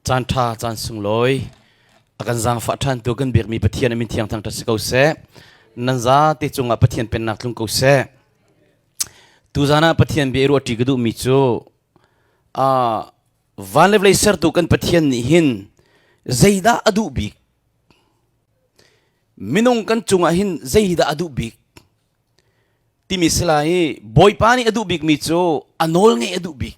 Caan ṭha, caan sunglawi a kan zaangfah ṭhantu kan biakmi Pathian a min thiang thangṭhat si ko seh. Nan zate cungah Pathian pennak tlung ko seh. Tuzan ah Pathian bia i ruahṭi ka duhmi cu uh, van le vawlei sertu kan Pathian nih hin zeidah a duh bik? Minung kan cungah hin zeidah a duh bik? Timi si lai i Bawipa nih a duh bikmi cu a nawl ngeih a duh bik.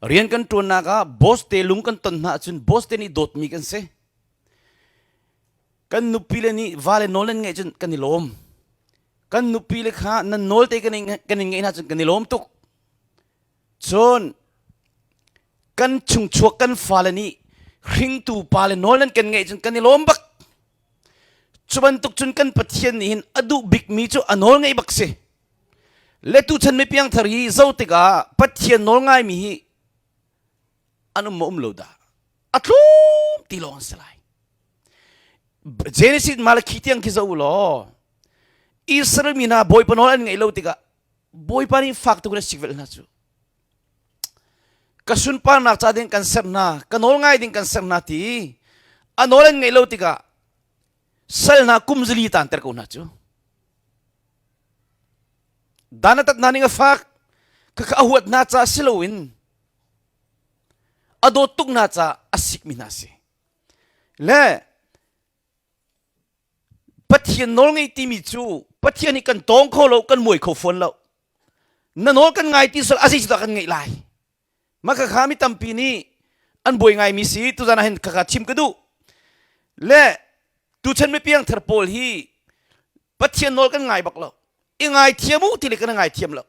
Rian kan ṭuannak ah boss te lung kan ton hna ahcun boss te nih dawtmi kan si. Kan nupi le nih va le nawl nan ngeih cun kan i lawm. Kan nupi le kha nan nawl te kan in ngeih hna cun kan i lawm tuk. Cun kan chungchuak kan fale nih hringtu pa le nawl nan kan ngeih cun kan i lawm bak. Cu bantuk cun kan Pathian nih hin a duh bikmi cu a nawl ngeih bak si. Le tuchan mi piangthar hi zo tikah Pathian nawl ngaimi hi an um maw um lo dah? A tlum ti lawng an si lai. Genesis Malakhi tiang khi zoh u law Israel mi hna Bawipa nawl an ngaih lo tikah Bawipa nih fak tuk in a sikvelh hna cu. Ka sunparnak ca ding kan ser hna, ka nawl ngai ding kan ser hna ti a nawl an ngaih lo tikah sal hna kum zali taanter ko hna cu. Dan a tat hna ning a fak. Khakha a huat hna ca si loin a dawt tuk hna ca a sikmi hna si. Le Pathian nawl ngei timi cu Pathian hi kan tawng kho lo, kan muai kho fawn lo. Na nawl kan ngai ti sal a zei kan ngeih lai. Mah khakha mi tampi nih an buai ngaimi si tuzan ah hin khakha chim ka duh. Le tuchan mi piangthar pawl hi Pathian nawl kan ngai bak lo. I ngai thiam u ti le kan ngai thiam lo.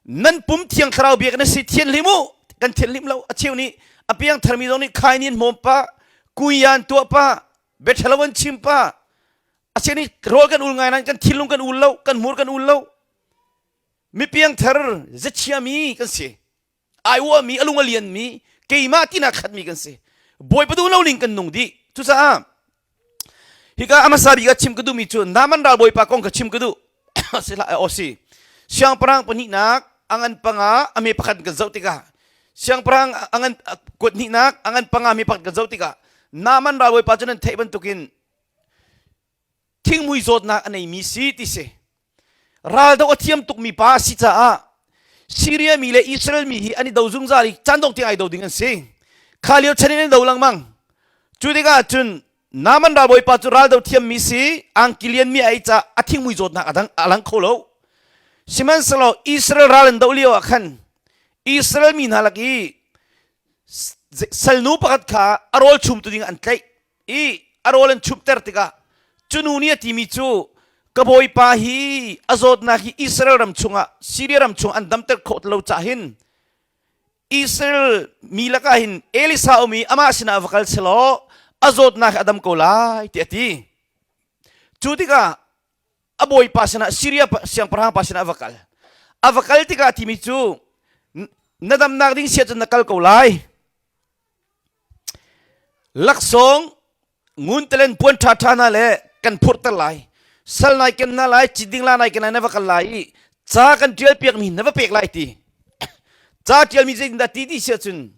Nan pum thiang thlarau bia kan si thian hlim u kan thian hlim lo. A cheu nih a piangthar mi zong nih khai nin hmawm pa, kuyan tuah pa, biathalo an chim pa. A cheu nih rawl kan ul ngai nain kan thinlung kan ul lo, kan hmur kan ul lo. Mi piangthar zachiami kan si. Ai uahmi, a lung a lianmi, keimah tinak khatmi kan si. Bawipa duh lo ning kan nung dih. Cucaah hika a hmasa bik ah chim ka duhmi cu Naaman ral bawipa kong ka chim ka duh. Sila o si. Siangpahrang pahnihnak angan panga a me pakhat kan zoh tikah siangpahrang angan kuat hnihnak angan panga me pakhat kan zoh tikah Naaman ral bawipa cu nan theih bantukin thingmui zawtnak a neimi si ti si. Raldoh a thiam tukmi pa a si caah Syria mi le Israel mi hi an i do zungzal i caan dong tiang ai do ding an si. Kha lio chan in an do lengmang. Cu tikah cun Naaman ralbawipa cu raldo thiammi si, angki lianmi a ei caah a thingmui zawtnak a dang a lang kho lo. Sihmanhsehlaw Israel ral an doh lio ah khan Israel mi hna lak i salnu pakhat kha a rawl chumtu ding an tlaih. I a rawl an chumhter tikah cu nu nih a timi cu ka bawipa hi a zawtnak hi Israel ram chungah Syria ram chung an damter khawh lo cah hin Israel mi lakah hin Elisa um i amah sinah va kal selaw a zawtnak hi a dam ko lai tiah a ti. Cu tikah a bawipa sinah Syria siangpahrang pa sinah a va kal. A va kal tikah a timi cu na damnak ding sia cun na kal ko lai. Laksawng ngun talen puan ṭhaṭha hna le kan phurhter lai. Sal nai ken hna lai, ciding la nai ken lai, na va kal lai i ca kan ṭial piakmi na va pek lai ti. Ca ṭialmi zeitindah ti ti si ahcun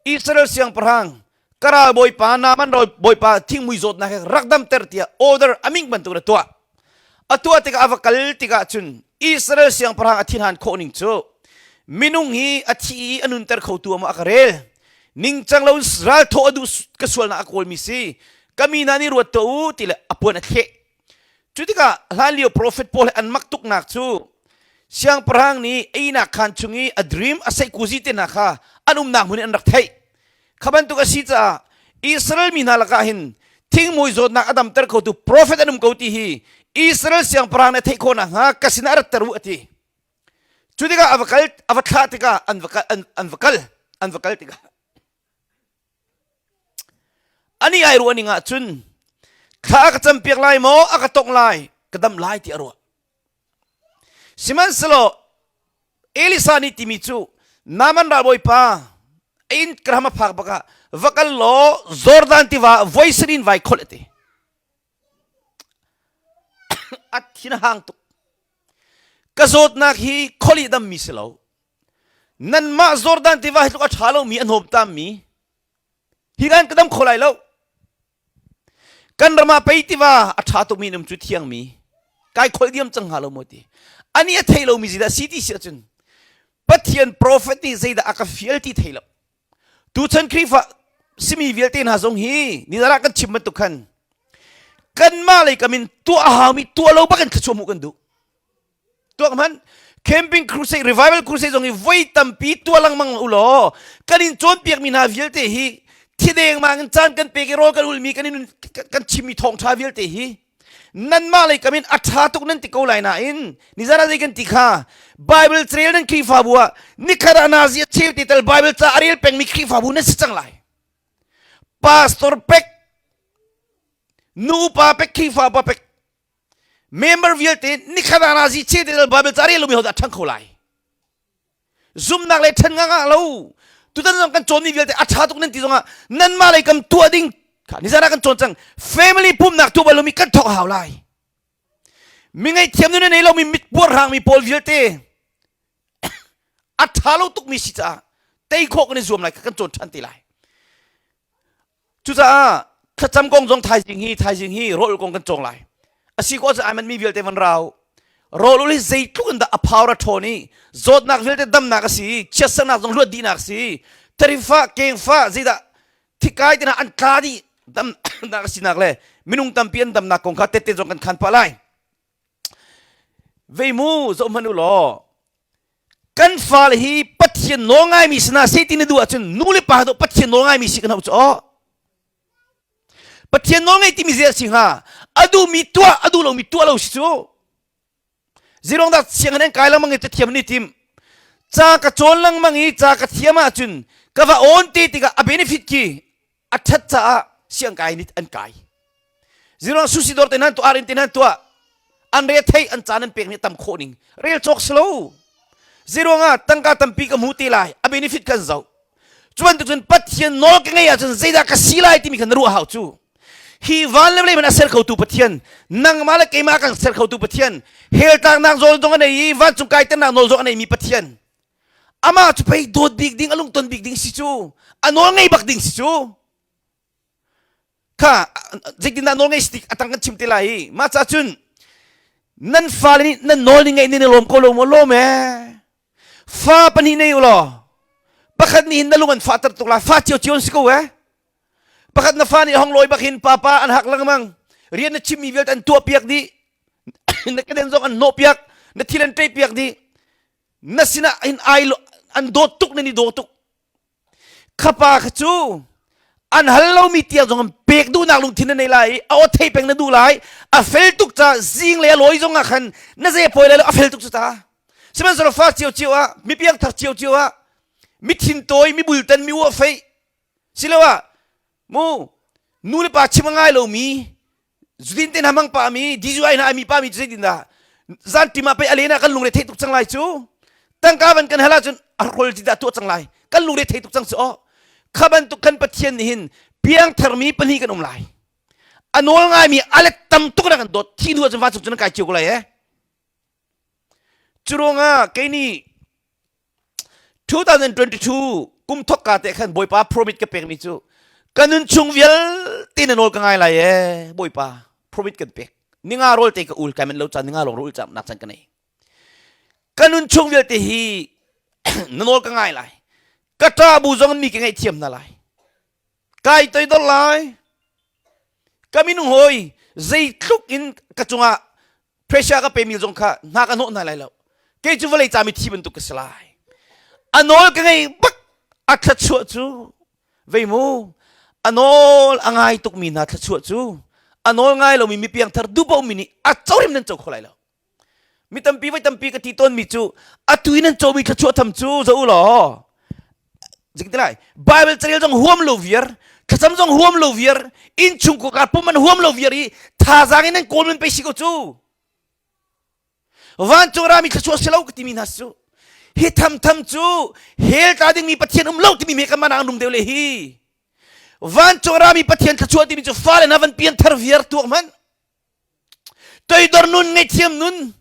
Israel siangpahrang ka ral bawipa Naaman bawipa thingmui zawtnak he rak damter tiah order a ming bantuk na tuah. A tuah tikah a va kal tikah cun Israel siangpahrang a thinhan khawh ning cu minung hi a thi i a nunter khotu ah a ka rel. Ningcang lo ral thawh a duh ka sualnak a kawlmi si. Ka mi hna nih ruat tuah u ti le a puan a thleh. Cu tikah hlanlio profet pawl he an mak tuknak cu siangpahrang nih einak khaan chung i a dream a seihkuzi te hna kha an umnak hmun in an rak theih. Kha bantuk a si caah Israel mi hna lakah hin thingmui zawtnak a damter khotu profet an um ko ti hi Israel siangpahrang nih a theih khawh nakhnga ka sinah ratter u a ti. Cu tikah a va kal a va thlah tikah an va kal an va kal an va kal tikah ani ai ruah ning ah cun thla a ka campiak lai maw a ka tongh lai ka dam lai ti a ruah. Sihmanhsehlaw Elisa nih timi cu Naaman ralbawipa a inn ram a phak bak ah va kal law Jordan tiva voi sarin vai kholh a ti. A thin a hang tuk. Ka zawtnak hi kholih dammi si lo. Nanmah Jordan tiva hi tluk a ṭha lomi a hnawmtammi. Hi kan ka dam kho lai lo. Kan ram ah pei tiva a ṭha tukmi num cu thiangmi kai kholh diam cang hnga lo maw ti. Ani a thei lomi zeidah si ti si ahcun Pathian prophet nih zeidah a ka fial ti thei lo. Tuchan Khrihfa simi vialte hna zong hi nizan ah kan chim bantuk khan kanmah lei kam in tuah a haumi tuah lo bak in thluachuah hmuh kan duh. Tuak hmanh camping crusade revival crusade zong hi voi tampi tuah lengmang u law kan in cawnpiakmi hna vialte hi thideng mang in caan kan pek i rawl kan ulmi kan in kan chimmi thawngṭha vialte hi nanmah lei kam in a ṭha tuk nan ti ko lai nain nizan ah zei kan ti kha Bible carel nan Khrihfabu ah nikhat ah nazi a cheu te tal Bible ca a rel pengmi Khrihfabu nan si cang lai pastor pek nu upa pek Khrihfa upa pek member vialte nikhat ah nazi che te Bible ca rel lomi hodah ṭhang kho lai zumnak le ṭhen nga ngah lo tutan zong kan cawnmi vialte a ṭha tuk nan ti zongah nanmah lei kam tuah ding kha nizan ah kan cawn cang family pumnak tuah bal lomi kan thawk hau lai mi ngaihthiam nun a nei lomi mit puarhrangmi pawl vialte a ṭha lo tukmi si caah tei khawh kan i zuam lai kha kan cawn ṭhan te lai Cucaah thlacam kong zong thaizing hi thaizing hi rawl kong kan cawng lai. Asi ko ahcun ai manmi vialte van rau. Rawl ul hi zeitluk in dah a power a ṭhawn i zawtnak vialte damnak a si i chiatsernak zong luat dihnak a si. Tarifa, kengfa, zeidah thikai te hna an tla dih damnak a sinak le minung tampi an damnak kong kha tette zong kan khan pah lai. Vei mu zoh hmanh u law kan fale hi Pathian nawl ngaimi si hna seh ti na duh ahcun nu le pa dawh Pathian nawl ngaimi si kan hau cu aw. Pathian nawl ngei timi zei a si hnga? A duhmi tuah, a duh lomi tuah lo si cu. Zirong dah sianginn an kai lengmang i cathiam an i tim. Ca ka cawn lengmang i ca ka thiam ahcun ka va awn te tikah a benefit khi a ṭhat caah siangkai nih an kai. Zirong sushi dawr te nan tuah arin te nan tuah an re thei an caan an pek ni tam khawh ning rel cawk si lo. Zirong ah tangka tampi ka hmu te lai a benefit kan zoh. Cu bantuk cun Pathian nawl ka ngei ahcun zeidah ka si lai timi kha na ruah hau cu. Hi van le vawlei man a ser khotu Pathian, nangmah le keimah kan ser khotu Pathian, hell tlaknak zawl zong a nei i vancung kaiternak nawl zong a neimi Pathian. Amah cu pei dawt bik ding, a lungton bik ding si cu, a nawl ngei bak ding si cu. Kha zeitindah nawl ngei si ti a tang kan chim te lai i mah ca cun nan fale nih nan nawl ning ngeih nin i lawm ko lo maw lawm ee. Fa pahnih nei u law pakhat nih hin na lung an fahter tuk lai fa cio cio an si ko ee. Pakhat na fa nih hong lawi bak hin papa an hak lengmang rian na chimmi vialte an tuah piak dih na keden zong an hnawh piak na thil an ṭei piak dih na sinah hin ai an dawt tuk nan i daw tuk khapa kha cu an hal lomi tiang zong an pek duhnak lungthin na nei lai i a aw thei peng na duh lai a fel tuk ca zing le a lawi zong ah khan na ze pawi lai lo a fel tuk cu ta sihmanhsehlaw fa cio cio ah mi piangthar cio cio ah mi thintawi mi bultan mi uah fei siloah mu nu le pa chim a ngai lomi zudin te hna mang pa mi DUI hna mi pa mi cu zeitin dah zan tim ah pei a len ah kan lungre thei tuk cang lai cu tangka van kan hal ahcun a hrol ti dah tuah cang lai kan lungre thei tuk cang cu aw kha bantuk kan pathian nih hin piangthar mi pahnih kan um lai a nawl ngai mi a let tam tuk na kan dawt thi hnu ahcun vancung cun kan kai cio ko lai eh cu ruangah kei nih 2022 kum thok ka te khan Bawipa promise ka pekmi cu ka nun chung vialte na nawl ka ngai lai ee Bawipa promise kan pek ninga rawl te ka ul kai man lo caan ninga lawng ul cam nak chan ka nei ka nun chung vialte hi na nawl ka ngai lai ka ṭa bu zong mi ka ngaihthiam hna lai kai toidor lai ka minung hawi zeitluk in ka cungah pressure ka pemi zong kha hna ka hnawh hna lai lo kei cu vawlei ca mi thi bantuk ka si lai a nawl ka ngei bak a thluachuah cu vei mu a nawl a ngai tukmi hna thluachuah cu a nawl ngai lomi mi piangthar duhpoh mi nih a corim nan co kho lai lo mi tampi voi tampi ka ti tawnmi cu atu in nan comi thluachuah tham cu zo u law Zingtilai Bible carel zong huam lo viar thlacam zong huam lo viar innchung kar pum an huam lo viar i thazaang in an kawl men pe si ko cu vancung rami thluachuah si lo ka timi hna cu hi tham tham cu hell tla dingmi pathian um lo timi me kan manang rum deuh le hi vancung rami pathian thluachuah timi cu fale na van pian thar viar tuak hmanh toidor nun ngaihthiam nun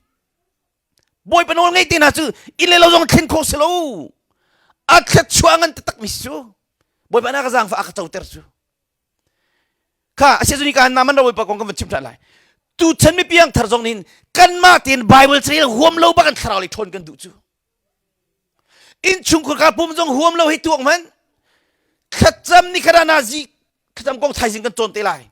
Bawipa nawl ngei te hna cu inn le lo zong thlen khawh si lo. A thluachuah ngan taktak mi si cu. Bawipa na ka zaangfah a ka coter cu. Kha a si ka na man Bawipa kong kan van chim ṭhan lai. Tu chan mi piang thar zong nin kanmah tein Bible carel huam lo bak an thlarau lei ṭhawn kan duh cu. Innchungkhar ka pum zong huam lo hi tuak man. Thlacam ni khara na zi thlacam kong thaizing kan cawn te lai.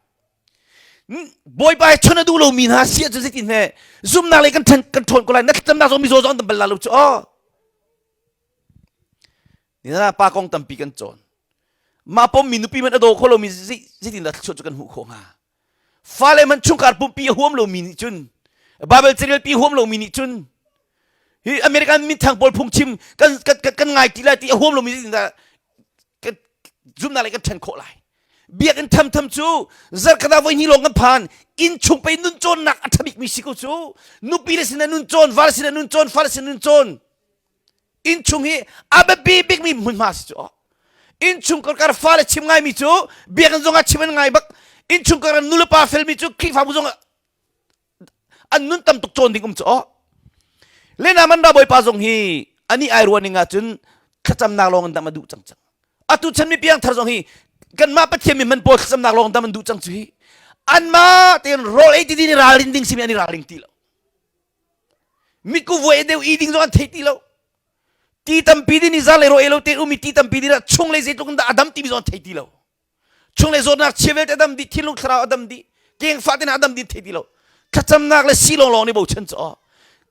Bawipa he chon a duh lomi hna si ahcun zeitin he zumnak lei kan ṭhan kan ṭhawn ko lai na thlacamnak zong mizaw zong an tam bal la lo cu aw. Ni na pa kong tampi kan cawn. Mah pommi nupi man a daw kho lomi zeitin dah thluachuah cu kan hmuh khawh hnga? Fale man chungkhar pumpi a huam lomi nih cun Bible carel pi huam lomi nih cun hi American minthang pawl phungchim kan kan kan ngai ti lai ti a huam lomi zeitin dah kan zumnak lei kan ṭhen khawh lai? Biakinn thamtham cu zarkhat ah voihnih lawng kan phan. Inn chung pei nun cawnnak a ṭha bikmi si ko cu. Nupi le sinah nun cawn, val sinah nun cawn, fale sinah nun cawn. Innchung hi a biapi bikmi hmunhma si cu. Innchung karkar fale chim ngaimi cu biakinn zongah chim an ngai bak. Innchung karkar nulepa felmi cu Khrihfabu zongah an nun tam tuk cawn ding um cu. Lena man ra bawipa zong hi ani ai ruah ning ahcun thlacamnak lawng in dam a duh cang cang. Atu chan mi piang thar zong hi kanmah Pathian mi man pawl thlacamnak lawng dam an duh cang cu hi. Anmah tein rawl ei ti din i ralrin ding simi an i ralring ti lo. Mitku vuai deuh i ding zong an thei ti lo. Ti tampi din i za le ro e lo te um i ti tampi din ah chung le zeitluk in dah a dam timi zong an thei ti lo. Chung le zawtnak chia vialte a dam dih, thinlung thlarau a dam dih, kengfah te hna a dam dih thei ti lo. Thlacamnak le si lawnglawng nih bochan cu aw.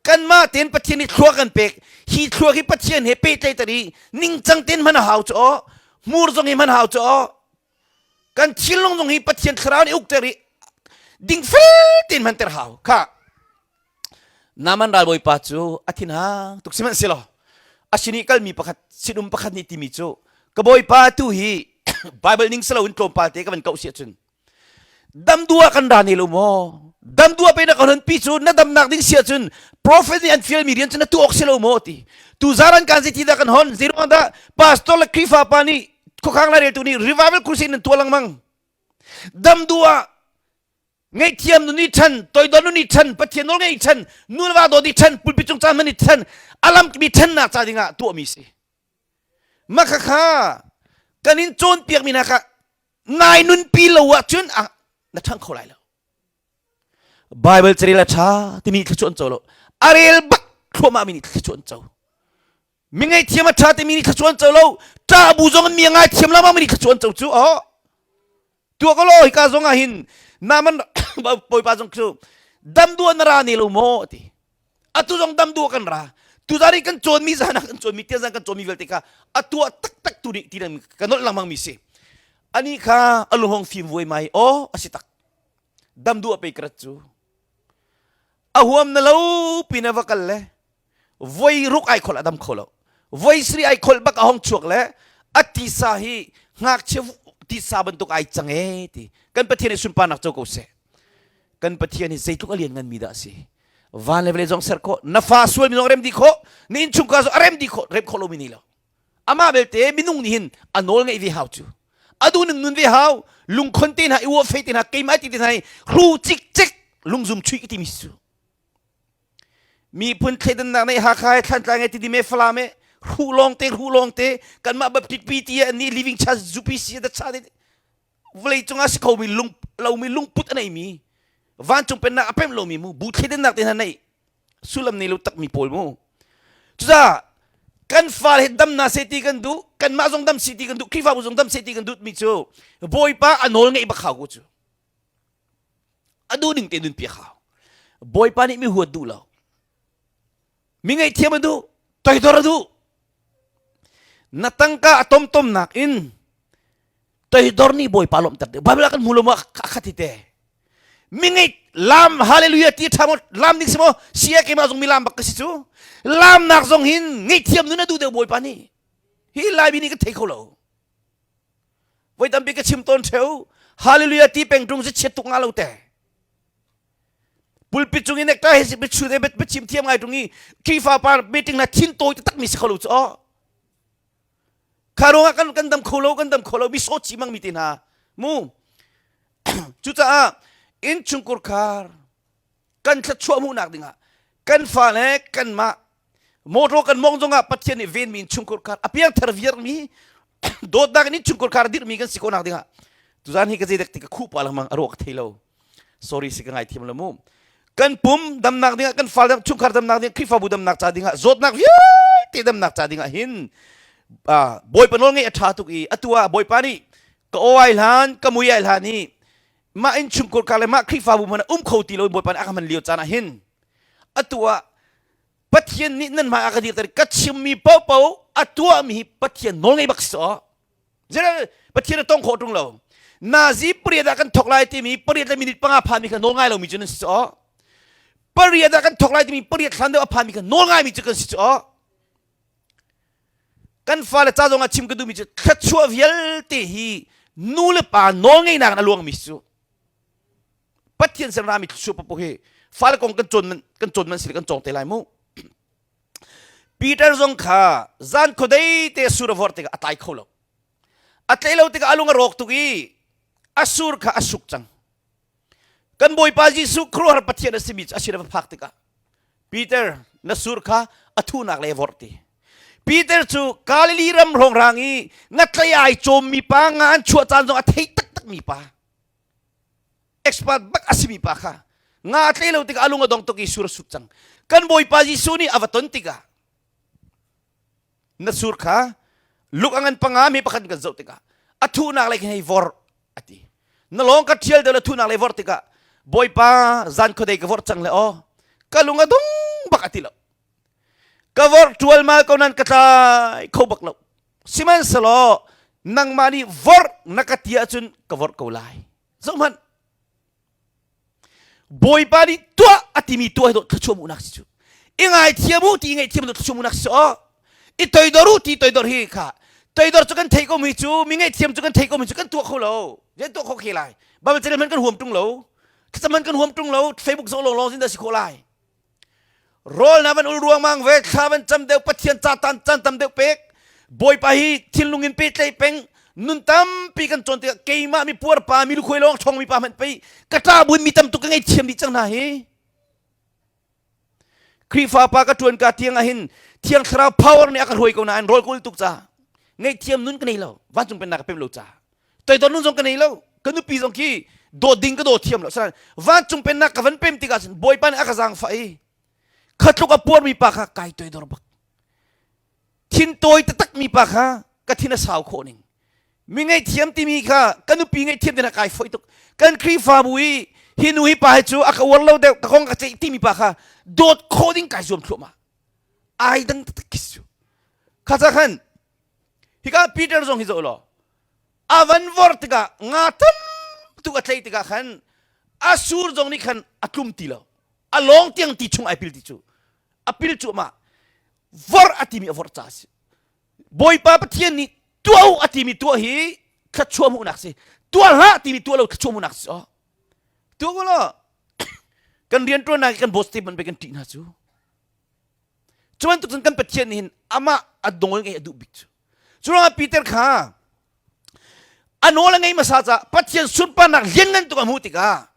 Kanmah tein Pathian nih thlua kan pek. Hi thlua hi Pathian he pehtlaih i ningcang tein hman a hau cu aw. Hmur zong hi hman hau cu aw. Kan thinlung zong hi Pathian thlarau nih ukter i dingfel tein hmanter hau. Kha Naaman ralbawipa cu a thinhang tuk sihmanhsehlaw a sin i kalmi pakhat sinum pakhat nih timi cu ka bawipa tu hi Bible ning si loin tlawmpal te ka van koh si ahcun dam duh ah kan ra ne lo maw dam duh ah pe na ka hon pi cu na damnak ding si ahcun prophet nih an fialmi rian cu na tuah awk si lo maw ti tu zaran kan zei ti dah kan hon zei ruang dah pastor le Khrihfa pa nih khuakhang laireltu nih revival crusade nan tuah lengmang dam duh ah ngaihthiam nun i ṭhan toidor nun i ṭhan pathian nawl ngeih i ṭhan nu le va dawt i ṭhan pulpit cung caan hman i ṭhan a lamkip i ṭhannak ca dingah tuahmi si mah khakha kan in cawnpiakmi hna kha nai nunpi lo ahcun na ṭhang kho lai lo Bible carel a ṭha timi thluachuah an co lo a rel bak thluahmah mi nih thluachuah an co mi ngaihthiam a ṭha timi nih thluachuah an co lo ṭah bu zong in mi a ngaithiam lengmang mi nih thluachuah an co cu oh Tuah ko law hika zong ah hin Naaman bawipa zong cu dam duh na ra ne lo maw ti. Atu zong dam duh kan ra. Tuzan i kan cawnmi zan ah kan cawnmi tian zan kan cawnmi vialte kha a tuah taktak tu nih ti ka nolh lengmang mi si. Ani kha a luhong fim vuai mai aw a si tak. Dam duh a pe karat cu. A huam na lo pin a va kal le voi ruk ai kholh a dam kho lo voi sri ai kholh bak a hong chuak le a tisa hi ngakchia tisa bantuk ai cang e ti kan pathian hi sunparnak co ko seh kan pathian hi zeitluk a lian ngan mi dah si van le vawlei zong ser khawh na fa sual mi zong rem dih khawh na innchungkhar zong a rem dih khawh rem khawh lomi ni lo amah belte minung nih hin a nawl ngeih ve hau cu a duh ning nun ve hau lungkhon te hna i uah fei te hna keimah ti te hna i hru cikcek lungzum chui ka timi si cu Miphun thleidannak nih Hakha he Thantlang he Tidim he Falam he hruh lawngte hruh lawngte kanmah Baptist PT an nih Living Church UPC da cha vawlei cungah si khomi lung lomi lungput a neimi vancung pennak a pemh lomi mu bu thleidannak te hna nei sullam nei lo takmi pawl mu cucaah kan fale he dam na se ti kan duh kanmah zong dam si ti kan duh Khrihfabu zong dam se ti kan duh mi cu Bawipa a nawl ngeih bak hau ko cu A duh ning te nun piak hau. Bawipa nih mi huat duh lo. Mi ngaihthiam a duh, toidor a duh. Na tangka a tomtom nak in toidor nih Bawipa lawmhter deuh. Bible ah kan hmu lo maw a khat hi te. Mi ngei lam hallelujah ti tha maw lam ding si maw sia keimah zong mi lam bak ka si cu. Lam nak zong hin ngaihthiam nun a duh deuh Bawipa nih. Hi Laimi nih kan thei kho lo. Voi tampi ka chim tawn theu. Hallelujah ti peng tung si chiat tuk nga lo te. Pulpit cung in nekta he si bichu te bet chim thiam ngai tung i Khrihfa pa meeting na thin tawi taktak mi si kho lo chu aw. Kha ruangah kan kan dam kho lo kan dam kho lo mi so chi mang mi te hna mu. Cucaah innchungkhar khar kan thluachuah hmuhnak dingah kan fale kanmah motor kan mong zongah Pathian nih venmi innchungkhar khar a piangthar viarmi. Dawtnak in innchungkhar khar dirhmi kan si khawhnak dingah tuzan hi ka zeidek ti ka khuh pa lengmang a ruah ka thei lo. Sorry si ka ngaithiam lo mu. Kan pum damnak dingah kan fal chungkhar damnak dingah Khrihfabu damnak ca dingah zawtnak vialte damnak ca dingah hin Bawipa nawl ngeih a ṭha tuk i atu ah Bawipa nih ka aw ai hlan ka mui ai hlan i mah innchungkhar kar le mah Khrihfabu hmanh um kho ti lo Bawipa nih a ka hman lio caan ah hin atu ah Pathian nih nan hmai a ka dirter ka chimmi paohpaoh a tuahmi hi Pathian nawl ngei bak si aw Zeral Pathian a tong khawh ṭung lo nazi pariat ah kan thok lai timi pariat le minute panga phanmi kha nawl ngai lomi cu nan si aw pariat ah kan thok lai timi pariat hlan deuh a phanmi kha nawl ngaimi cu kan si aw kan fale ca zong ah chim ka duhmi cu thluachuah vialte hi nu le pa nawl ngeinak in a luangmi cu Pathian sin rami thluachuah paoh hi fale kong kan cawn man kan cawn man si kan cawng te lai mu Peter zong kha zan khuadei te sur a vor tikah a tlai kho lo a tlai lo tikah a lung a rawk tuk i a sur kha a suk cang Kan Bawipa Jesuh khuaruahhar Pathian a simi cu a sin a va phak tikah Peter na sur kha a thunak le vorh ti. Peter cu Galilee ram hrawngrang i ngatlei ai cawmmi pa nga an chuah caan zong a thei taktakmi pa expert bak a simi pa kha nga a tlei lo tikah a lung a dong tuk i sur a sut cang. Kan Bawipa Jesuh nih a va ton tikah na sur kha luk a ngan panga mi pakhat kan zoh tikah a thuhnak lei khin hei vor a ti na lawng ka ṭhial deuh le thuhnak lei vor tikah bawipa zan khuadei ka vorh cang le aw ka lung a dong bak a ti lo ka vorh ṭualmal ko nan ka tlai kho bak lo sihmanhsehlaw nangmah nih vorh na ka ti ahcun ka vorh ko lai zohhmanh Bawipa nih tuah a timi tuah hi dawh thluachuah hmuhnak si cu. I ngaithiam u ti i ngaihthiam dawh thluachuah hmuhnak si aw. I toidor u ti toidor hi kha toidor cu kan theih ko mi cu mi ngaihthiam cu kan theih ko mi cu kan tuah kho lo. Zei tuah kho khe lai. Bible channel hmanh kan huam tung lo. Thlacam hmanh kan huam tung lo. Facebook zoh lawng lawng sin dah si khawh lai. Rawl na van ul ruangmang ve thla van cam deuh Pathian ca tan caan tam deuh pek Bawipa hi thinlung in pehtlaih peng nun tampi kan cawn tikah keimah mi puar pa mi lukhuai lawng ṭhawng mi pa hmanh pei ka ṭa buin mi tam tuk ka ngei thiam dih cang hna hi Khrihfa pa ka ṭuan ka tiang ah hin Thiang Thlarau power nih a ka hruai ko nain rawl ka ul tuk ca ngaihthiam nun ka nei lo vancung pennak ka pem lo ca toidor nun zong ka nei lo ka nupi zong khi dawt ding ka daw thiam lo sanan vancung pennak ka van pem tikah cun bawipa nih a ka zaangfah i khatluk a puarmi pa kha kai toidor bak thin tawi taktak mi pa kha ka thin a sau khawh ning mi ngaihthiam timi kha ka nupi ngaihthiam tina kai foi tuk kan Khrihfabu i hi nu hi pa hi cu a ka uar lo deuh ka kong ka ceih timi pa kha dawt khawh ding kai zuam thluahmah ai dang taktak khi cu kha ca khan hika Peter zong hi zoh law a van vor tikah nga tam tuk a tlei tikah khan a sur zong nih khan a tlum ti lo a lawng tiang ti chung ai pil ti cu a pil cu ma vor a timi a vor ca si Bawipa Pathian nih tuah u a timi tuah hi thluachuah hmuhnak si tuah hlah timi tuah lo thluachuah hmuhnak si oh tuah ko law kan rianṭuannak kan boss te man pe kan ṭih hna cu Cu bantuk cun kan Pathian nih hin amah a nawl ngeih a duh bik cu. Cu ruangah Peter kha a nawl a ngei hmasa caah Pathian sunparnak lianngan tuk a hmuh tikah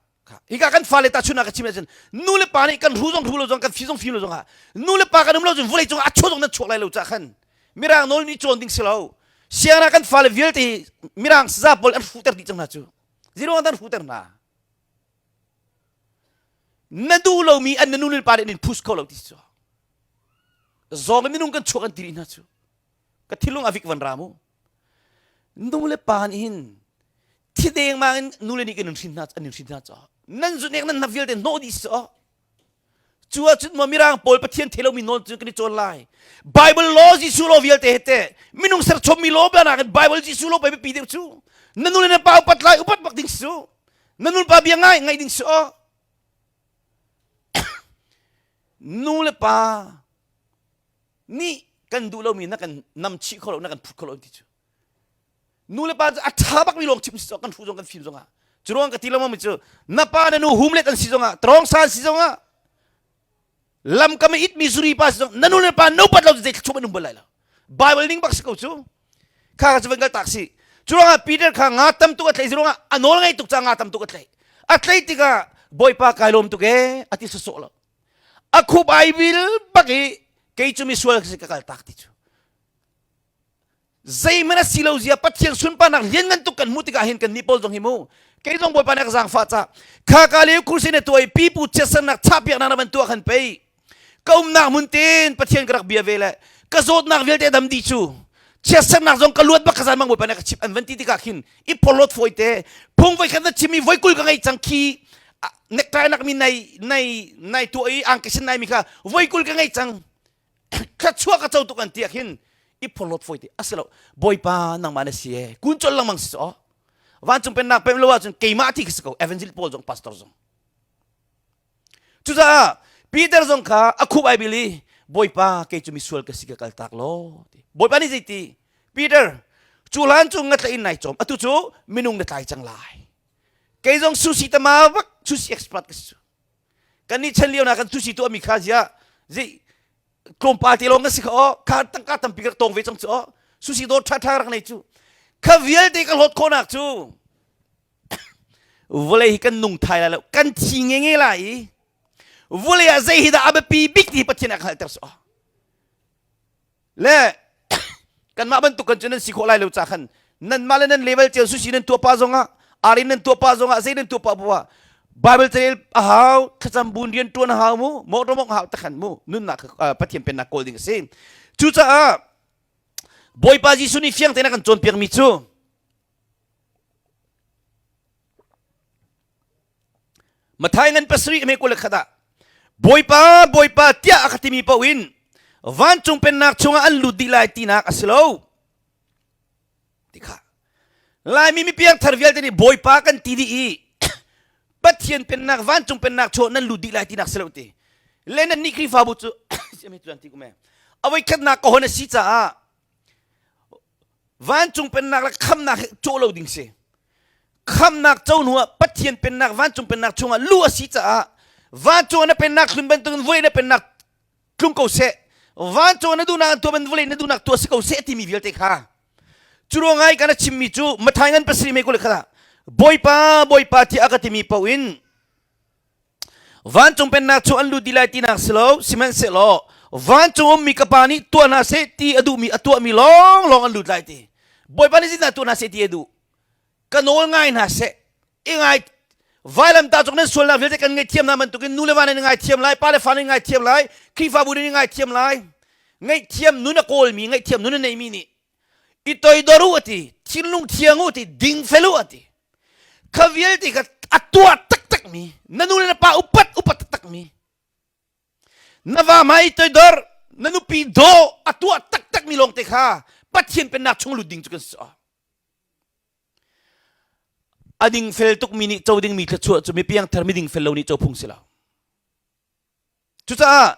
hika kan fale tahchunhnak ka chim ahcun nu le pa nih kan hru zong hru lo zong kan fi zong fi lo zong ah nu le pa kan um lo cun vawlei cungah a chuah zong nan chuak lai lo cah khan mirang nawl nih cawn ding si lo sianginn ah kan fale vialte mirang saza pawl an hruhter dih cang hna cu ziruang an hruhter hna Na duh lomi an na nu le pa nih an in push kho lo ti cu. Zawng in minung kan chuak an ti rih hna cu. Ka thinlung a vik van ra mu. Nu le pa nih hin thi dengmang in nu le nih kan in hrin hna an in hrin hna cu. Nan zunek nan hna vialte hnawh dih si cu. Cu ahcun maw mirang pawl Pathian thei lomi nawl cu kan i cawn lai. Bible law Jesuh law vialte he teh minung serchommi law bia nakin Bible Jesuh law pei biapi deuh cu. Na nu le na pa upat lai upat bak ding si cu. Na nu le pa bia ngai ngaih ding si aw. Nu le pa nih kan duh lomi na kan nam chih kho lo na kan phut kho lo ti cu. Nu le pa cu a ṭha bakmi lawng chim si kan hru zong kan fim zongah. Cu ruang ka ti lengmang mi cu na pa na nu humlet an si zongah trawng san si zongah lamkam i itmi zuri pa si zong na nu le pa no pat lo zei thluachuah an um bal lai lo. Bible ning bak si ko cu. Kha kha cu van kal tak si. Cu ruangah Peter kha nga tam tuk a tlaih ruangah a nawl ngei tuk caah nga tam tuk a tlaih. A tlaih tikah Bawipa kai lawm tuk ee a ti sawsawh lo. A khup ai bil bak i kei cu misual ka si ka kal tak ti cu. Zeihmanh a si lo zia Pathian sunparnak lianngan tuk kan hmuh tikah hin kan nih pawl zong hi mu kei zong Bawipa nih a ka zaangfah ca kha ka le kursi na tuah i pipu chiatsernak chahpiaknak na van tuah khan pei ka umnak hmun tein Pathian ka rak bia ve le ka zawtnak vialte dam dih cu chiatsernak zong ka luat bak ka zan bang Bawipa nih a ka chimh an van ti tikah khin i phorhlawt fawi te phung voi khat na chim i voi 20 ka ngei cang khi necktie nak mi nai nai nai tuah i angki sin nai mi kha voi 20 ka ngei cang thluachuah ka co tuk an ti ah khin i phorhlawt fawi te a si lo bawipa nangmah na si e kun chol lengmang si aw vancung pennak pem lo ahcun keimah ti khi si ko evangelist paul zong pastor zong cucaah Peter zong kha a khup ai bil i bawipa kei cu misual ka si ka kal tak law ti bawipa nih zeiti Peter cu hlan cu nga tlaih in nai cawm atu cu minung na tlai cang lai kei zong sushi tama vak sushi expert ka si cu kan nih chan lio na kan sushi tuah mi kha zia zi tlawmpal te lawng kan si kha aw kha tangka tampi ka tong ve cang cu aw sushi dawr tha tha rak nei cu kha vialte ka hlawt khawhnak cu vawlei hi kan nung thai lai lo kan thi nge nge lai i vawlei ah zei hi dah a biapi bik ti Pathian a hngalhter su Le kanmah bantuk kan cu nan si khawh lai lo ca khan nanmah le nan level cio sushi nan tuah pa zongah arin nan tuah pa zongah zei nan tuah pa poah Bible carel a hau thlacam bun rian tuan a hau mu motor mong hau takhan mu nunnak Pathian pennak kawl ding a si cucaah Bawipa Jesuh nih fiang tein a kan cawnpiak mi cu Mathai ngan pasarih me kul khat ah Bawipa Bawipa tiah a ka timi paoh in vancung pennak chungah an lut dih lai tinak a si lo ti kha Laimi mi piangthar vialte nih Bawipa kan ti dih i Pathian pennak vancung pennak chung nan lut dih lai tinak si lo ti le nan nih Khrihfabu cu ti kum e a voikhatnak ka hon a si caah Vancung pennak le khamnak hi cawh lo ding si. Khamnak co hnu ah Pathian pennak vancung pennak chungah luh a si caah vancung na pennak tlun bantukin vawlei na pennak tlung ko seh. Vancung na duhnak an tuah ban vawlei na duhnak tuah si ko seh timi vialte kha. Cu ruang ai kan a chimmi cu Mathai ngan pasarih mei kul khat ah Bawipa Bawipa tiah a ka timi paoh in Vancung pennak cu an lut dih lai tinak si lo, sihmanhsehlaw vancung ummi ka Pa nih tuah hna seh ti a duhmi a tuahmi lawnglawng an lut lai ti. Bawipa nih zeitindah tuah hna seh ti a duh? Ka nawl ngai hna seh. I ngai vailamtah cung nan sualnak vialte kan ngaihthiam hna bantukin nu le va nan i ngaithiam lai, pa le fa nan i ngaithiam lai, Khrihfabu nan i ngaithiam lai. Ngaihthiam nun a kawlmi, ngaihthiam nun a neimi nih i toidor u a ti, thinlung thiang u a ti, dingfel u a ti. Kha vialte kha a tuah taktakmi, na nu le na pa upat upat taktakmi, na va hmai i toidor, na nupi daw a tuah taktakmi lawngte kha Pathian pennak chung lut ding cu kan si. A dingfel tukmi nih co dingmi thluachuah cu mi piangthar mi dingfel lo nih co phung si lo. Cucaah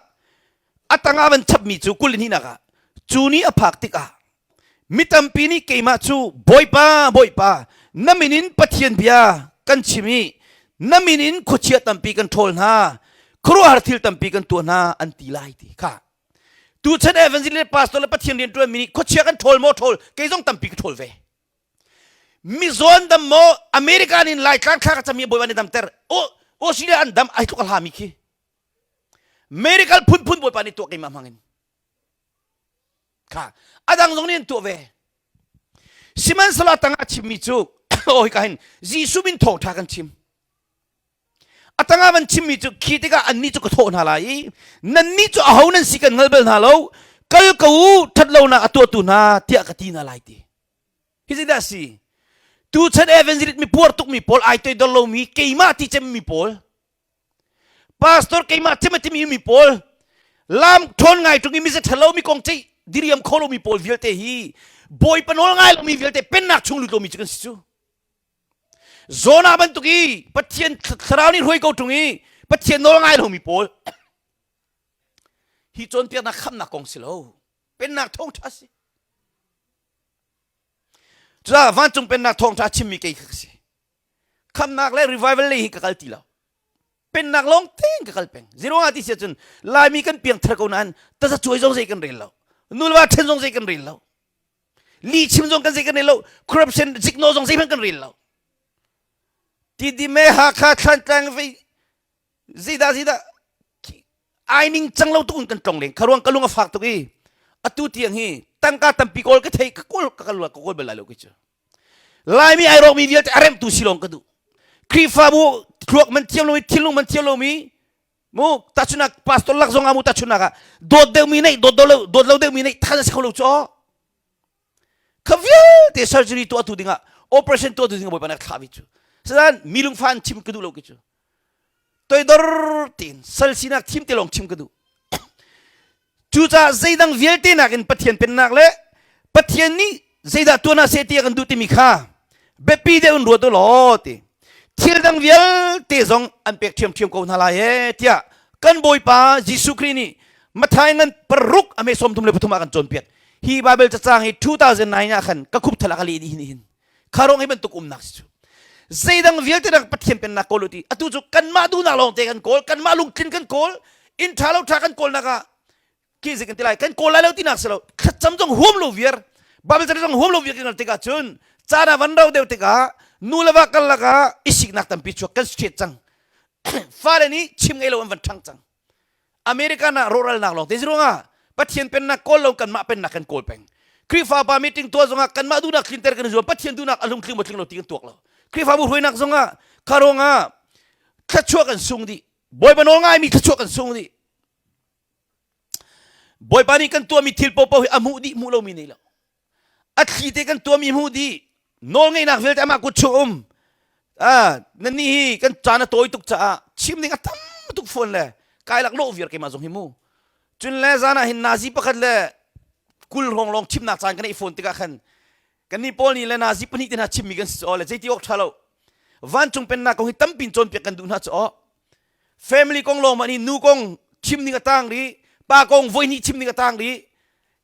a tangah van chapmi cu 22 ah cu ni a phak tikah mi tampi nih keimah cu Bawipa Bawipa na min in Pathian bia kan chim i na min in khuachia tampi kan ṭhawl hna khuaruahhar thil tampi kan tuah hna an ti lai ti kha tuchan evangelist pastor le Pathian rian ṭuanmi nih khuachia kan ṭhawl maw ṭhawl kei zong tampi ka ṭhawl ve mizawn dam maw America nin Laitlang thla ka cami Bawipa nih damter Australia an dam ai tluk a hlami khi miracle phunphun Bawipa nih tuah keimah hmang in kha adang zong nih an tuah ve sihmanhsehlaw tangah chimmi cu oh hika hin Jesuh min thawngṭha kan chim a tangah van chimmi cu khi tikah annih cu ka thawh hna lai i nannih cu aho nan si kan hngal bal hna lo kal ko u ṭhatlonak a tuahtu hna tiah ka ti hna lai ti Hi zeidah a si? Tuchan evangelist mi puar tukmi pawl, ai toidor lomi, keimah ti cemmi pawl, pastor keimah cem a timi mi pawl, lam ṭhawn ngai ṭung i mi ṭha lomi kong ceih diriam kho lomi pawl vialte hi Bawipa nawl ngai lomi vialte pennak chung lut lomi cu kan si cu. Jonah bantuk i Pathian thlarau nih hruai ko ṭung i Pathian nawl ngai lomi pawl hi cawnpiaknak khamnak kong si lo. Pennak thawngṭha si. Cucaah vancung pennak thawngṭha a chimmi kei kha ka si. Khamnak le revival lei hi ka kal ti lo. Pennak lawng tein ka kal peng. Zeruangah ti si ahcun Laimi kan piangthar ko nain tazacuai zong zei kan rel lo. Nulva ṭhen zong zei kan rel lo. Lih chim zong kan zei kan rel lo. Corruption zikno zong zeihmanh kan rel lo. Tidime Hakha Thlantlang vei zeidah zeidah ai ning cang lo tuk in kan tlong leng kha ruang ka lung a fak tuk i atu tiang hi. Tangka tampi kawl ka thei ka kawl ka kawl ka kawl bal lai lo kei cu. Laimi ai rawkmi vialte a remtu si lawng ka duh. Khrihfabu thluak man thiam lomi thinlung man thiam lomi mu tahchunak pastor lak zong ah mu tahchunak ah dawt deuhmi neih dawt lo dawt lo deuhmi neih than a si kho lo cu kha vialte surgery tuahtu dingah operation tuahtu dingah bawipa nih a thlah mi cu sedan mi lungfa an chim ka duh lo ki cu toidor tein sal sinak thim te lawng chim ka duh cucaah zeidang vialte nakin Pathian pennak le Pathian nih zeidah tuan ah seh ti a kan duh timi kha biapi deuh in ruat u law ti thil dang vialte zong an pek ṭhiamṭhiam ko hna lai ee tiah kan Bawipa Jesuh Khrih nih Matthai ngan paruk a me 33 ah kan cawnpiak. Hi Bible cacang hi 2009 ah khan ka khup thal ah ka leh dih hin hin. Kha rong hi bantuk umnak si cu. Zeidang vialte rak Pathian pennak kawl u ti. Atu cu kanmah duhnak lawng te kan kawl, kanmah lungtlin kan kawl, inn ṭha lo ṭha kan kawlnak ah ki zik kan ti lai kan kawl lai lo tinak si lo thlacam zong huam lo viar Bible ca zong huam lo viar kan tikah cun caan ah van ro deuh tikah nu le va karlak ah i siknak tampi chuak kan straight cang fale nih chim ngei lo an van ṭhang cang American ah rawhralnak lawng te ruangah Pathian pennak kawl lo kanmah pennak kan kawl peng Khrihfa pa meeting tuah zongah kanmah duhnak tlinter kan i zuam Pathian duhnak a lungtling maw tling lo ti kan tuak lo Khrihfabu hruainak zongah kha ruangah thluachuah kan sung dih Bawipa nawl ngaimi thluachuah kan sung dih Bawipa nih kan tuahmi thil paohpaoh hi a hmuh dih hmuh lomi nei lo. A thli te kan tuahmi hmuh dih. Nawlngeihnak vialte amah kut chung um. Ah, nannih hi kan caan a tawi tuk caah chim ding a tam tuk fawn le kai lak lawh viar keimah zong hi mu. Cun le zan ah hin nazi pakhat le 20 hrawng lawng chimnak caan kan ei fawn tikah khan kannih pawl nih le nazi pahnih te hna chimmi kan si aw le zeiti awk ṭha lo. Vancung pennak kong hi tampin cawnpiak kan duh hna cu aw. Family kong lawng mah nih nu kong chim ding a tang rih, pa kong voi hnih chim ding a tang rih.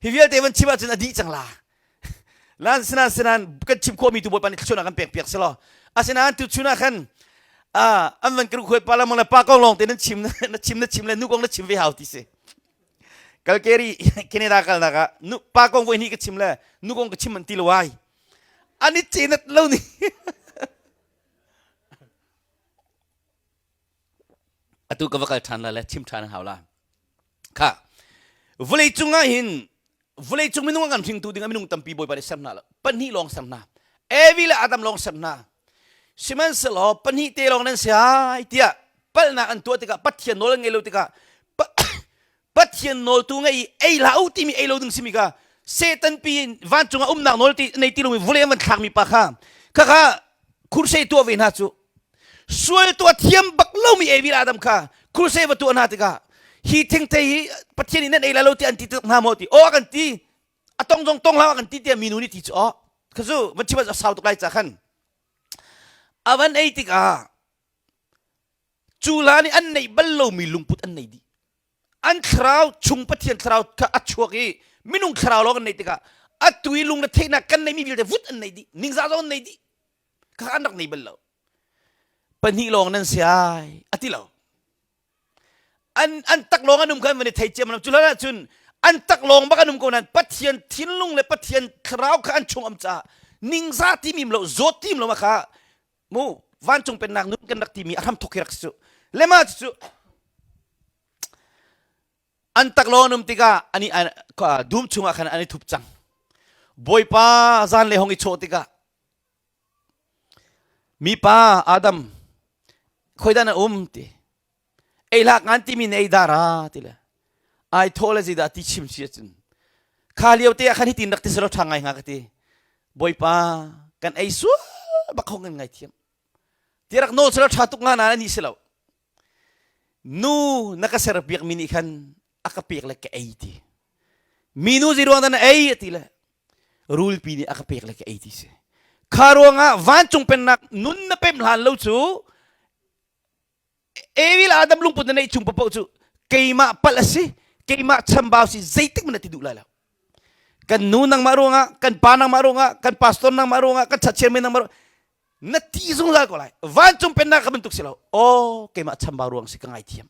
Hi vialte van chim ahcun a dih cang la. Lan sinan sinan kan chim khawhmi tu Bawipa nih thluachuahnak kan pek piak si law. Asinain tuchun ah khan an van kan khuai pa lamang le pa kong lawng te nan chim na chim na chim le nu kong na chim ve hau ti si. Calgary Canada kalnak ah nu pa kong voi hnih ka chim le nu kong ka chim an ti lo ai. An i cenat lo ni. Atu ka va kal ṭhan la le chim ṭhan hau la. Kha vawlei cung ah hin vawlei cung minung a kan hringtu ding ah minung tampi Bawipa nih ser hna lo. Pahnih lawng ser hna. Evi le Adam lawng ser hna. Sihmanhsehlaw pahnih te lawng nan si ai tiah palhnak an tuah tikah Pathian nawl an ngei lo tikah Pathian nawltu ngei i ei hlah u timi ei lo ding simi kha Satan pi in vancung ah umnak nawl ti nei ti lomi vawlei an van thlakmi pa kha khakha crusade tuah ve hna cu sual tuah thiam bak lomi Evi le Adam kha crusade va tuah hna tikah hi thingthei hi Pathian nih nan ei lai lo ti an ti tak hna maw ti aw a kan ti a tong zong tong hlah a kan ti tiah minu nih ti cu aw kha cu van chim a sau tuk lai ca khan a van ei tikah cu hla nih an neih bal lomi lungput an nei dih an thlarau chung Pathian thlarau kha a chuak i minung thlarau lawng an neih tikah atu i lung le theihnak kan neihmi vialte vut an nei dih ningzah zong an nei dih kha an rak nei bal lo pahnih lawng nan si ai a ti lo an an tak lawng an um kha an van i thei ciam lo cu hlan ahcun an tak lawng bak an um ko nain Pathian thinlung le Pathian thlarau kha an chung am caah ningzah timi lo zawt tim lo ma kha mu vancung pennak nun kan rak timi a hram thok hi rak si cu lema cu an taklawng an um tikah ani dum chungah khan an i thup cang bawipa zan le hong i chawh tikah mipa Adam khoidah na um ti ei hlak ngan timi na ei dara ti le ai thaw le zeidah ti chim si ahcun kha lio te ah khan hitin rak ti selaw ṭha ngai hnga ka ti bawipa kan ei sual bak hong kan ngai thiam ti rak nawl selaw ṭha tuk nga na ani si lo nu na ka ser piak mi nih khan a ka pek le ka ei ti mi nu zei ruang dah na ei ti le rulpi nih a ka pek le ka ei ti si kha ruangah vancung pennak nun na pem hlan lo cu Evi le Adam lungput na neih chung paoh cu keimah palh a si keimah chambau si zeitik hmanh na ti duh lai lo kan nu nangmah ruangah kan pa nangmah ruangah kan pastor nangmah ruangah kan chairman nangmah ruangah na ti zungzal ko lai vancung pennak ka bantuk si lo aw keimah chambau ruang si ka ngaithiam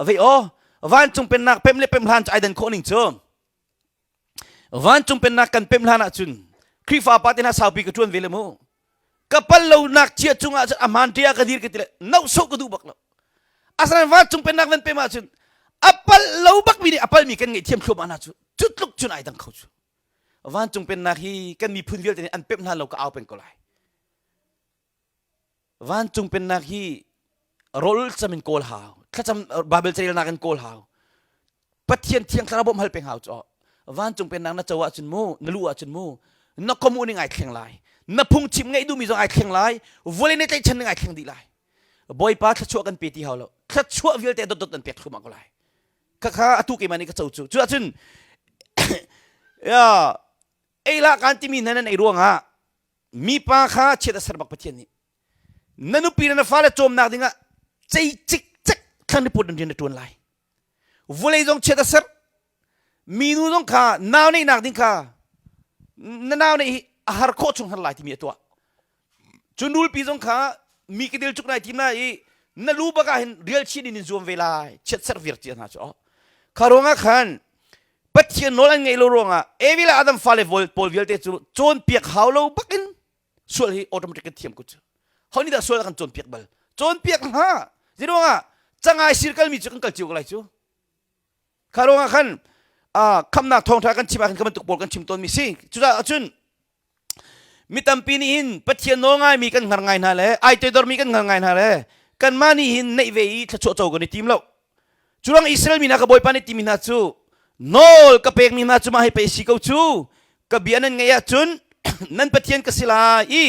vei aw vancung pennak pem le pem hlan cu ai dan khawh ning cu Vancung pennak kan pemh hlan ahcun Khrihfa pa te hna saupi ka ṭuan ve le mu. Ka pal lonak cia cungah cun a hmaan ṭia ka dir ka ti le nohsawh ka duh bak lo. Asinain vancung pennak van pem ahcun a pal lo bakmi nih a palmi kan ngaihthiam thluahmah hna cu cu tluk cun ai dang kho cu. Vancung pennak hi kan miphun vialte nih an pemh hna lo ka au peng ko lai. Vancung pennak hi rawl cam in kawl hau, thlacam Bible carelnak in kawl hau. Pathian thiang thlarau bawmh hal peng hau cu. Vancung pennak na co ahcun mu, na luh ahcun mu, na khuamu ning ai thleng lai. Na phungchim ngaih duhmi zong ai thleng lai. Vawlei ne tlaihchan ning ai thleng dih lai. Bawipa thluachuah kan pe ti hau lo. Thluachuah vialte dotdot an pek thluahmah ko lai. Khakha atu keimah nih ka co cu. Cu ahcun ya ei la kan timi hna nan ei ruangah mipa kha chiat a ser bak Pathian nih. Na nupi le na fale cawmnak dingah cei cikcek thlan riput in rian na ṭuan lai. Vulei zong chiat a ser. Minu zong kha nau neihnak ding kha na nau neih hi a har khawh chung har lai timi a tuah. Cu nulpi zong kha mi kedil cuk nai tim lai i na lu bak ah hin rial chin in in zuam ve lai chiat ser vir cia hna cu. Kha ruangah khan Pathian nawl an ngeih lo ruangah Evi le Adam fale pawl vialte cu cawnpiak hau lo bakin sual hi automatic kan thiam ko cu. Ho nih dah sual a kan cawnpiak bal? Cawnpiak hna. Zeiruangah cangai sir kalmi cu kan kal cio ko lai cu. Kha ruangah khan khamnak thawngṭha kan chim ah khan ka bantuk pawl kan chim tawnmi si. Cucaah cun Mi tampi nih hin Pathian nawl ngaimi kan hngar ngai hna le ai toidormi kan hngar ngai hna le kanmah nih hin neih ve i thluachuah co kan i tim lo. Curang Israel mi hna ka Bawipa nih timi hna cu nawl ka pekmi hna cu mah hi pei si ko cu ka bia nan ngaih ahcun nan Pathian ka si lai i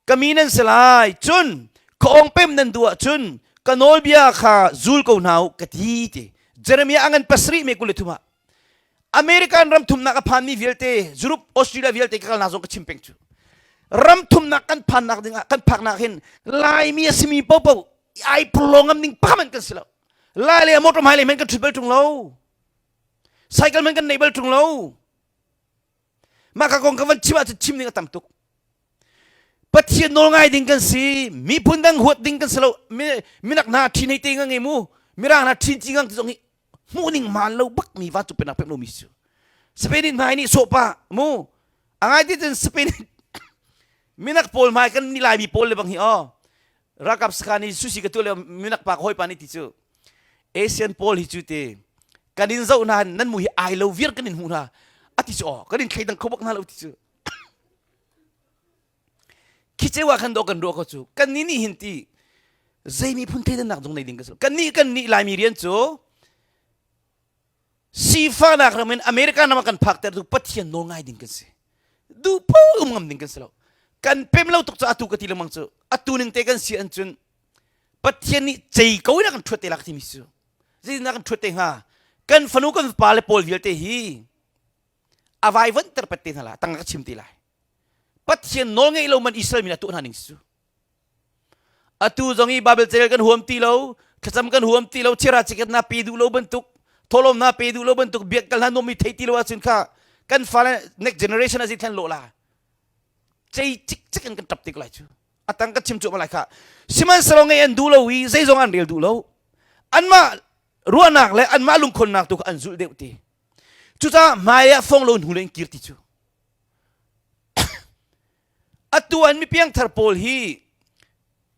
ka mi nan si lai cun ka ong pem nan duh ahcun ka nawlbia kha zul ko hna u ka ti ti Jeremiah a ngan pasarih me 23 ah American ram thumnak a phanmi vialte Europe Australia vialte ka kalnak zong ka chim peng cu ram thumnak kan phannak dingah kan phaknak hin Laimi a simi popo ai purlo ngam ding pakhat kan si lo Lai le motor hmai le men kan ṭhut bal ṭung lo cycle men kan nei bal ṭung lo mah ka kong ka van chim ahcun chim ding a tam tuk Pathian nawl ngai ding kan si miphun dang huat ding kan si lo minak hna ṭhin hei te nga nge mu mirang hna ṭhin ci ngang ti zong hi hmuh ning maan lo bak mi vancung pennak pek lomi cu Spain in hmai nih sawhpa mu a ngai ti cun Spain minak pawl hmai kan ni laimi pawl le bang hi aw ralkap sakhan i sushi ka tu le minak pa ka hawipa nih ti cu Asian pawl hi cu te kan in zoh hna nan mu hi ai lo viar kan in hmuh hna ati cu aw kan in thleidang kho bak hna lo ti cu Khi ceu ah khan dawh kan ruah ko cu kan nih nih hin ti zei miphun thleidannak zong nei ding kan si kan nih kan nih Laimi rian cu sifahnak ram in America ram ah kan phakter tu Pathian nawl ngai ding kan si duh paoh um ngam ding kan si lo kan pem lo tuk cu atu ka ti lengmang cu atu ning te kan si an cun Pathian nih cei ko in a kan ṭhuat te lak timi cu zeitindah kan ṭhuat te hnga kan fanu kan pa le pawl vialte hi a vaivuanhter pet te hna lai tang ka chim te lai Pathian nawl ngeih lo man Israel mi a tuah hna ning si cu. Atu zong i Bible carel kan huam ti lo, thlacam kan huam ti lo, chira chiket na pe duh lo bantuk, tholom na pe duh lo bantuk, biak kal hna nuam mi thei ti lo ahcun kha kan fale next generation a thlen lo la. Cei cik cik in kan tap tik lai cu. Atang kan chim cu lai kha. Sihmanhsehlaw ngei an duh lo i zeizong an rel duh lo. Anmah ruahnak le anmah lungkhonnak tu kha an zulh deuh ti. Cucaah hmai ah fong lo hnu le in kir ti cu. Atu an mipiangthar pawl hi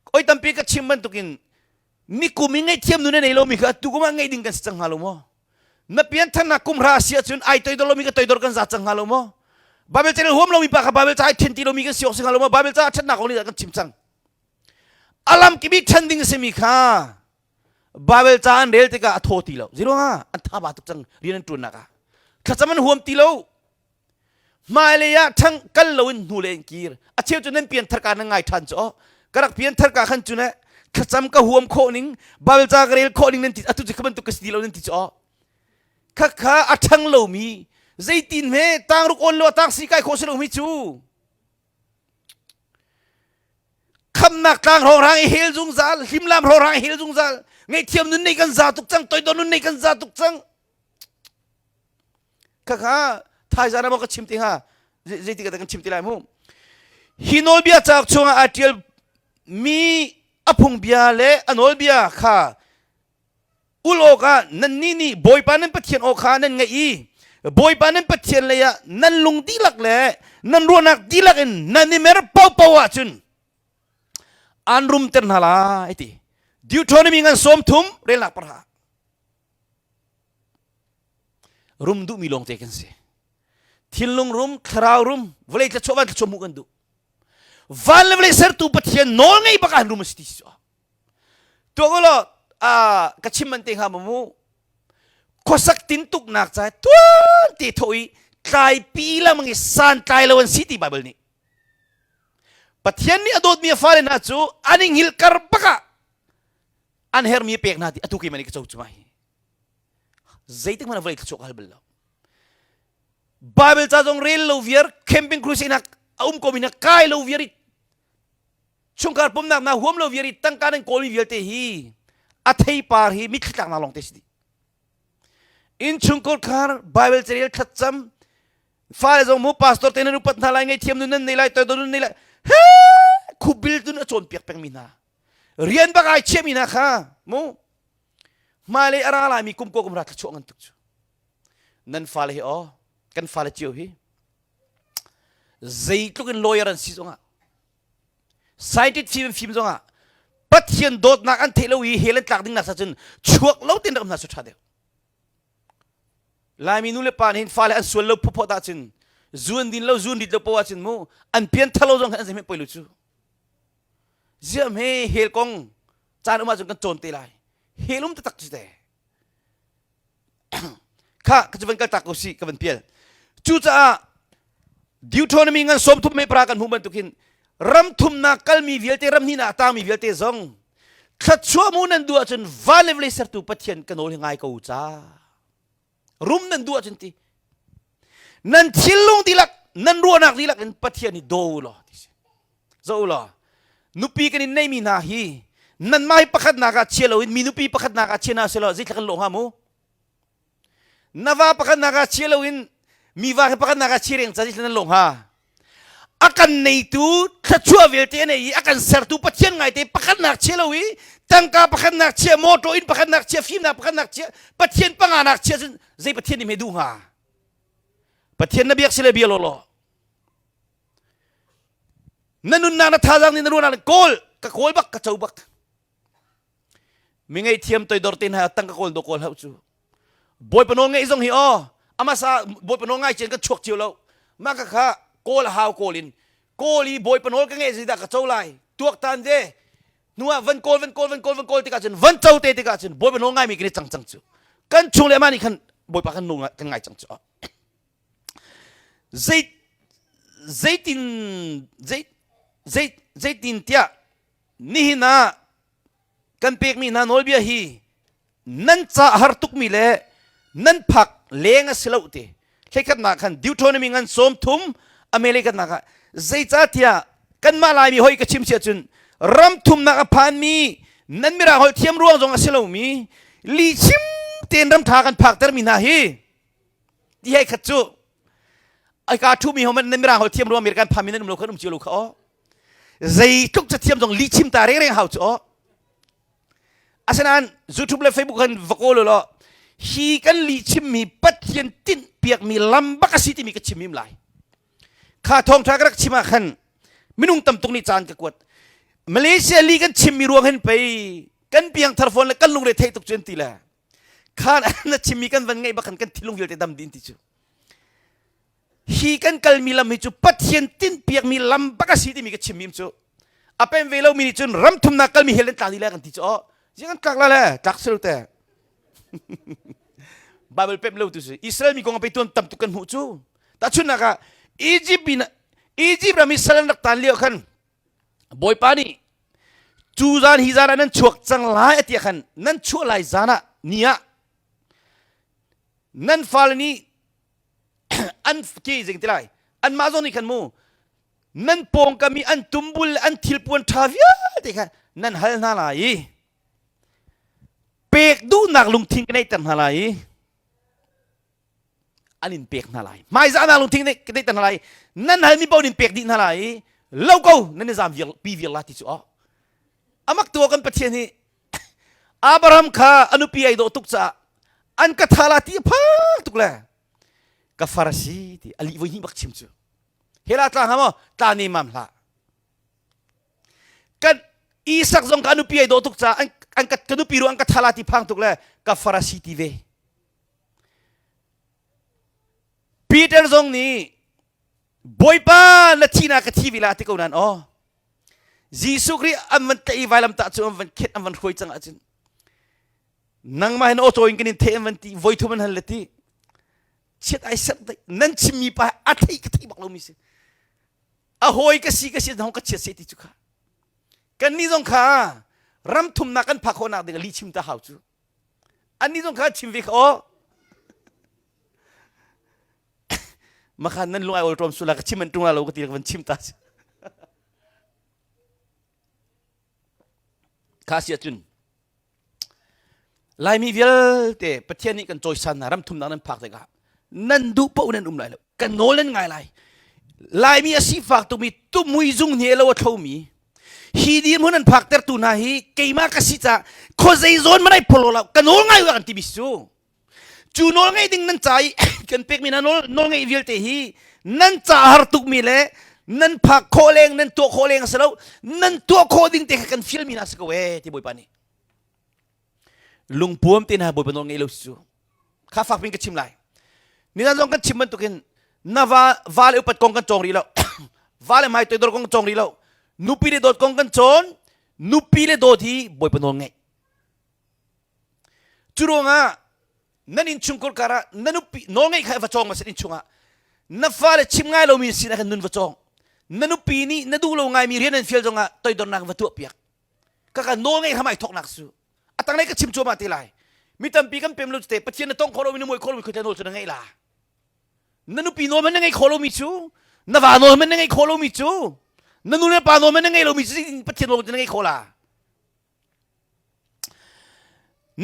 oi tampi ka chim bantukin mikum i ngaihthiam nu na nei lomi kha atu kum ah ngeih ding kan si cang hnga lo maw? Na piantharnak kum hra a si ahcun ai toidor lomi ka toidor kan za cang hnga lo maw? Bible ca huam lomi pa kha Bible ca ai then ti lomi kan si awk si hnga lo maw? Bible ca a ṭhatnak kong nih kan chim cang. A lam kip i ṭhen ding a simi kha Bible ca an rel tikah a thaw ti lo. Zeiruangah an thaba tuk cang rian an ṭuannak ah. Thlacam an huam ti lo. Hmailei ah ṭhang kal loin hnulei in kir. A cheu cu nan pianthar ka nan ngai ṭhan cu aw. Ka rak pianthar ka khan cu ne thlacam ka huam khawh ning, Bible ca ka rel khawh ning nan ti atu cu kha bantuk ka si ti lo nan ti cu aw. Khakha a ṭhang lomi zeitin hme tangruk awn lo tang si kai khawh si lomi cu khamnak tlang hrawng i hel zungzal hlimlam hrawng i hel zungzal ngaihthiam nun nei kan za tuk cang toidor nun nei kan za tuk cang Khakha thaizan ah maw ka chim ti hnga zeiti ka kan chim ti lai mu hi nawlbia cauk chungah aa ṭial mi a phungbia le a nawlbia kha ul awkah nannih nih Bawipa nan Pathian aw kha nan ngaih i Bawipa nan Pathian lei ah nan lung dihlak le nan ruahnak dihlak in nan i mer paohpaoh ahcun an rumter hna lai ti Deuteronomy ngan 30 relnak parha Rum duhmi lawngte kan si. Thinlung rum, thlarau rum, vawlei thluachuah van thluachuah hmuh kan duh. Van le vawlei sertu Pathian nawl ngei bak an rum a si ti si cu. Tuah ko law ka chim man te hnga maw mu khuasak tintuknak ca tuan te tho i tlaipi lengmang i santlai lo an si ti Bible nih. Pathian nih a dawtmi a fale hna cu an i hngilh kar bak ah an hermi a pek hna ti atu keimah nih ka co cu mai. Zeitik hmanh ah vawlei thluachuah ka hal bal lo. Bible ca zong rel lo viar camping crusade nak a um ko mi na kai lo viar i chungkhar pumnak na huam lo viar i tangka nan kawlmi vialte hi a theipar hi mitthli tlaknak lawng te si dih. Innchungkhar khar Bible carel thlacam fale zong mu pastor te nan upat hna lai ngaihthiam nun nan nei lai toidor nun nei lai he khubil tun a cawnpiak pengmi hna rian bak ai chiahmi hna kha mu hmailei a ra laimi kum ko kum ra thluachuah ngan tuk cu nan fale hi aw kan fale cio hi zeitluk in lawyer an si zongah scientist fim fim zongah Pathian dawtnak an theih lo i hell an tlak ding nak sa cun chuak lo ten rak um hna su tha deuh Laimi nu le pa nih hin fale an sual lo phawphawt ahcun zuan din lo zuan rit lo poah ahcun mu an pian thalo zong an zeihmanh poi lo cu ziam he hel kong caan um ahcun kan cawn te lai hel um taktak cu te kha ka cu van kal tak ko si ka van pial cucaah Deuteronomy ngan 30 me pra kan hmuh bantukin ram thumnak kalmi vialte ram hnihnak a tangmi vialte zong thluachuah mu nan duh ahcun van le vawlei sertu Pathian ka nawl hi ngai ko ca rum nan duh ahcun ti nan thinlung dihlak nan ruahnak dihlak in Pathian hi daw u law ti si zo u law nupi kan in neimi hna hi nanmah hi pakhatnak ah chia loin mi nupi pakhatnak ah chia hna selaw zeitluk kan lawh hnga mu Na va pakhatnak ah chia loin mi va khi pakhatnak ah chia reng ca nan lawng ha. A kan neitu thluachuah vialte a nei i a kan sertu Pathian ngaite pakhatnak chia lo i tangka pakhatnak chia motor in pakhatnak chia fimnak pakhatnak chia Pathian panganak chia cun zei Pathian nih hme duh hnga? Pathian na biak si le bia law Na nunnak na thazaang nih na ruahnak kawl ka kawl bak ka co bak. Mi ngaihthiam toidor te hna tangka kawl do kawl hau cu. Bawipa nawl ngeih zong hi aw amasa Bawipa nawl ngai cian kan chuak cio lo. Mah ka kha kawl a hau kawl in kawl i Bawipa nawl ka ngeih zeidah ka co lai tuaktan ve hnuah van kawl van kawl van kawl van kawl tikah cun van co te tikah cun Bawipa nawl ngaimi kan i cang cang cu. Kan chung le amah nih khan Bawipa kan nawl kan ngai cang cu. Zei zeitin zei zei zeitin tiah nihin ah kan pekmi hna nawlbia hi nan ca a har tukmi le nan phak leng a si lo ti hleikhatnak khan Deuteronomy ngan 30 a me leikhatnak ah zeicahtiah kanmah Laimi hoi ka chim si ahcun ram thumnak a phanmi nan mirang holh thiam ruang zong a si lomi lihchim tein ram ṭha kan phaktermi hna hi ti hei khat cu ai ka ṭhumi ho man nan mirang holh thiam ruang American phanmi nan um lo khan um cio lo kha aw zeitluk cathiam zong lihchim ta rengreng hau cu aw asinain youtube le facebook kan va kawl law hi kan lihchimmi pathian tinh piakmi lam bak a si timi ka chim him lai kha thawngtha ka rak chim ah khan minung tam tuk nih caan ka kuat Malaysia li kan chimmi ruang hin pei kan piangthar phone le kan lungre theih tuk cu an ti le khan na chimmi kan van ngaih bak khan kan thinlung vialte dam din ti cu hi kan kalmi lam hi cu Pathian tinhpiakmi lam bak a si timi ka chimmi cu a pem ve lomi nih cun ram thumnak kalmi hel an tlak dih le kan ti cu aw zing an tlak la le tlak sel te Bible pem lo tu si Israel mi kong a pe tuan tam tuk kan hmuh cu tahchunhnak ah Egypt in Egypt ram i sal an rak tan lio khan Bawipa nih cu zan hi zan ah nan chuak cang lai a ti khan nan chuah lai zan ah ni ah nan fale nih an ke zing ti lai anmah zong nih khan mu nan pawngkam i an tumbul an thilpuan ṭha vialte kha nan hal hna lai i pek duhnak lungthin ka neihter hna lai i an in pek hna lai hmaizahnak lungthin ka neihter hna lai nan halmi paoh in pek dih hna lai i lo ko nan i zam viar pi viar la ti cu aw amak tu kan Pathian hi Abraham kha a nupi ai dawh tuk caah an ka tha la ti a phang tuk le ka far a si ti a lih voi hnih bak chim cu hela tla hnga maw tla ne mam hlah kan Isak zong ka nupi ai dawh tuk caah an, an ka, ka nupi ru an ka tha la ti phang tuk le ka far a si ti ve. Peter zong nih Bawipa na thihnak ka thi ve la ti ko nan aw. Jesuh Khrih an van tlaih i vailamtah cu an van khet an van hruai cang ahcun nangmah hin aw in kan in theh an van ti voi thum an hal le ti chiat ai serh dai nan chimmi pa a thei ka thei bak lomi si a hawi ka si ka si hong ka chiat se ti cu kha kan nih zong kha ram thumnak kan phak khawhnak ding li chim ta hau cu annih zong kha chim ve kha aw makhan nan lung ai ol ṭom sula ka chim an ṭung la lo ka ti ka van chim ta kha si ahcun Laimi vialte Pathian nih kan cawisan hna ram thumnak nan phak tikah nan duh paoh nan um lai lo kan nawl nan ngai lai Laimi a sifak tukmi tumui zung hne lo a thlomi hi dirhmun an phak tertu hna hi keimah ka si ca khuazei zawn manai pholo lo ka nawl ngai kan ti mi cu cu nawl ngeih ding nan ca i kan pekmi hna nawl nawl ngeih vialte hi nan ca har tukmi le nan phak khawh leng nan tuah khawh leng a si lo nan tuah khawh ding te kha kan fialmi hna si ko ee ti Bawipa nih lungpuam te hna Bawipa nawl ngei lo si cu kha fak pin ka chim lai nizan zong kan chim bantukin na va va le upat kong kan cawng rih lo va le hmai toidor kong kan cawng rih lo nupi le dawt kong kan cawn nupi le dawt hi Bawipa nawl ngeih Cu ruangah nan innchungkhar karah na nupi nawlngeih kha va cawng ma sin innchung ah na fale chim ngai lomi sin ah khan nun va cawng na nupi nih na duh lo ngaimi rian an fial zongah toidornak va tuah piak kaka nawlngeih hram ai thawknak su a tanglei ka chim cuahmah te lai mi tampi kan pem lo te pathian na tong kho lomi na muai kho lomi khuate nawl cu na ngeih la na nupi nawl man na ngei kho lomi cu na va nawl man na ngei kho lomi cu na nu le pa nawl man na ngei lomi cu pathian nawl cu na ngei kho la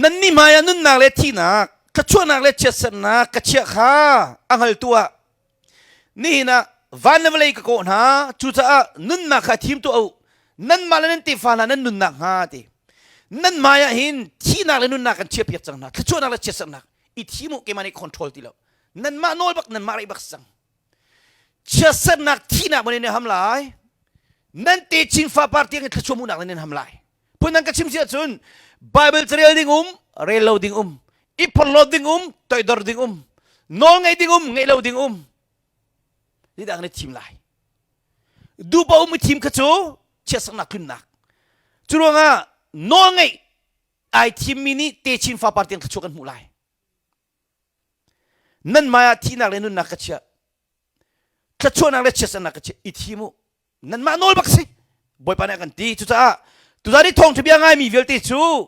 Nannih hmaiah nunnak le thihnak, thluachuahnak le chiatsernak ka chiah kha a hngaltu ah nihin ah van le vawlei ka kawh hna. Cucaah nunnak kha thim tuah u. Nanmah le nan tefa hna nan nunnak hnga ti. Nan hmaiah hin thihnak le nunnak kan chiahpiak cang hna. Thluachuahnak le chiatsernak i thim u keimah nih control ti lo. Nanmah nawl bak nanmah reih bak si cang. Chiatsernak thihnak man in ham lai. Nan techin fapar tiang in thluachuah hmuhnak nan in ham lai. Phundang ka chim si ahcun Bible carel ding um, rel lo ding um, i phorhlawt ding um, toidor ding um, nawl ngeih ding um, ngeih lo ding um. Zeidah kan i thim lai? Duhpa um i thim kha cu chiatsaknak tlunnak. Cu ruangah nawl ngeih ai thimmi nih techin fapar tiang thluachuah kan hmuh lai. Nan hmaiah thihnak le nunnak ka chiah. Thluachuahnak le chiatsernak ka chiah. I thim u. Nanmah nawl bak si. Bawipa nih a kan ti. Cucaah tuzan i thawngṭha bia ngaimi vialte cu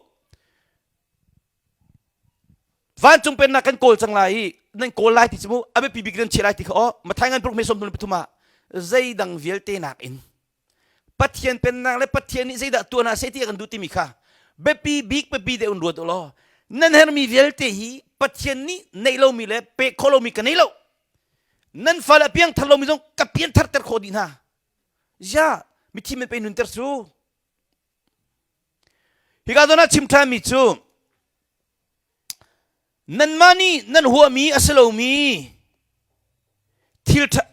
vancung pennak kan kawl cang lai i nan kawl lai ti cu mu a biapi bik nan chiah lai ti kha aw Mathai ngan paruk me sawm pathum ah zeidang vialte nakin Pathian pennak le Pathian nih zeidah tuah hna seh ti a kan duh timi kha biapi bik biapi deuh in ruat u law nan herhmi vialte hi Pathian nih neih lomi le pek khawh lomi ka nei lo nan fale a piangthar lomi zong ka pianthar ter khawh dih hna ya mithi men pe nunter su hika zawn ah chim ṭhanmi cu Nanmah nih nan huahmi a si lomi thil ṭha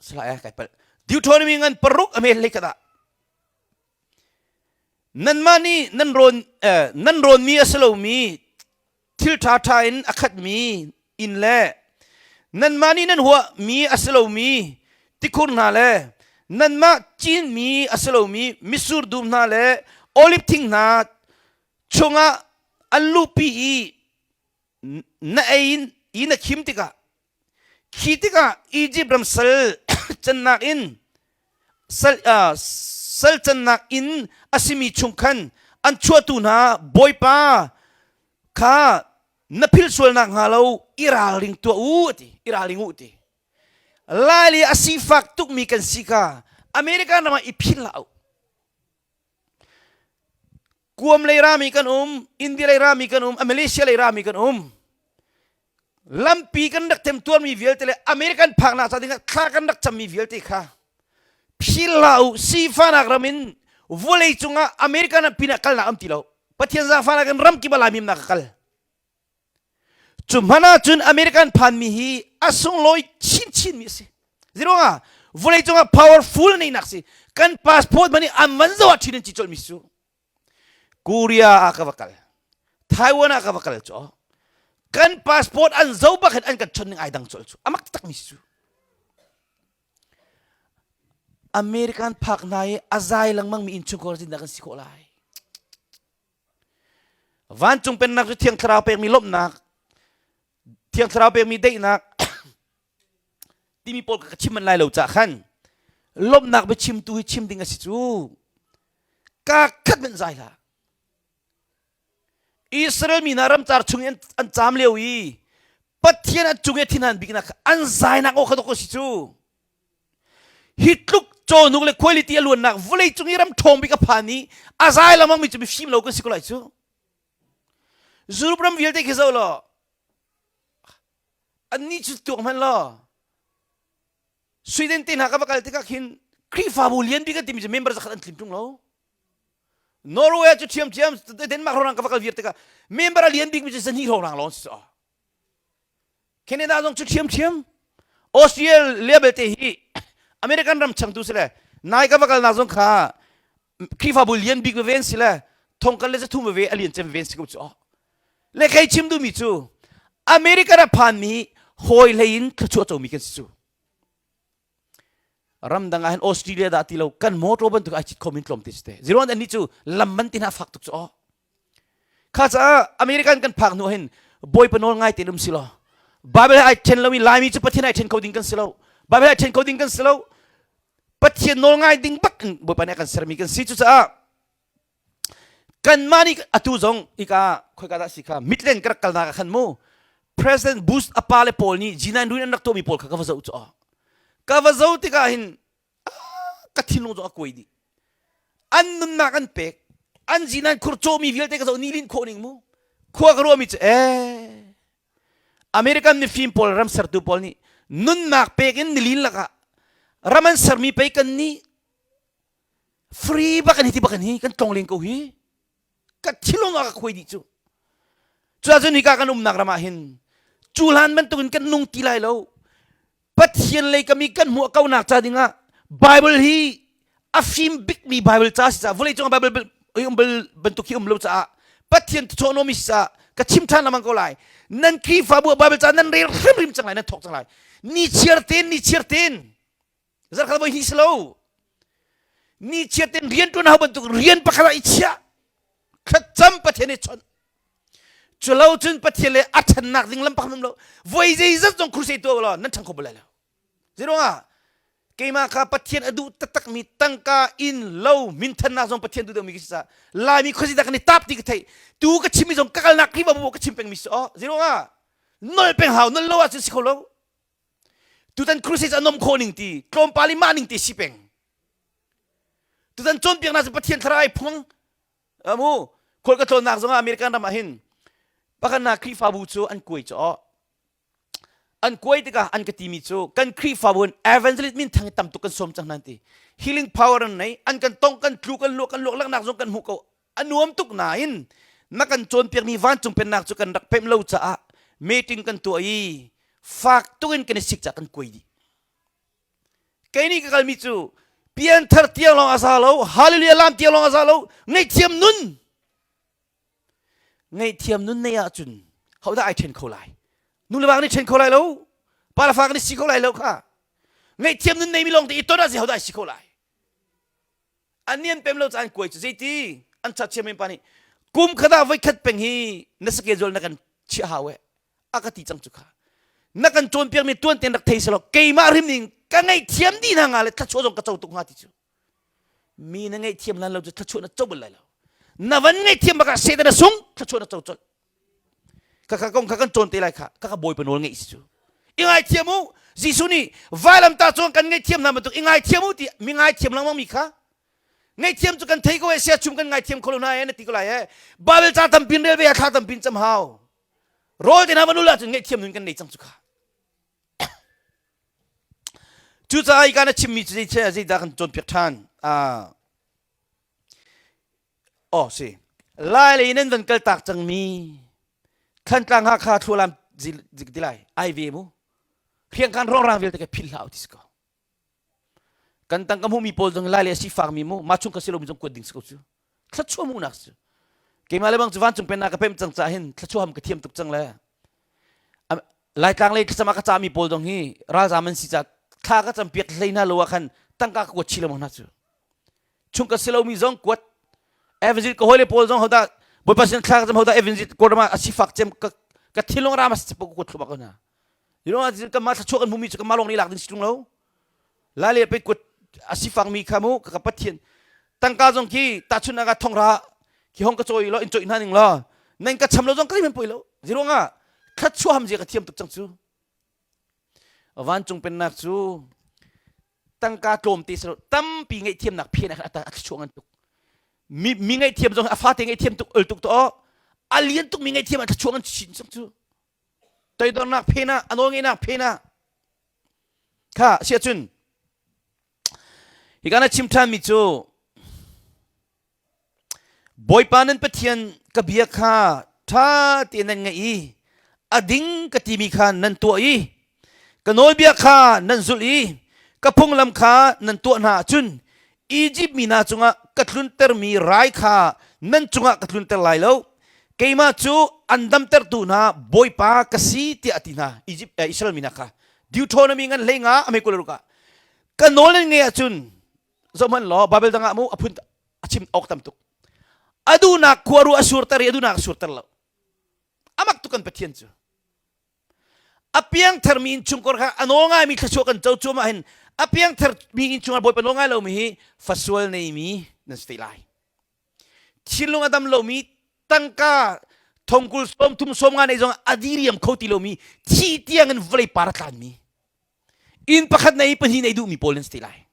salai kai palh Deuteronomy ngan paruk a hme hlei khat ah nanmah nih nan rawn eh, nan rawnmi a si lomi thil ṭha ṭha in a khatmi inn le nanmah nih nan huahmi a si lomi tikhur hna le nanmah cinmi a si lomi mitsur dum hna le oliv thing hna chungah an luhpi i na ei in i na khim tikah khi tikah Egypt ram sal cannak in sal, uh, sal cannak in a simi chung khan an chuahtu hna Bawipa kha na philh sualnak hnga lo i ralring tuah u ati i ralring u ti lai le a sifak tukmi kan si kha American ram ah i philh hlah u Guam lei rami kan um, India lei rami kan um, Malaysia lei rami kan um. Lampi kan rak temtuarmi vialte le American phaknak ca dingah thla kan rak cammi vialte kha phil hlah u sifanak ram in vawlei cungah American ah pinah kalnak am ti lo. Pathian zaangfahnak in ram kip ah Laimimnak ka kal. Cu hmanh ahcun American phanmi hi a sunglawi chinchinmi a si. Zeiruangah vawleicung ah powerful neinak si. Kan passport hmanh hi an van zoh ah ṭhin an ci colhmi cu. Korea ah ka va kal. Taiwan ah ka va kal cu. Kan passport an zo bak hin an kan chon ning ai dang col cu. Amak tak mi si cu. American phak hna i a zai lengmang mi innchungkhar zindah kan si khawh lai. Vancung pennak cu Thiang Thlarau pekmi lawmhnak, Thiang Thlarau pekmi daihnak timi pawl ka chim manh lai lo cah khan lawmhnak biachimtu hi chim ding a si cu. Ka khat hmanh zai hlah. Israel mi hna ramcar chung i an caam lio i Pathian an cung i thinhan biknak an zainak aw kha dawk a si cu. Hi tluk cawhnuk le quality a luannak vawlei cung i ram ṭhawng bik a phan i a zai lengmang mi cu mifim lo kan si ko lai cu. Europe ram vialte khi zoh law annih cu tuak hmanh law Sweden te hna ka va kal tikah khin Khrihfabu lian bik an timi cu member zakhat an tlim ṭung lo. Norway cu ṭhiamṭhiam Denmark hrawng ka va kal viar tikah member a lian bikmi cu zahnih hrawng lawng si. Canada zong cu ṭhiamṭhiam. Australia belte hi American ram changtu si le nai ka va kalnak zong kha Khrihfabu lian bik veve an si le thongkal le zathum veve a lian cem veve an si ko cu. Le kei chim duhmi cu American a phanmi hawi hlei in thluachuah comi kan si cu. Ramdang ah hin Australia dah ti lo kan motor bantuk ai cit kho min tlawm te si te. Ziron an nih cu lam man tin ha fak tuk cu. Kha caah American kan phak hnu hin Bawipa nawl ngai te um si law Bible ai then lomi Laimi cu Pathian ai then kho ding kan si lo. Bible ai then kho ding kan si lo. Pathian nawl ngai ding bak in Bawipa nih a kan sermi kan si cucaah kanmah nih atu zong ika khoika dah si kha Midland ka rak kalnak ah khan mu President Bush a pa le pawl nih G9 ruin an rak tuahmi pawl kha ka va zoh cu ka va zoh tikah hin ka thinlung zong a kuai dih an nunnak an pek an G9 khur cawmi vialte ka zoh ni lin khawh ning mu khua ka ruahmi cu eh American mifim pawl ram sertu pawl nih nunnak pek in nilin lakah ram an sermi pei kan nih free bak an hi ti bak an hi kan tlong len ko hi ka thilung ah ka khuai dih cu cuahcun hika kan umnak ram ah hin cu hlan bantukin kan nung ti lai lo Pathian lei kami kan hmuh kaunak ca dingah Bible hi a fim bikmi Bible ca si caah vawlei cungah Bible um bal bantuk hi um lo caah Pathian thuchawhnomi si caah ka chim ṭhan lengmang ko lai nan Khrihfabu ah Bible ca nan rel hrimhrim cang lai nan thawk cang lai ni chiar ten ni chiar ten zarkhat voi hnih si lo ni chiar ten rian ṭuan hau bantuk rian pakhat ah i chiah thlacam Pathian i chawnh culo cun Pathian le a ṭhannak ding lam pakhat um lo voi zeizat zong crusade tuah law nan ṭhang kho bal lai lo zeiruangah keimah kha Pathian a duh taktakmi tangka inn lo minthannak zong Pathian duh deuhmi ka si caah Laimi khuazi dah kan i tap ti ka theih tu ka chimmi zong ka kalnak Khrihfabu ka chim pengmi si aw zeiruangah nol peng hau nol lo ahcun si kho lo tutan crusade a nom khawh ning ti tlawmpal i mah ning ti si peng tutan cawnpiaknak cu Pathian thlarau ai phuang Amu khual ka tlawnnak zongah American ram ah hin pakhatnak Khrihfabu cu an kuai cu an kuai tikah an ka timi cu kan Khrihfabu in evangelist min thang tam tuk kan sawm cang hna ti healing power an nei an kan tong kan tlu kan luak kan luak laknak zong kan hmuh ko a nuam tuk nain na kan cawnpiakmi vancung pennak cu kan rak pemh lo caah meeting kan tuah i fak tuk in kan i sik caah kan kuai dih Kei nih ka kalmi cu pianthar tiang lawng a za lo, hallelujah lam tiang lawng a za lo, ngaihthiam nun. Ngaihthiam nun nei ahcun hodah ai ṭhen kho lai? Nu le va kan i ṭhen kho lai lo, pa le fa kan i si kho lai lo kha. Ngaihthiam nun neimi lawng te i ton ah hodah ai si kho lai? An nih an pem lo caan kuai cu zeiti an chat men pa nih kum khat ah voikhat peng hi na schedule na kan chiah hau eh a ka ti cang cu kha na kan cawnpiak mi tuan ten rak thei selaw keimah hrim ning ka ngaihthiam dih hna nga le thluachuah zong ka co tuk hnga ti cu mi na ngaihthiam lan lo cu thluachuah na co bal lai lo na van ngaihthiam bakah Satan a sung thluachuah na co colh ka ka kong kha kan cawn te lai kha ka ka bawipa nawl ngeih si cu i ngaithiam u Jesuh nih vailamtah cung kan ngaihthiam hna bantuk i ngaithiam u ti mi ngaithiam lengmang mi kha ngaihthiam cu kan thei ko e sia chum kan ngaithiam kho lo hna e na ti ko lai e Bible ca tampin rel ve a thla tampin cam hau rawl te hna van ul ahcun ngaihthiam nun kan nei cang cu kha cucaah i kana chimmi cu zei zeidah kan cawnpiak ṭhan Oh si. Lai lei nan van kal tak cangmi Thantlang Hakha Thlualam zik ti lai ai ve mu. Hriangkhan rongrang vialte ka philh hlah ti si ko. Kan tang ka hmuhmi pawl zong lai le a sifak mi mu ma chung ka si lomi zong kuat ding si ko cu. Thlachuah hmuhnak si. Keimah le bang cu vancung pennak ka pem cang ca hin thlachuah ham ka thiam tuk cang le. Laitlang lei thlacam ah ka cahmi pawl zong hi ralzam an si ca thla ka campiak hlei hna lo ah khan tangka ka kuat chih lengmang hna cu. Chung ka si lomi zong kuat Evangelist ka hawile pawl zong hodah Bawipa sin thla ka cam hodah Evangelist kawlram ah a sifak cem ka ka thinlung ram a si ka kuat thluahmah ko hna. You know, kanmah thluachuah kan hmumi cu kanmah lawng nih lak ding si ṭung lo. Lai le pei kut a sifakmi kha mu ka Pathian tangka zong khi tahchunhnak ah thongra khi hong ka cawi law in cawih hna ning law nan ka cham lo zong ka zeihmanh poi lo. Zeiruangah thluachuah ham zia ka thiam tuk cang cu. Vancung pennak cu tangka tlawmte si lo tampi ngaihthiamnak phen ah khan a thluachuah ngan tuk. Mi, mi ngaihthiam zong a fate ngaihthiam tuk ul tuk to a lian tuk mi ngaihthiam a thluachuah ngan chin cang cu. Toidornak phen ah a nawlngeihnak phen ah kha si ahcun hika na chim ṭhanmi cu Bawipa nan Pathian ka bia kha ṭha tein nan ngaih i a ding ka timi kha nan tuah i ka nawlbia kha nan zulh i ka phunglam kha nan tuah hna ahcun Izipt mi hna cungah ka tluntermi rai kha nan cungah ka tlunter lai lo. Keimah cu an damtertu hna Bawipa ka si tiah a ti hna. Izipt eh, Israel mi hna kha. Deuteronomy ngan hlei nga a mei ruk ah ka nawl nan ngei ahcun zohhmanh law Bible dang ah mu a phun a chim awk tam tuk. A duhnak khua ru a surter i a duhnak a surter lo. Amak tuk kan Pathian cu. A piangtharmi innchungkhar kha a nawl ngaimi thluachuah kan co cuahmah hin a piangtharmi innchungkhar Bawipa nawl ngai lomi hi fasual neimi nan si te lai. Thinlung a dam lomi tangka thongkul 30 sawmnga nei zong a diriam kho ti lomi thi tiang in vawlei par a tlanmi inn pakhat nei pahnih nei duhmi pawl nan si te lai.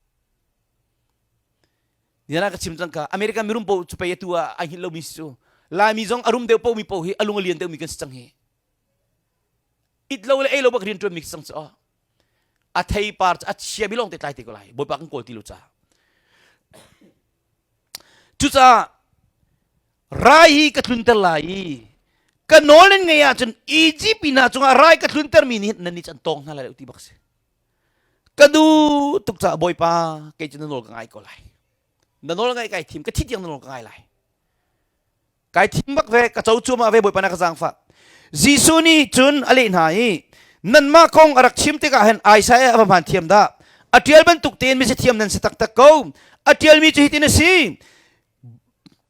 Nian ka chim cang ka American mirum po cu pei atu ah ai hngilh lomi si cu Laimi zong a rum deuh pomi po hi a lung a lian deuhmi kan si cang hi. It lo le ei lo bak rian ṭuan mi sang cu a theipar a chia mi lawng te tlai te ko lai bawipa kan kawl ti lo ca cucaah rai hi ka tlunter lai i ka nawl nan ngei ahcun Egypt hna cungah rai ka tlunter mi nih nan nih can tawng hna lai lo ti bak si ka du tuk caah bawipa kei cu na nawl ka ngai ko lai na nawl ngai kai thim ka thi tiang na nawl ka ngai lai Kai thim bak ve, ka co cuahmah ve Bawipa na ka zaangfah. Jesuh nih cun a leh hna i, nanmah kong a rak chim tikah hin Isaiah a va hmaan thiam dah. A ṭial bantuk tein misi thiam nan si taktak ko. A ṭialmi cu hitin a si.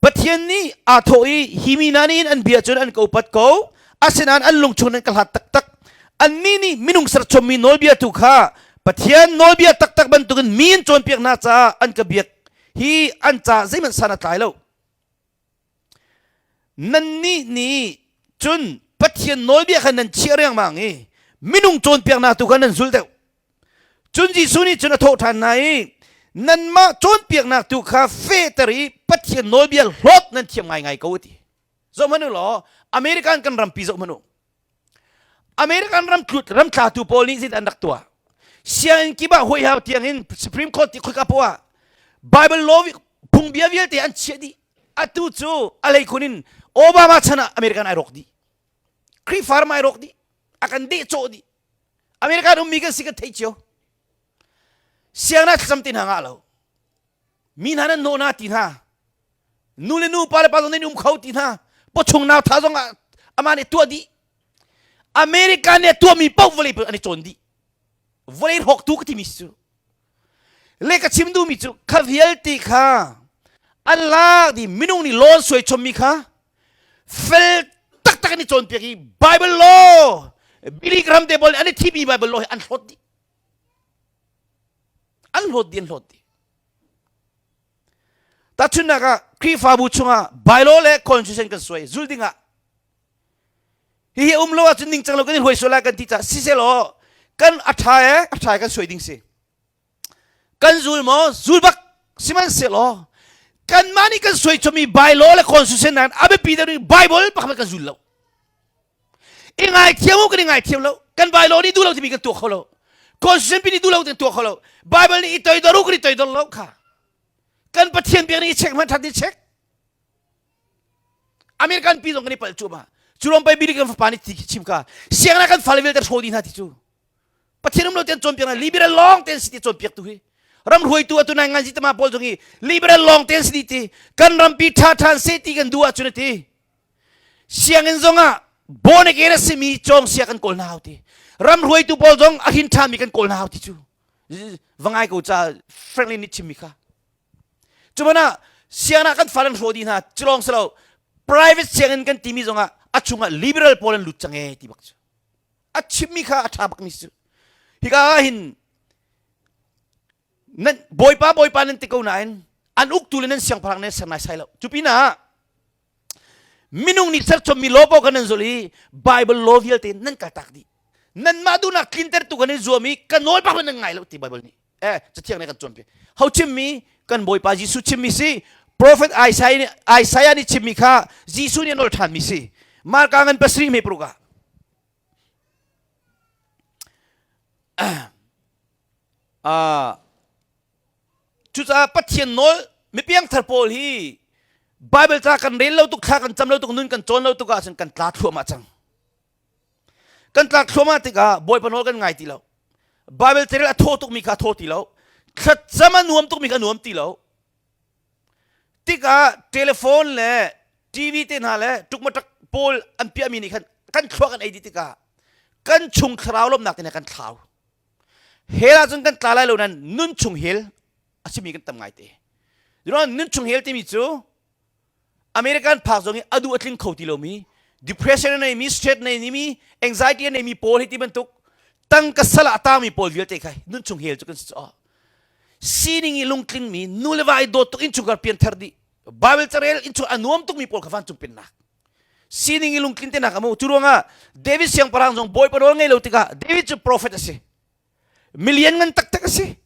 Pathian nih aa thawh i hi mi hna nih an bia cun an ka upat ko. Asinain an lung chung an ka hlat taktak. Annih nih minung serchommi nawlbia tu kha Pathian nawlbia taktak bantukin mi an cawnpiak hna caah an ka biak hi an ca zeihmanh san a tlai lo. Nannih nih cun Pathian nawlbia kha nan chiah riangmang i minung cawnpiaknak tu kha nan zul deuh. Cun Jesuh nih cun a thawh ṭhan hna i nanmah cawnpiaknak tu kha fehter i Pathian nawlbia hlawt nan thiam ngaingai ko a ti. Zohhmanh u law American kan rampi zohhmanh u. American ram ram tlatu pawl nih zeidah an rak tuah? Sianginn kip ah huaihau tiang in Supreme Court ti khoika poah ah Bible law phungbia vialte an chiah dih. Atu cu a hleikhun in Obama chan ah American ai rawk dih. Khrihfa ram ai rawk dih. A kan dehcawh dih. American ummi kan si kan theih cio. Sianginn ah thlacam te hna ngah lo. Mi hna nan nawh hna ti hna. Nu le nu pa le pa zong nan um kho ti hna. Pawchung nau tha zong ah amah nih tuah dih. America nih a tuahmi paoh vawlei an i cawn dih. Vawlei hrawktu ka timi si cu. Le ka chim duhmi cu kha vialte kha an lak dih minung nih lawn suai chommi kha fel taktak an i cawnpiak i Bible law Billy Graham te pawl nih an i thimi Bible law hi an hlawt dih. An hlawt dih an hlawt dih. Tahchunhnak ah Khrihfabu chungah bylaw le constitution kan suai zul dingah hihi um lo ahcun ningcang lo kan i hruai sual lai kan ti caah siselaw kan a ṭha e a ṭha kan suai ding si kan zul maw zul bak sihmanhsehlaw kanmah nih kan suai chommi bylaw le constitution nain a biapi deuh ding Bible pakhat kan zul lo i ngaithiam u kan i ngaithiam lo kan bylaw nih duh lo timi kan tuah kho lo constitution pi nih duh lo kan tuah kho lo Bible nih i toidor u kan i toidor lo kha kan Pathian biak nih i check hmanh ṭhat i check American pi zong kan i palh cuahmah cu lawng pei Billy kan fapa nih ti chim ka sianginn kan fale vialte hraw dih hna ti cu Pathian um lo ten cawnpiak hna liberal lawng ten si ti cawnpiak tu hi ram hruaitu atu nai ngan si tama pawl zong hi liberal lawng ten si ti kan rampi ṭha ṭhan se ti kan duh ahcun a ti sianginn zong ah born again a simi cawng sia kan kawl hna hau ti. Ram hruaitu pawl zong a hin ṭhami kan kawl hna hau ti cu. Va ngai ko ca Franklin nih chimmi kha. Cu mana sianginn ah kan fale an hrawh dih hna cu lawng si lo private sianginn kan timi zongah a chungah liberal pawl an lut cang ee ti bak cu. A chimmi kha a ṭha bakmi si cu. Hika ah hin nan bawipa bawipa nan ti ko nain an uktu le nan siangpahrang nan ser naisai lo. Cu pinah Minung nih serchommi law paoh kha nan zulh i Bible law vialte nan kaltak dih. Nanmah duhnak tlintertu kan i zuam i ka nawl bak nan ngai lo ti Bible nih. Eh, cathiang nih kan cawnpiak. Ho chimmi kan Bawipa Jesuh chimmi si. Prophet Isaiah nih Isaiah nih chimmi kha Jesuh nih a nawl ṭhanmi si. Marka ngan pasarih me paruk ah. Ah, Cucaah Pathian nawl mipiangthar pawl hi Bible ca kan rel lo tuk, thla kan cam lo tuk, nun kan cawn lo tuk ahcun kan tla thluahmah cang. Kan tlak thluahmah tikah Bawipa nawl kan ngai ti lo. Bible carel a thaw tukmi kha a thaw ti lo. Thlacam a nuam tukmi kha a nuam ti lo. Tikah telephone le TV te hna le ṭukmaṭak pawl an piahmi nih khan kan thluak an ei dih tikah kan chung thlarau lawmhnak te hna kan thlau. Hell ahcun kan tla lai lo nain nun chung hell a simi kan tam ngai te. Nun chung hell timi cu American phak zong i a duh a tling kho ti lomi depression a neimi stress a neimi anxiety a neimi pawl hi ti bantuk tangka sal ah a tangmi pawl vialte kha nun chung hell cu kan si caw sining i lungtlingmi nu le va i dawt tuk innchungkhar pianthar dih Bible carel innchung a nuam tukmi pawl kha vancung pennak sining i lungtlin tenak a mu cu ruangah David siangpahrang zong bawipa nawl ngei lo tikah David cu prophet a si milian ngan taktak a si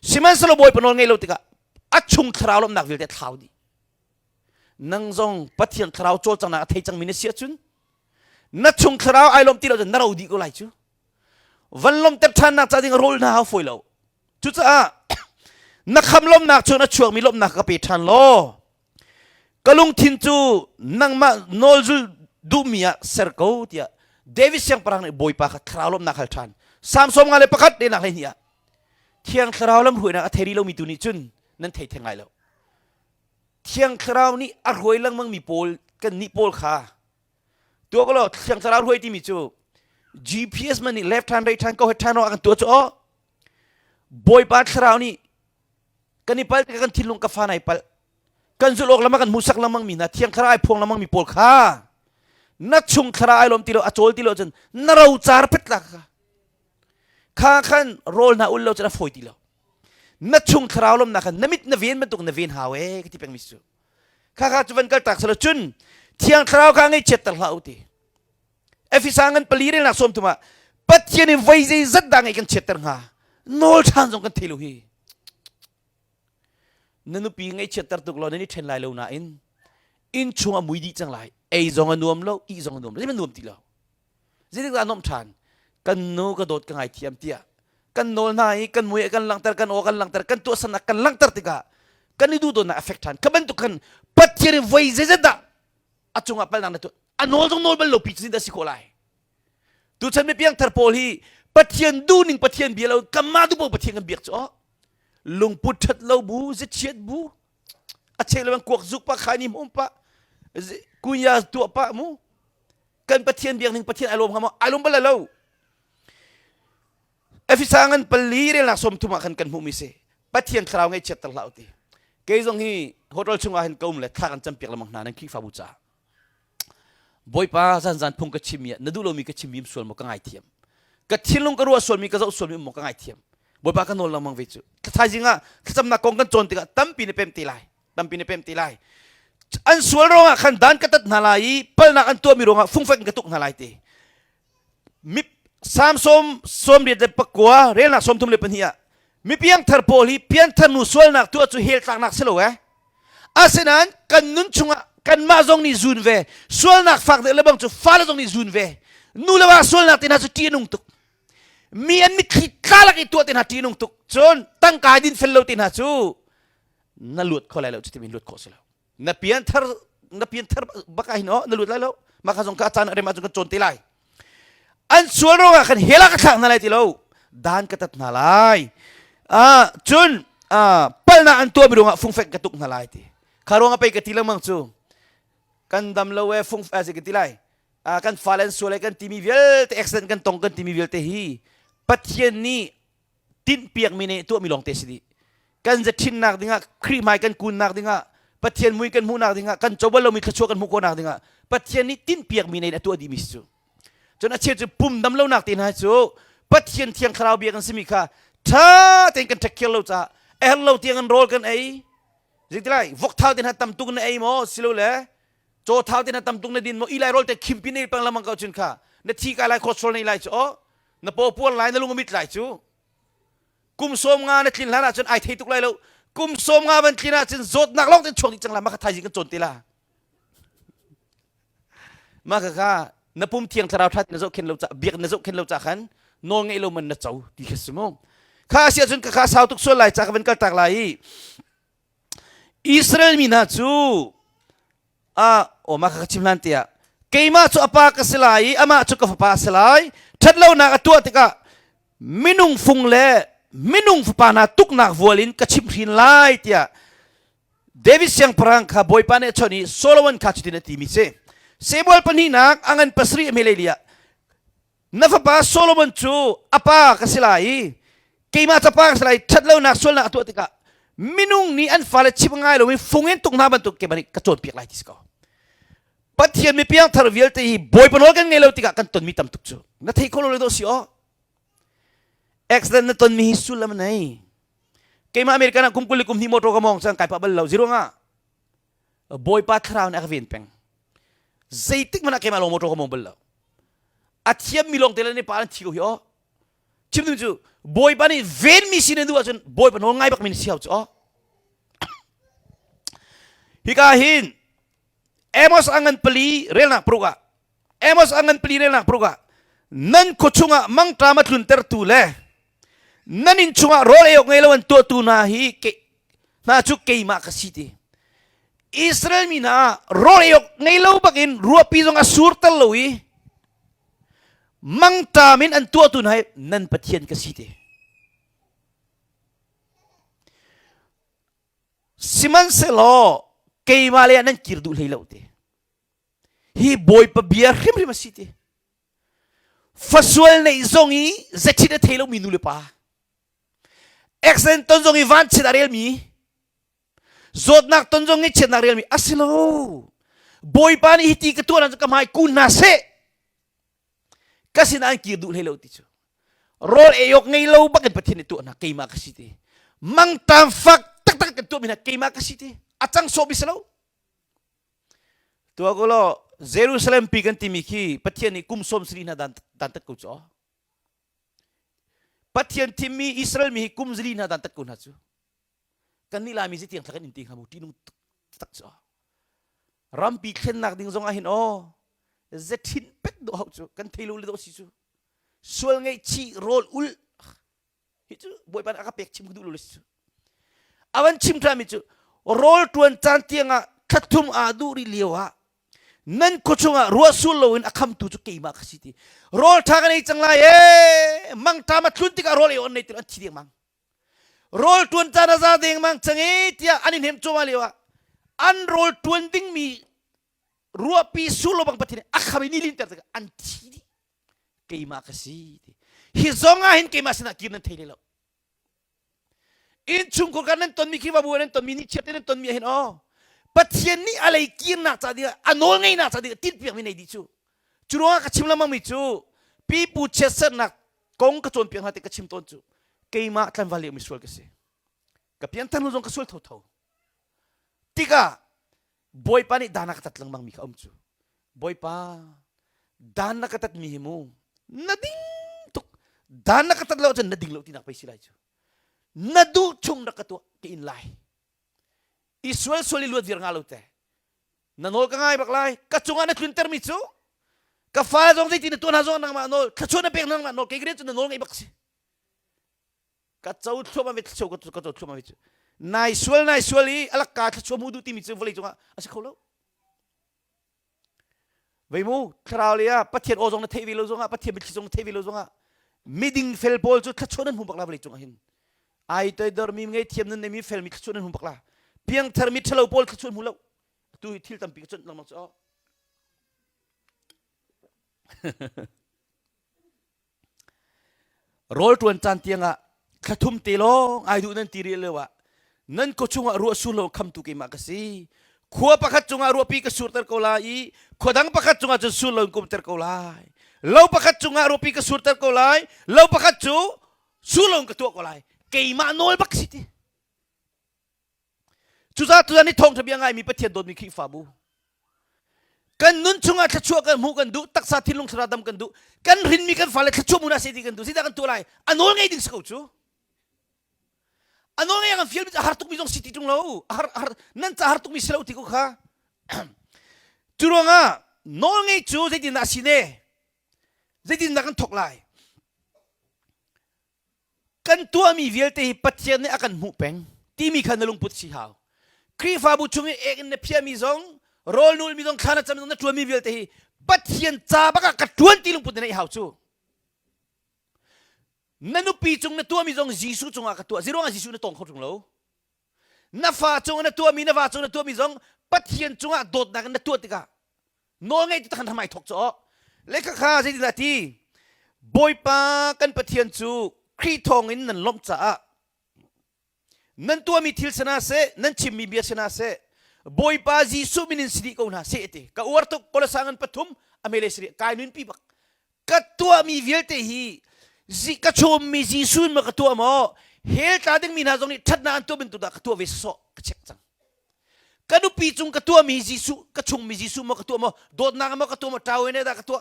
sihmanhsehlaw bawipa nawl ngei lo tikah a chung thlarau lawmhnak vialte a thlau dih nang zong Pathian thlarau cawlcanghnak a thei cangmi na si ahcun na chung thlarau ai lawm ti lo cun na ro dih ko lai cu van lawmter ṭhannak ca ding rawl hna hau fawi lo cucaah na kham lawmhnak chun a chuakmi lawmhnak ka pe ṭhan law Ka lungthin cu nangmah nawlzul duhmi ah ser ko tiah David siangpahrang nih Bawipa kha thlarau lawmhnak hal ṭhan. Salm 51 lehnak 12 ah Thiang Thlarau lamhruainak a thei rih lomi tu nih cun nan thei theng lai lo. Thiang Thlarau nih a hruai lengmangmi pawl kannih pawl kha tuah ko law Thiang Thlarau hruai timi cu GPS man nih left hand right hand go ahead turn a kan tuah cu aw Bawipa Thlarau nih kan i pal tikah kan thinlung ka fa nai palh kan zulh awk lam ah kan hmuhsak lengmang mi hna thiang thlarau ai phuang lengmang mi pawl kha na chung thlarau ai lawm ti lo a cawl ti lo cun na ro car pet la kha kha khan rawl hna ul lo cun a fawi ti lo na chung thlarau lawmnak khan na mit na ven bantuk na ven hau e ka ti peng mi cu kha kha cu van kal tak selo cun thiang thlarau kha ngei chiat ter hlah u ti Efesa ngan pali relnak sawm thum ah Pathian in voi zei zat dah ngei kan chiatter hnga nawl ṭhan zong kan thei lo hi na nupi ngaihchiatter tuk law nan i ṭhen lai lo nain inn chung a mui dih cang lai ei zong a nuam lo ih zong a nuam lo zeihmanh nuam ti lo zeitik dah nuamh ṭhan kan nu ka dawt ka ngaithiam tiah kan nawl hna i kan mui kan langhter kan aw kan langhter kan tuahsernak kan langhter tikah kan i duhdawtnak a fek ṭhan kha bantuk khan Pathian in voi zeizat dah a cungah palnak na tuah a nawl zong nawl bal lo pi cu dah si khawh lai tuchan mi piangthar pawl hi Pathian duhning Pathian bia lo kanmah duh paoh Pathian kan biak cu lungput ṭhat lo bu zichiat bu a cheu le kuak zuk pa khai ni hmum pa kunya tuah pa mu kan Pathian biak ning Pathian ai lawm hnga maw ai lawm bal lo Efesa ngan pali relnak som thum ah khan kan hmuh mi si Pathian thlarau ngaihchiat ter hlah u ti kei zong hi hotel chungah hin ka um le thla kan campiak lengmang hna nan Khrihfabu caah Bawipa zanzan phung ka chimmi ah na duh lomi ka chimmi um sual maw ka ngaithiam. Ka thinlung ka ruah sualmi ka zoh sualmi um maw ka ngaithiam. Bawipa ka nawl lengmang ve cu. Thaizing ah thlacamnak kong kan cawn tikah tampi na pem te lai. Tampi na pem te lai. An sual ruangah khan dan ka tat hna lai i palnak an tuahmi ruangah fungfek in ka tuk hna lai ti. Mi Salm sawm 89 relnak 32 ah mipiangthar pawl hi pianthar nu sualnak tuah cu hell tlaknak si lo eh asinain kan nun chungah kanmah zong nih zun ve sualnak fak deuh le bang cu fale zong nih zun ve nu le va sualnak te hna cu ṭih a nung tuk mi an mitthli tla lak i tuah te hna ṭih a nung tuk cun tangka din fel lo te hna cu na luat kho lai lo cu timi luat khawh si lo na pianthar na pianthar bak ah hin oh na lut lai lo mah kha zong ka caan rem ahcun kan cawn te lai an sual ruangah khan hell ah ka thlak hna lai ti lo dan ka tat hna lai ah cun ah palnak an tuahmi ruangah fungfek ka tuk hna lai ti kha ruangah pei ka ti lengmang cu kan dam lo e fung a ka ti lai. Kan fale an sual kan timi vialte accident kan tong kan timi vialte hi Pathian nih tinhpiakmi nih tuahmi lawngte si dih. Kan zathinnak dingah Khrih hmai kan kunnak dingah Pathian mui kan hmuhnak dingah kan co bal lomi thluachuah kan hmuh khawhnak dingah Pathian nih tinhpiakmi nih a tuah dihmi si cu. Cun a cheu cu pum dam lonak te hna cu Pathian thiang thlarau bia kan simi kha ṭha tein kan ṭhekkhiar lo caah a herh lo tiang in rawl kan ei. Zeitilai vok thau te hna tam tuk na ei maw silole caw thau te hna tam tuk na din maw ilai rawl te khimpi nei pang lamang ko cun kha na thi kai lai cholesterol nei lai cu o na paw puar lai na lung a mit lai cu kum sawm nga na tlin hlan ahcun ai thei tuk lai lo kum sawm nga van tlin ahcun zawtnak lawng ten chuak dih cang la mah kha thaizing kan cawn te la mah kha kha na pum thiang thlarau ṭhat na zohkhen lo ca biak na zohkhen lo ca khan nawl ngeih lo man na co ti kha si mu kha si ahcun ka kha sau tuk sual lai ca ka van kal tak lai i Israel mi hna cu a aw mah kha ka chim hlan tiah keimah cu a pa ka si lai i amah cu ka fapa a si lai ṭhatlonak a tuah tikah minung fung le minung fapa hna tuknak vual in ka chimhhrin lai tiah David siangpahrang kha Bawipa nih a chawnh i Solomon kha cutin a timi si. Samuel pahnihnak a ngan pasarih a hmelei li ah na fapa Solomon cu a pa ka si lai i keimah ca pa ka si lai ṭhatlonak sualnak a tuah tikah minung nih an fale chim ngai lomi fung in tuk hna bantuk keimah nih ka cawnpiak lai ti si ko. Pathian mi piangthar vialte hi Bawipa nawl kan ngei lo tikah kan tonmi tam tuk cu na thei kho lo le dawh si aw. Accident na tonmi hi sullam a nei. Keimah American ah kum 20 le kum hnih motor ka mawng cang kai pah bal lo ziruang ah Bawipa thlarau nih a ka ven peng. Zeitik hmanh ah keimah lawng motor ka mawng bal lo. A thiammi lawng te le ne pa an thi ko hi aw. Chim ding cu Bawipa nih venmi si na duh ahcun Bawipa nawl ngai bakmi na si hau cu aw. Hika hin Amos a ngan pali relnak paruk ah Amos a ngan pali relnak paruk ah nan khua chungah mangṭam a tluntertu le nan inn chungah rawl ei awk ngei lo an tuahtu hna hi hna cu keimah ka si ti Israel mi hna rawl ei awk ngei lo bakin ruahpi zong a surter lo i mangṭam in an tuahtu hna hi nan Pathian ka si ti sihmanhsehlaw keimah lei ah nan kir duh hlei lo ti hi Bawipa bia hrimhrim a si ti Fasual neih zong i zeṭhit a thei lomi nu le pa. Accident ton zong i vanchiat a relmi, zawtnak ton zong i chiatnak relmi a si lo. Bawipa nih hiti ka tuah cu ka hmai kun hna seh. Ka sinah an kir duh hlei lo ti cu. Rawl ei awk ngei lo bakin Pathian nih tuah hna keimah ka si ti. Mangtam fak taktak kan tuahmi hna keimah ka si ti. A cang sawh bi si lo. Tuah ko law Jerusalem pi kan timi khi Pathian nih kum sawm sarih hna dan dantat ko cu. Pathian thimmi Israel mi hi kum zali hna dantat ko hna cu. Kan nih Laimi si tiang thla kan in ti hnga mu ṭihnung tak cu. Rampi thlennak ding zong ah hin aw zethin pek dawh hau cu kan thei lo le dawh si cu. Sual ngeihchih rawl ul hi cu bawipa nih a ka pek chim ka duh lo le si cu a van chim ṭhanmi cu rawl ṭuan caan tiangah thla aa duh rih lio ah nan khua chungah ruah sul loin a khamtu cu keimah ka si ti rawl ṭha kan ei cang lai ee mangṭam a tlun tikah rawl ei on nei ti an thi dengmang rawl ṭuan caan a za dengmang cang ee tiah an i hnem cuahmah lio ah an rawl ṭuan dingmi ruahpi sul lo bang Pathian a kham i ni linter tikah an thi dih keimah ka si ti hi zong ah hin keimah sinah kir nan thei lo innchungkhur kan nan tonmi khrihfabu nan tonmi ni chiat nan tonmi ah hin aw Pathian nih a lei kirnak ca ding a nawl ngeinak ca ding tinhpiak mi nei dih cu cu ruangah ka chim lengmang mi cu pipu chiatsernak kong ka cawnpiak hna ti ka chim tawn cu keimah tlanval lio mi sual ka si ka pianthar hnu zong ka sual thotho tikah Bawipa nih dan a ka tat lengmang mi kha um cu. Bawipa, dan na ka tat mi hi mu na ding tuk. Dan na ka tat lo ahcun na ding lo tinak pei si lai cu. Na duh chung rak ka tuah ka in lai. I sual sual i luat viar nga lo te. Na nawl ka ngai bak lai. Ka cungah na tlunter mi cu ka fa zong zeiti na tuah hna zong nangmah nawl thluachuah na pek nangmah nawl kei ka rian cu na nawl ngeih bak si. Ka co thluahmah ve thluachuah ka co thluahmah ve cu nai sual nai sual i alak ka thluachuah mu duh timi cu vawlei cungah a si kho lo vei mu thlarau le ah pathian aw zong na theih ve lo zongah pathian mitthli zong na theih ve lo zongah miding fel pawl cu thluachuah nan hmu bak la vawlei cungah hin ai toidor mi ngei thiam nun mi fel mi thluachuah nan hmu bak la piangthar mi ṭhalo pawl thluachuah hmu lo tu hi thil tampi ka chawnh lengmang cu. Rawl ṭuan caan tiangah thla thum te lawng ai duh nan ti rih lio ah nan khua chungah ruah sur lo khamtu keimah ka si. Khua pakhat cungah ruahpi ka surter ko lai i khua dang pakhat cungah cun sur lo in kumter ko lai. Lo pakhat cungah ruahpi ka surter ko lai, lo pakhat cu sur lo in ka tuah ko lai. Keimah nawl bak si ti. Cucaah tuzan i thawngṭha bia ngaimi Pathian dawtmi Khrihfabu kan nun chungah thluachuah kan hmuh kan duh taksa thinlung thlarau dam kan duh kan hrinmi kan fale thluachuah mun ah seh ti kan duh zeidah kan tuah lai a nawl ngei ding si ko cu a nawl ngei kan fial mi a har tukmi zong si ti ṭung lo har har nan ca har tukmi si lo ti ko kha cu ruangah nawl ngei cu zeitindah a si ne zeitindah kan thok lai Kan tuahmi vialte hi Pathian nih a kan hmuh peng timi kha na lungput si hau. Khrihfabu chung i ek in na phiahmi zong, rawl nulmi zong, thla na cam zong na ṭuanmi vialte hi Pathian ca bak ah ka ṭuan ti lungput na neih hau cu. Na nupi cung na tuahmi zong Jesuh cungah ka tuah. Zeiruangah Jesuh na tong kho ṭung lo? Na fa cungah na tuahmi, na va cungah na tuahmi zong Pathian cungah dawtnak in na tuah tikah nawl ngei tu takhan ramai thok cu lekha kha zeitindah ti Bawipa kan Pathian cu Khrih thawngin nan lawmh caah nan tuahmi thil sana seh nan chimmi bia sana seh Bawipa Jesuh min in si dih ko hna seh ti ka uar tuk Kolosai ngan pathum a mele sari kai nun pi bak ka tuahmi vialte hi ka chawmmi Jesuh in ma ka tuah maw hell tla dingmi hna zong nih ṭhatnak an tuah bantuk dah ka tuah ve sawsawh ka check cang ka nupi cung ka tuahmi Jesuh ka chungmi Jesuh maw ka tuah maw dawtnak maw ka tuah maw ṭau ene dah ka tuah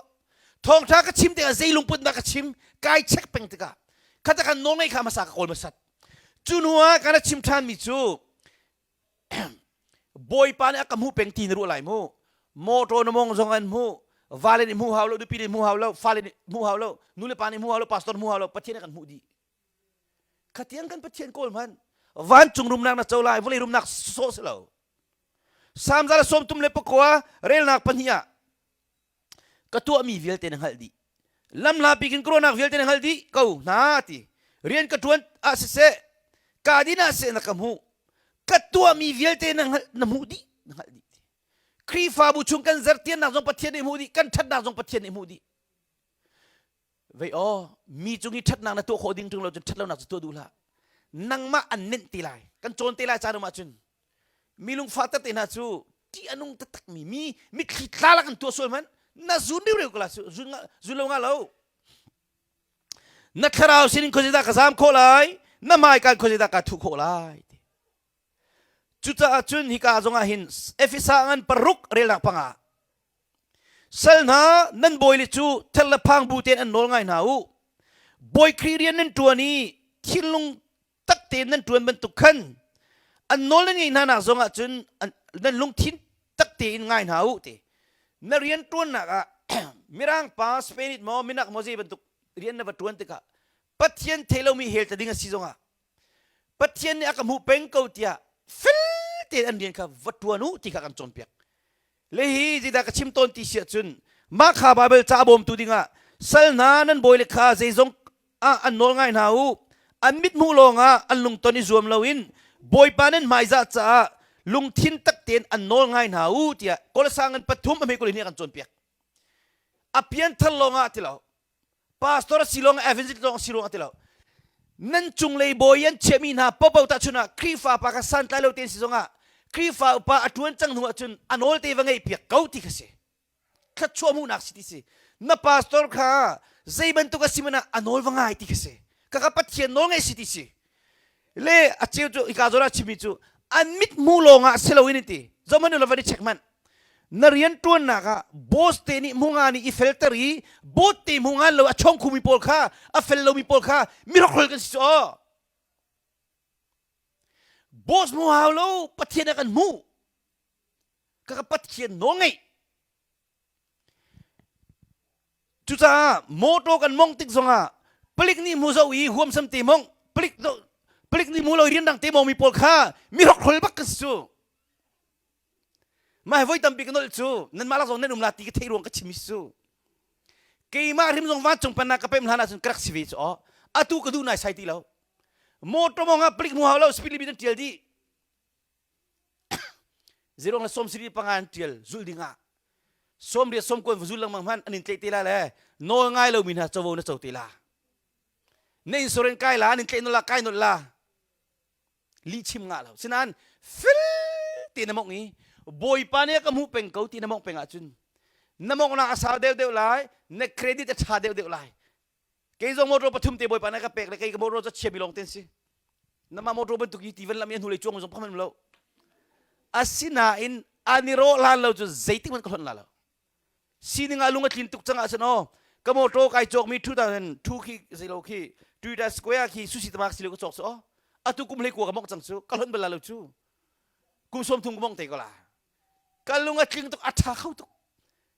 thawngṭha ka chim tikah zei lungput dah ka chim kai check peng tikah khata kan nawl ngei kha hmasa ka kawl hmasat cu hnu ah kana chim ṭhanmi cu Bawipa nih a ka hmuh peng ti na ruah lai mu motor na mong zong an hmuh vale nih hmuh hau lo nupi nih hmuh hau lo fale nih hmuh hau lo nu le pa nih hmuh hau lo pastor hmuh hau lo Pathian nih kan hmuh dih khatiang kan Pathian kawl hmanh vancung rumnak na co lai vawlei rumnak sawh si lo Salm za le sawm tum le pakua relnak pahnih ah ka tuahmi vialte na hngalh dih lamhlapi khin ka ruahnak vialte na hngalh dih ko hna ti rian ka ṭuan ah siseh ka din ah seh na ka hmuh ka tuahmi vialte na hngalh na hmuh dih na hngalh dih Khrihfabu chung kan zertiannak zong Pathian nih hmuh dih kan ṭhatnak zong Pathian nih hmuh dih Vei aw, mi cung i ṭhatnak na tuah khawh ding ṭung lo cun ṭhatlonak cu tuah duh hlah. Nangmah an nenh te lai. Kan cawn te lai caan um ahcun. Mi lungfah tete hna cu ṭih a nung taktakmi mi mitthli tla lak an tuah sual hmanh na zun riureu ko la zun zun lo nga lo. Na thlarau sinin khuazeidah ka zaam khawh lai, na hmaikaan khuazeidah kaa thuh khawh lai. Cucaah cun hika zongah hin Efesa ngan paruk relnak panga Sal hna nan bawile cu ther le phang bu tein an nawl ngai hna u. Bawi Khrih rian nan ṭuan i thinlung tak tein nan ṭuan bantuk khan an nawl nan ngeih hna nak zongah cun nan lungthin tak tein ngai hna u ti. Na rian ṭuannak ah Mirang pa Spain maw minak maw zei bantuk rian na va ṭuan tikah Pathian thei lomi hell ta ding a si zongah Pathian nih a ka hmuh peng ko tiah fel tein an rian kha va ṭuan u ti kha kan cawnpiak. Le hi zeidah ka chim tawn ti si ahcun mah kha Baibal ca a bawmtu dingah sal hna nan bawile kha zeizong ah an nawl ngai hna u. An mithmuh lawngah an lungton i zuam loin Bawipa nan hmaizah caah lungthin tak tein an nawl ngai hna u tiah Kolosang an pathum a hme kul hi a kan cawnpiak. A pianthar lawngah ti lo pastor a si lawng evangelist lawng si ruang ti lo nan cunglei bawi an chiahmi hna popo tahchun ah Khrihfa pa kha santlai lo tein si zongah Khrihfa upa a ṭuan cang hnu ahcun a nawl te va ngeih piak ko ti kha si thluachuah hmuhnak si ti si na pastor kha zei bantuk a si man ah a nawl va ngai ti kha si kaka Pathian nawl ngeih si ti si le a cheu cu hika zawn ah chimmi cu an mit hmu lawngah si loin ti zohmanh u van i check hmanh na rian ṭuannak ah boss te nih hmunga nih i felter i boss te hmu ngan lo a chong khumi pawl kha a fel lomi pawl kha mihrokhrol kan si cu aw boss hmu hau lo pathian a kan hmuh ka pathian nawl ngeih Cucaah motor kan mong tik zongah palik nih hmu zoh i huamsam te mong palik palik nih hmu lo rianrang te mong mi pawl kha mi hrokhrol bak kan si cu. Mah voi tampi ka nolh cu nanmah lak zong nan um la ti ka theih ruang ka chim cu. Keimah hrim zong vancung pannak ka pem hlan ahcun ka rak si ve cu aw. Atu ka duh nai sai ti lo. Motor mong ah palik hmu hau lo speed limit an tial dih. Zirong le 75 an tial zulh ding ah. Sawmriat sawmkuan va zul lengmang hmanh an in tlaih te la le nawl ngai lomi hna covo na co te la. Na insurance kai la, an in tlaih nolh la, kai nolh la. Lih chim ngah lo. Sinain fel te na mongh i Bawipa nih a ka hmuh peng ko ti na mongh peng ahcun na monghnak a sau deuhdeuh lai, na credit a ṭha deuhdeuh lai. Kei zong motor pathum te Bawipa nih a ka pek le kei ka motor cu chia mi lawng te an si. Namah motor bantuk i ti van lam i a hnulei cuang zong pham lo. Asinain an i rawh hlan lo cu zeitik hmanh ka hlonh la lo. Sining ah lung a tlin tuk cang ahcun aw ka motor kai cawk mi 2002 khi zeilo khi Toyota Square khi sushi tamak silo ka cawk cu aw atu kum hlei kua ka mok cang cu ka hlonh bal la lo cu kum sawm thum ka mong te ko la ka lung a tling tuk a ṭha kho tuk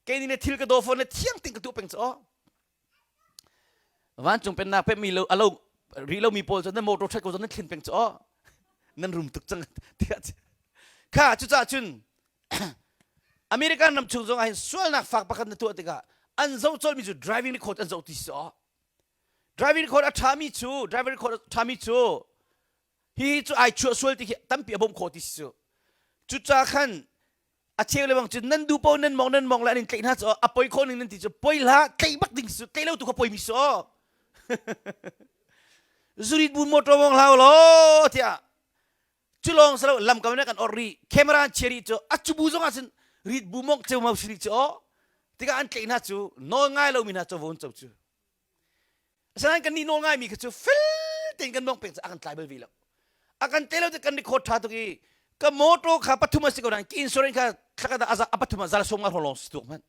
kei nih thil ka daw fawn le thiang ting ka tuah peng cu aw Vancung pennak pekmi lo alo rih lomi pawl cu nan motor ṭhat ko nan thlen peng cu aw nan rum tuk cang tiah kha cucaah cun American ram chung zong ah hin sualnak fak pakhat na tuah tikah an zoh colmi cu driving record an zoh ti si aw driving record a ṭhami cu driving record a ṭhami cu hi cu ai chuah sual ti khi tampi a bawmh khawh ti si cu cucaah khan a cheu le bang cu nan duh po nan mong nan mong le an in tlaih hna cu a poi khawh ning nan ti cu poi hlah tlaih bak ding cu tlaih lo tu kha poi mi su zurit bu motor mong hlau lo tiah cu lawng salo lam kam ne kan or ri camera an chia ri cu a cu bu zong ah cun rit bu mong cheu mau siri cu tikah an tlaih hna cu nawl ngai lo mi hna cu von co cu Asinain kan nih nawl ngaimi kha cu fel tein kan mawngh peng cu a kan tlai bal ve lo. A kan tlai lo ti kan record ṭha tuk i ka motor kha pathum a si ko nain ki insurance kha thlakhat ah a pathum ah zal sawm nga hrawng lawng si tuk hmanh.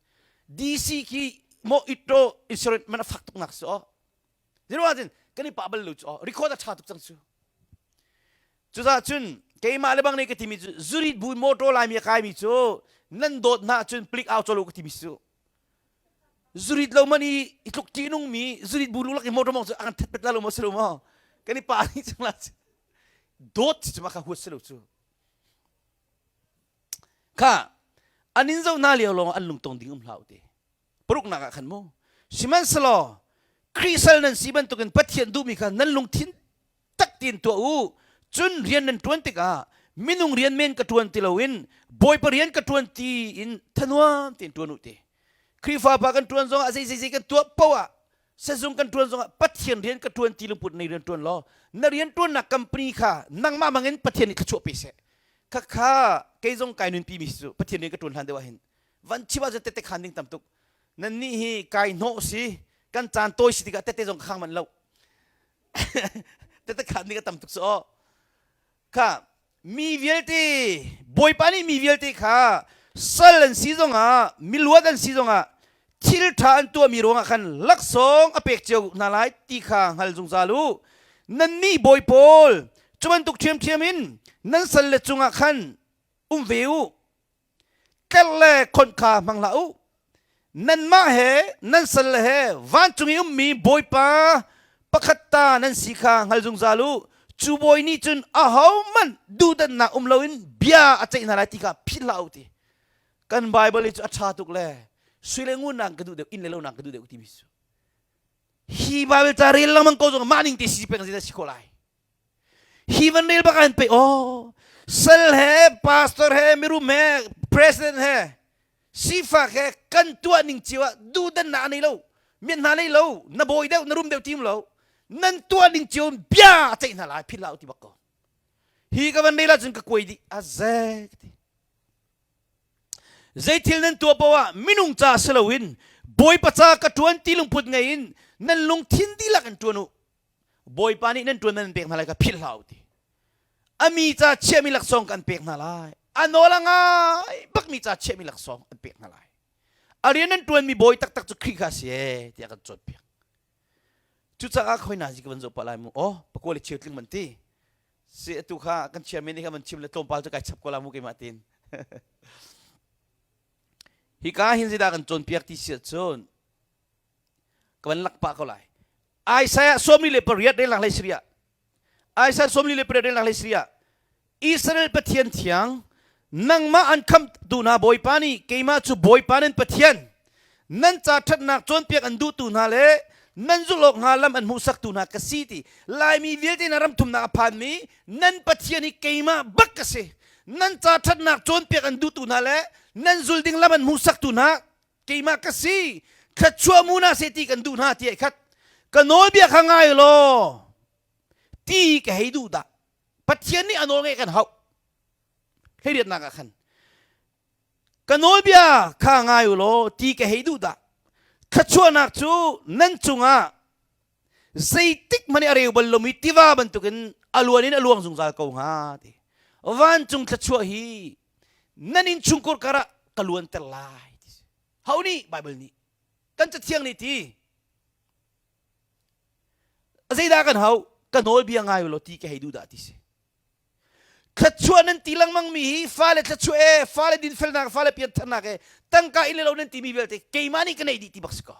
DC khi mo itro insurance man a fak tuk nak si aw. Zero ah cun kan i pah bal lo cu aw. Record a ṭha tuk cang cu. Cucaah cun keimah le bang nih ka timi cu zurit bu motor laimi a kaimi cu nan dawt hna cun plik au colo ka timi cu. Zurit lo man i i tluk ṭihnung mi zurit bu lulak i motor mong cu a kan that pet la lo maw si lo maw kan i pa nih cang la dawt ci cu ma kha huat si lo cu kha an in zo hna lio lawng an lungtong ding um hlah u ti paruknak ah khan mu sihmanhsehlaw Khrih sal nan si bantukin Pathian duhmi kha nan lungthin tak tiin tuah u cun rian nan ṭuan tikah minung rian men ka ṭuan ti loin Bawipa rian ka ṭuan ti in thanuam tein ṭuan u ti Khrihfa pa kan ṭuan zongah zei zei zei kan tuah poah ah sazung kan ṭuan zongah Pathian rian ka ṭuan ti lungput nei rian ṭuan law na rian ṭuannak company kha nangmah mangin Pathian nih thluachuah pe seh khakha kei zong kai nunpi mi cu Pathian rian ka ṭuan hlan deuh ah hin van chim ahcun tette khan ding tam tuk nan nih hi kai hnawh si kan caan tawi si tikah tette zong ka khang manh lo tette khan ding a tam tuk cu aw kha mi vialte bawipa nih mi vialte kha sal an si zongah miluat an si zongah thil ṭha an tuahmi ruangah khan laksawng a pek cio hna lai ti kha hngal zungzal u nannih bawi pawl cu bantuk ṭhiamṭhiam in nan salle cungah khan um ve u tlerh le khonh kha hmang hlah u. Nanmah he nan salle he vancung i ummi Bawipa pakhat ta nan si kha hngal zungzal u. Cu bawi nih cun ahohmanh duhdanhnak um loin bia a ceih hna lai ti kha philh hlah u ti. Kan Baibal hi cu a ṭha tuk le sui le ngun nak ka duh deuh, inn le lo nak ka duh deuh timi cu. Hi Baibal ca rel lengmang ko zong mah ning te si peng zeidah si khawh lai. Hi van rel bak an pe aw sal he pastor he mirum he president he sifak he kan tuah ning cio ah duhdannak nei lo mian hna nei lo na bawi deuh na rum deuh tim lo nan tuah ning cio bia a ceih hna lai philh hlah ti bak ko hi ka van rel ahcun ka kuai dih a zek ti Zeithil nan tuah paoh ah minung ca si loin Bawipa ca ka ṭuan ti lungput ngei in nan lungthin dihlak in ṭuan u. Bawipa nih nan ṭuan nan pek hna lai kha philh hlah u ti. A mi ca chiahmi laksawng kan pek hna lai. A nawl a ngai bakmi ca chiahmi laksawng an pek hna lai. A rian nan ṭuanmi bawi taktak cu Khrih kha a si ee tiah kan cawnpiak. Cucaah khoi na zi ka van zoh pah lai mu. Aw, pakua le cheu tling man ti. Si atu kha kan chairman nih kha van chim le tlawmpal cu kai chap ko la mu keimah tin. Hika hin zeidah kan cawnpiak ti si ahcun ka van lak pah ko lai. Isaiah 48 rel lang hlei Syria. Isaiah 48 rel lang hlei Syria. Israel Pathian thiang nangmah an khamhtu hna Bawipa nih keimah cu Bawipa nan Pathian nan ca ṭhatnak cawnpiak an duhtu hna le nan zulh awk hnga lam an hmuhsaktu hna ka si ti Laimi vialte hna ram thumnak a phanmi nan Pathian hi keimah bak ka si nan ca ṭhatnak cawnpiak an duhtu hna le nan zul ding lam an hmuhsaktu hna. Keimah ka si. Thluachuah mu na se ti kan duh hna ti ai khat. Ka nawlbia kha ngai law ti ka hei duh dah. Pathian nih a nawl ngeih kan hauh. Hleiriatnak ah khan ka nawlbia kha ngai u law ti ka hei duh dah. Thluachuahnak cu nan cungah zeitik hmanh a reu bal lomi tiva bantukin a luan in a luang zungzal ko hnga ti. Vancung thluachuah hi nan innchungkhur karah ka luanter lai ti si. Ho nih Bible nih kan cathiang nih ti zeidah kan hau ka nawlbia ngai law ti ka hei duh dah ti si. Thluachuah nan ti lengmang mi hi fale thluachuah e fale dinfelnak fale piantharnak e tangka in le lo nan ti mi vialte keimah nih ka neih dih ti bak si ko.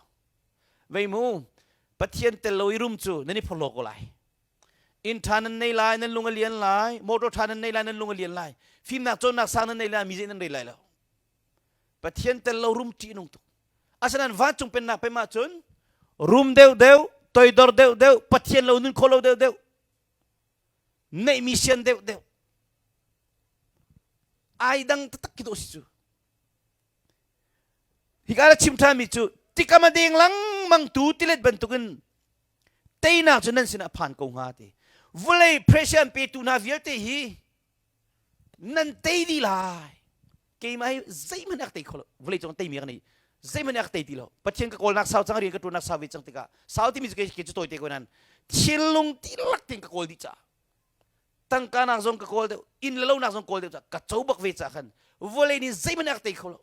Vei mu Pathian tel lo i rum cu nan i phorhlaw ko lai. Inn ṭha nan nei lai, nan lung a lian lai, motor ṭha nan nei lai, nan lung a lian lai. Fimnak cawnnak sang nan nei lai, mi zei nan rel lai lo. Pathian tel lo rum ṭih nung tuk. Asinain vancung pennak pem ahcun rum deuh deuh, toidor deuh deuh, Pathian lo nun kho lo deuh deuh, neihmi sian deuh deuh. Ai dang taktak khi dawh si cu. Hika na chim ṭhanmi cu tikam a deng lengmang tu tilet bantukin teinak cu nan sinah phan ko hnga ti. Vawlei pressure an petu hna vialte hi nan tei dih lai. Keimah hi zeihmanh a ka tei kho lo. Vawlei cung teimi ka nei. Zeihmanh a ka tei ti lo. Pathian ka kawlnak sau cang, rian ka ṭuannak sau ve cang tikah sau timi cu kei cu tawite ko nan thinlung dihlak tein ka kawl dih caah tangka nak zong ka kawl deuh inn le lo nak zong kawl deuh caah ka co bak ve caah khan vawlei nih zeihmanh a ka tei kho lo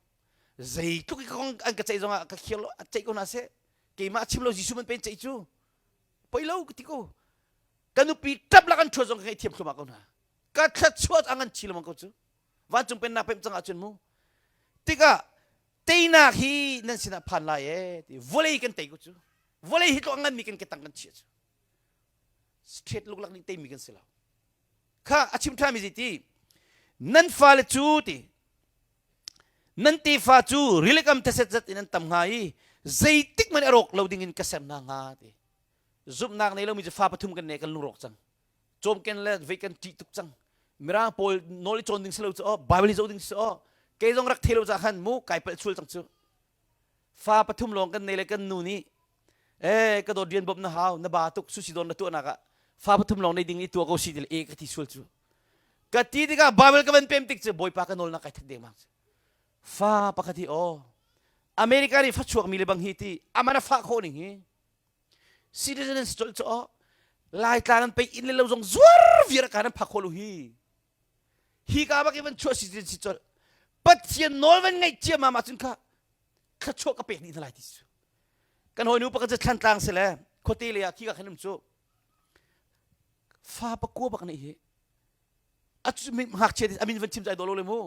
zeitluk i ka kong an ka ceih zongah ka khir lo a ceih ko hna seh keimah chim lo Jesuh man pen ceih cu poi lo ka ti ko ka nupi ṭap lak an ṭhuat zong ka ngaihthiam thluahmah ko hna ka thluachuah a ngan chi lengmang ko cu vancung pennak pemh cang ahcun mu tikah teinak hi nan sinah phan lai ee ti vawlei kan tei ko cu vawlei hi tluk a nganmi kan ke tang kan chiah cu straight luklak nih teimi kan si lo kha a chim ṭhami zei ti nan fale cu ti nan tefa cu rilikam theset zat in an tam hnga i zeitik hmanh a rawk lo ding in ka ser hna hnga ti zumhnak nei lomi cu fa pathum kan nei kan lungrawk cang cawmken le vei kan ṭih tuk cang mirang pawl nawl i cawn ding si lo cu aw bible i zoh ding si aw kei zong rak thei lo ca khan mu kai palh chul cang cu Fa pathum lawng kan nei le kan nu nih eh ka dawt rian bawmh na hau na ba tuk sushi don na tuahnak ah fa pathum lawng nei ding i tua ko si ti le e ka ti sual cu ka ti tikah Bible ka van pem tik cu Bawipa ka nawl nak kai that dengmang cu fa pakhat hi aw America nih fa chuak mi le bang hi ti aman a fah khawh ning hi citizen an si colh cu aw Laitlang an pei inn le lo zong zuar viar ka nan phak khawh lu hi hi ka bak i van chuah si si colh Pathian nawl van ngaih ciammam ahcun kha thluachuah ka pek dih hna lai ti cu kan hawinu pakhat cu thlantlang si le khuate lei ah khi ka khan um cu fa pakua bak nih hi a ngakchia a min van chim cu ai daw lo le mu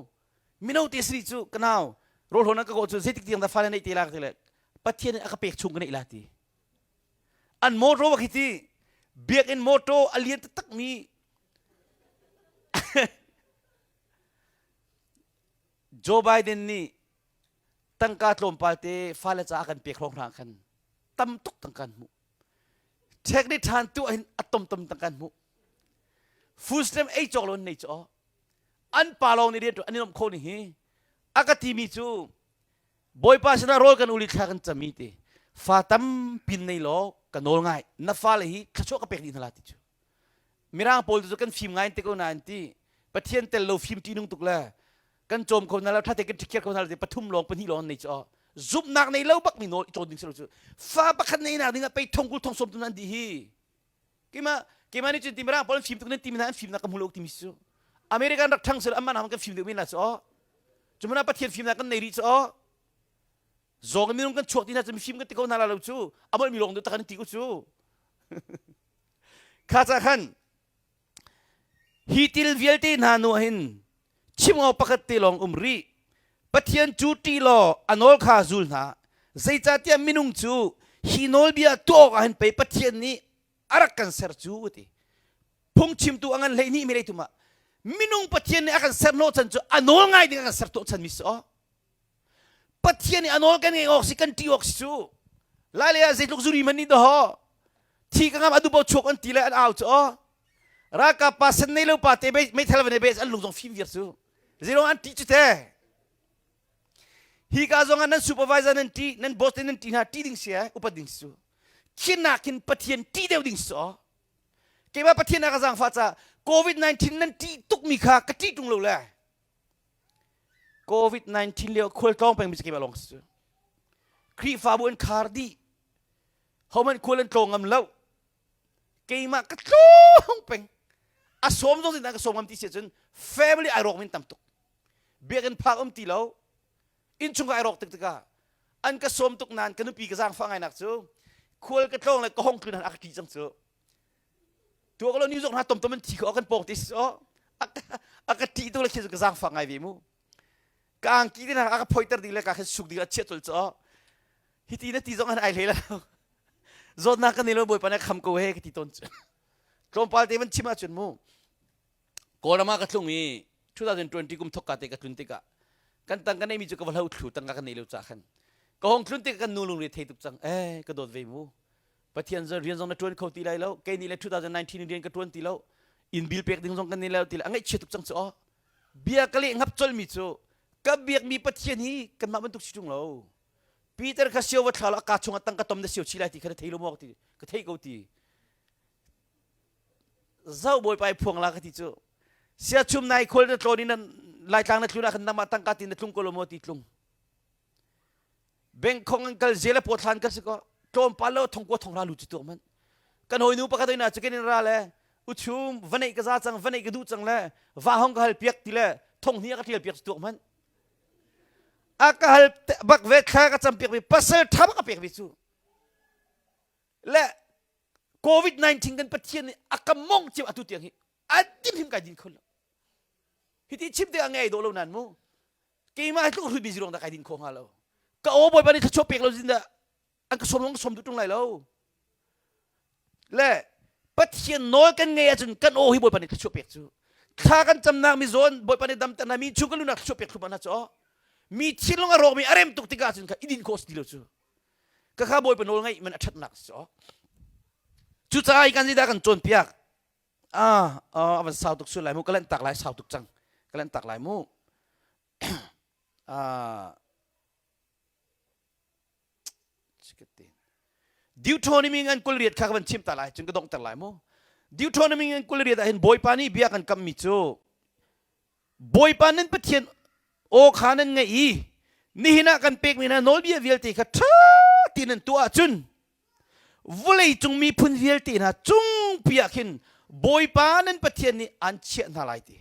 mino te sri cu ka nau rawl hawn ka kawh cu zeitik tiang dah fa le neih te la ti le Pathian nih a ka pek chung ka neih la ti An mawṭaw bak hi ti biakinn mawṭaw a lian taktakmi Joe Biden nih tangka tlawmpal te fale caah kan pek hrawng hna khan tam tuk tangka an hmuh. Check ni ṭhan tu hin a tomtom tangka an hmuh. Food stamp ei cawk lo an nei cu an pa lawng nih rian an i lawmh kho ni hi a ka timi cu Bawipa sinah rawl kan ul i thla kan cam i ti fa tampi nei law ka nawl ngai na fale hi thluachuah ka pek dih hna la ti cu mirang pawl cu kan fim ngai te ko nain ti Pathian tel lo fim ṭihnung tuk le kan cawm kho hna lo ṭha te kan ṭhikhiar kho hna lo ti pathum lawng pahnih lawng an nei cu zumhnak nei lo bak mi nawl i cawn ding si lo cu fa pakhat nei nak ding ah pei thong kul thong sawm tu nan dih hi keimah keimah nih cun ti mirang pawl an fim tuk nan ti mi hna an fimnak ka hmu lo timi cu American rak ṭhang sel amah kan fim deuh mi hna cu aw cu mana Pathian fimnak kan nei rih cu aw zawng in minung kan chuak ti hna cu mifim kan ti ko hna la lo cu a molh mi lawng deuh tak an ti ko cu kha ca khan hi til vialte hna nu hin chim awk pakhat te lawng um rih Pathian cu ṭih law a nawl kha zul hna zeicahtiah minung cu hi nawlbia tuah awk ah hin pei Pathian nih a rak kan ser cu ti phungchimtu a ngan 12 mi leitum ah minung Pathian nih a kan ser hnawh chan cu a nawl ngai ding a kan ser tuah chan mi si aw Pathian nih a nawl kan ngeih awk si kan ṭih awk si cu lai lei ah zeitluk zuri man nih dawh thi ka ngam a dubo chuak an ti le an au cu aw ralkap pa sen nei lo pa te meithal van be an lung zong fim viar cu zero an ṭih cu te. Hi ka zong ah nan supervisor nan ṭih, nan boss te nan ṭih hna, ṭih ding si ai, upat ding si cu. Khinak hin Pathian ṭih deuh ding si aw. Keimah Pathian a ka zaangfah caah COVID-19 nan ṭih tukmi kha ka ṭih ṭung lo le. COVID-19 lio khualtlawng pengmi cu keimah lawng si cu. Khrihfabu an khar dih. Hohmanh khual an tlawng ngam lo. Keimah ka tlawng peng. A sawm zong in ka sawm ngam ti si ahcun family ai rawk min tam tuk. Biakinn phak um ti lo. Innchung ai rawk tik tikah an ka sawm tuk nain ka nupi ka zaangfah ngainak cu khual ka tlawng le ka hong tlun han a ka ṭih cang cu. Tuah ko lo ni zok hna tomtom an thi kho kan pawng te si a ka ṭih tuk le khi cu ka zaangfah ngai ve mu. Ka angki te a ka phoiter ding le ka khan suk ding a chiah col cu hiti na ti zong an ai hlei lo. Zawtnak kan nei lo Bawipa nih kham ko he ka ti tawn cu. Tlawmpal te van chim ahcun mu Kawlram ah ka tlung i 2020 kum thokka te ka tlun tikah kan tang ka neimi cu ka va hlo thlu tangka ka nei lo ca khan ka hong tlun tikah kan nu lungre thei tuk cang eh ka dawt ve mu Pathian zong rian zong na ṭuan kho ti lai lo kei nih le 2019 rian ka ṭuan ti lo inn bill pek ding zong kan nei lo ti le a ngaihchia tuk cang cu aw bia ka leh ngap colmi cu ka biakmi Pathian hi kanmah bantuk si ṭung lo Peter kha sio va thla lo a ka chungah tangka tom na sio chi lai ti kha na thei lo maw ti ka thei ko ti Zo bawipa i phuang la ka ti cu. Siachum nai khual na tlawn in nan laitlang na tlun ah khan nangmah tangka ti na tlung ko lo maw ti tlung. Bengkhong an kal zel a pawthlan ka si ko. Tlawmpal lo thongkua thongra lu cu tuak man. Kan hawinu pakhat ina cu ken in ra le uchum vanei ka za cang vanei ka duh cang le va hong ka hal piak ti le thong hnih a ka tial piak cu tuak man. A ka hal bak ve thla ka cam piak mi pasal tha bak ka pek mi cu. Le COVID-19 kan Pathian nih a ka mong cio atu tiang hi a din him kai din kho lo. Hiti chim te a ngei dawh lo nan mu. Keimah hi tluk hrui busy ruang dah kai din kho hnga lo. Ka aw bawipa nih thluachuah pek lo zin dah an ka sawm ka sawm duh ṭung lai lo. Le Pathian nawl kan ngei ahcun kan aw hi bawipa nih thluachuah pek cu. Thla kan camnak mi zawn bawipa nih damter na mi chung kan lunak thluachuah pek thluahmah hna cu aw. Mi thinlung a rawkmi a rem tuk tikah cun kha i din khawh si ti lo cu. Khakha Bawipa nawl ngaih man a ṭhatnak si awk. Cucaah hi kan zeidah kan cawnpiak? Ah, a van sau tuk sual lai mu, ka lanh tak lai sau tuk cang. Ka lanh tak lai mu. Ah, Deuteronomy ngan 28 kha ka van chim ta lai, cun ka donghter lai mu. Deuteronomy ngan 28 ah hin Bawipa nih bia kan kammi cu Bawipa nan Pathian aw kha nan ngaih i nihin ah kan pekmi hna nawlbia vialte kha ṭha tein nan tuah ahcun vawleicung miphun vialte hna cungpi ah khin Bawipa nan Pathian nih aan chiah hna lai ti.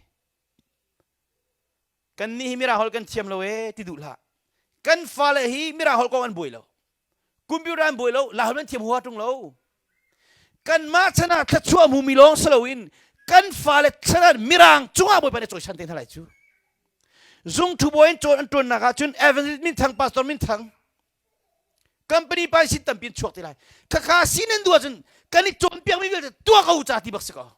Kannih hi Mirang holh kan thiam lo ee ti duh hlah. Kan fale hi Mirang holh kong an buai lo. Computer an buai lo, Laiholh an thiam huaha ṭung lo. Kanmah chan ah thluachuah hmumi lawng si loin kan fale chan ah Mirang cungah Bawipa nih cawisan te hna lai cu. Zungthu bawi in cawn an ṭuannak ah cun Evangelist minthang, pastor minthang, company pa sin tampi an chuak te lai. Khakha sin an duh ahcun kan i cawnpiakmi vialte tuah ko ca ti bak si ko.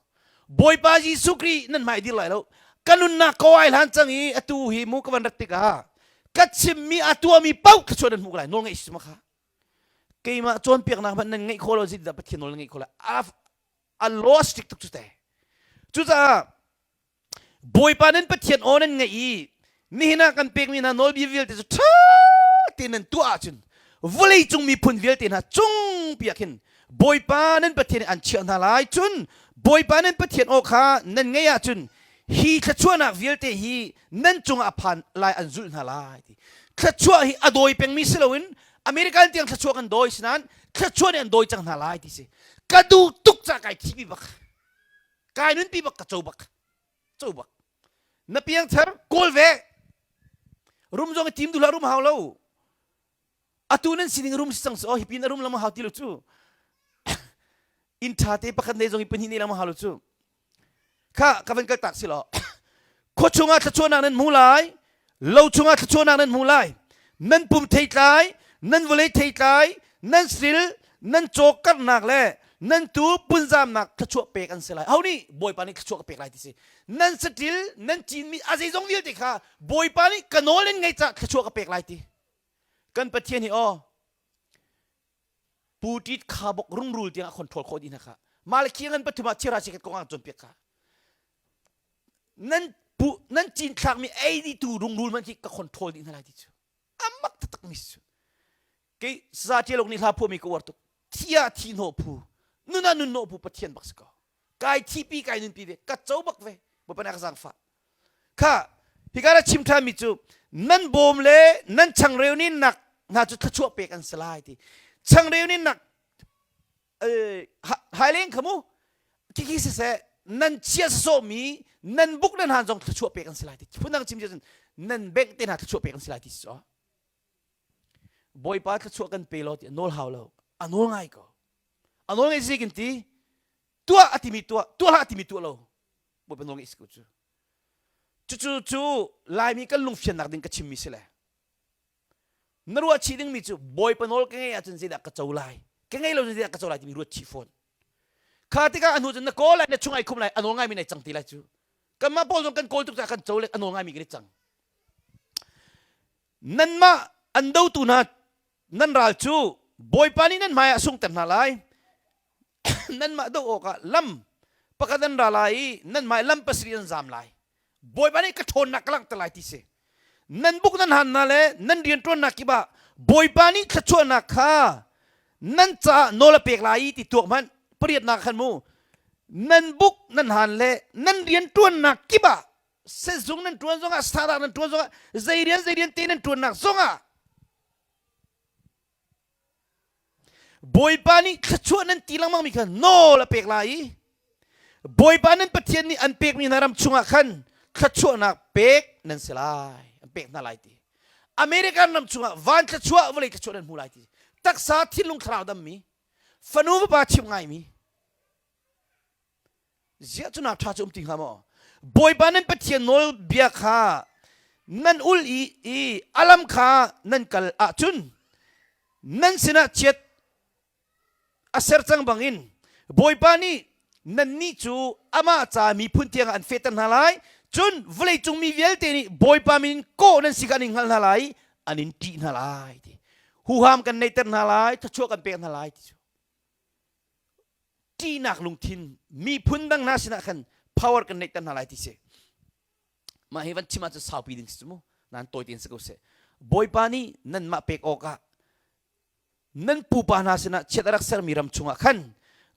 Bawipa Jesuh Khrih nan hmai dir lai lo. Ka nunnak ko ai hlan cang i atu hi mu ka van rat tikah ka chimmi a tuahmi paoh thluachuah nan hmuh lai nawl ngeih si kha keimah cawnpiaknak hmanh nan ngeih khawh lo zeitindah Pathian nawl nan ngeih khawh lai a a law strict tuk cu te cucaah Bawipa nan Pathian aw nan ngaih i nihin ah kan pekmi hna nawlbia vialte cu ṭha tein nan tuah ahcun vawleicung miphun vialte hna cungpi ah khin Bawipa nan Pathian nih an chiah hna lai cun Bawipa nan Pathian aw kha nan ngaih ahcun hi thluachuahnak vialte hi nan cungah a phan lai an zulh hna lai ti thluachuah hi a dawi pengmi si loin American tiang thluachuah kan dawi sinain thluachuah nih an dawi cang hna lai ti si ka duh tuk ca kai thimi bak kai nunpi bak ka co bak co bak na piangthar kawl ve rum zong i tim duh hlah rum hau lo atu nan sining rum si cang si oh hi pin a rum lam hau ti lo cu inn ṭha te pakhat nei zong i pahnih nei lam hau lo cu kha ka van kal tak si law khua chungah thluachuahnak nan hmu lai lo chungah thluachuahnak nan hmu lai nan pum theitlai nan vawlei theitlai nan sil nan caw karhnak le nan tu punzamnak thluachuah pek an si lai ho nih bawipa nih thluachuah ka pek lai ti si nan saṭil nan cinmi a zeizong vialte kha bawipa nih ka nawl in ngei cah thluachuah ka pek lai ti kan pathian hi aw putit kha bok rungrul tiang a control khawh dih hna kha malakhi ngan pathum ah chira chikat kong ah cawnpiak kha nan pu nan cin thlakmi ei dih tu rungrul man khi ka control dih hna lai ti cu amak. taktak mi si. Kei sa ṭialok nih hla phuahmi ka uar tuk. Thi ah thi hnawh phu, nun ah nun hnawh phu Pathian bak si ko. Kai thipi kai nunpi ve, ka co bak ve. Bawipa nih a ka zaangfah. Kha hika na chim ṭhanmi cu nan bawm le nan changreu nin nak hna cu thluachuah pek an si lai ti. Changreu nin nak haileng kha mu khikhi siseh nan chia sawsawhmi nan buk nan han zong thluachuah pek an si lai ti. Phundang chim cun nan bengh te hna thluachuah pek an si lai ti si. Bawipa thluachuah kan pe law ti a nawl hau lo. A nawl ngai ko. A nawl ngai si kin ti tuah a timi tuah, tuah hlah a timi tuah lo. Bawipa nawl ngai si ko cu. Cucu cu Laimi kan lungfiannak ding ka chimmi si le. Na ruah chih dingmi cu Bawipa nawl ka ngei ahcun zeidah ka co lai? Ka ngei lo zeidah ka co lai timi ruat chih fawn. Kha tikah a hnu cun na kawl lai, na chung ai khum lai, a nawl ngaimi nai cang ti lai cu. Kanmah pawl zong kan kawl tuk caah kan co le a nawl ngaimi kan i cang. Nanmah an dotu hna nan ral cu Bawipa nih nan hmaiah a sungter hna lai. Nanmah doh awkah lam pakhat an ra lai i nan hmai lam pasarih an zam lai. Bawipa nih ka ṭhawnnak ka langhter lai ti si. Nan buk nan han hna le nan rianṭuannak kip ah Bawipa nih thluachuahnak kha nan caah nawl a pek lai i ti tuak hmanh. Pariatnak khan mu nan buk nan han le nan rianṭuannak kip ah sezung nan ṭuan zongah sadak nan ṭuan zongah zei rian zei rian te nan ṭuannak zongah Bawipa nih thluachuah nan ti lengmang mi kha nawl a pek lai i Bawipa nan Pathian nih an pekmi hna ram chungah khan thluachuahnak pek nan si lai an pek hna lai ti American ram chungah van thluachuah vawlei thluachuah nan hmu lai ti taksa thinlung thlarau dammi fanu fapa chim ngaimi Ziah cu nak ṭha cu um ti hnga maw? Bawipa nan Pathian nawlbia kha nan ul i, i a lam kha nan kal ahcun nan sinah chiat a ser cang bangin Bawipa nih nannih cu amah ca miphun tiangah an fehter hna lai. Cun vawleicung mi vialte nih Bawipa min in kawh nan si kha an in hngalh hna lai i an in ṭih hna lai ti. Huham kan neihter hna lai, thluachuah kan pek hna lai ti cu. ṭihnak lungthin miphun dang hna sinah khan power kan neihter hna lai ti si mah hi van chim ahcun saupi ding si cu mu nan tawi tein si ko seh bawipa nih nanmah pek awkah nan pupa hna sinah chiat a rak sermi ram chungah khan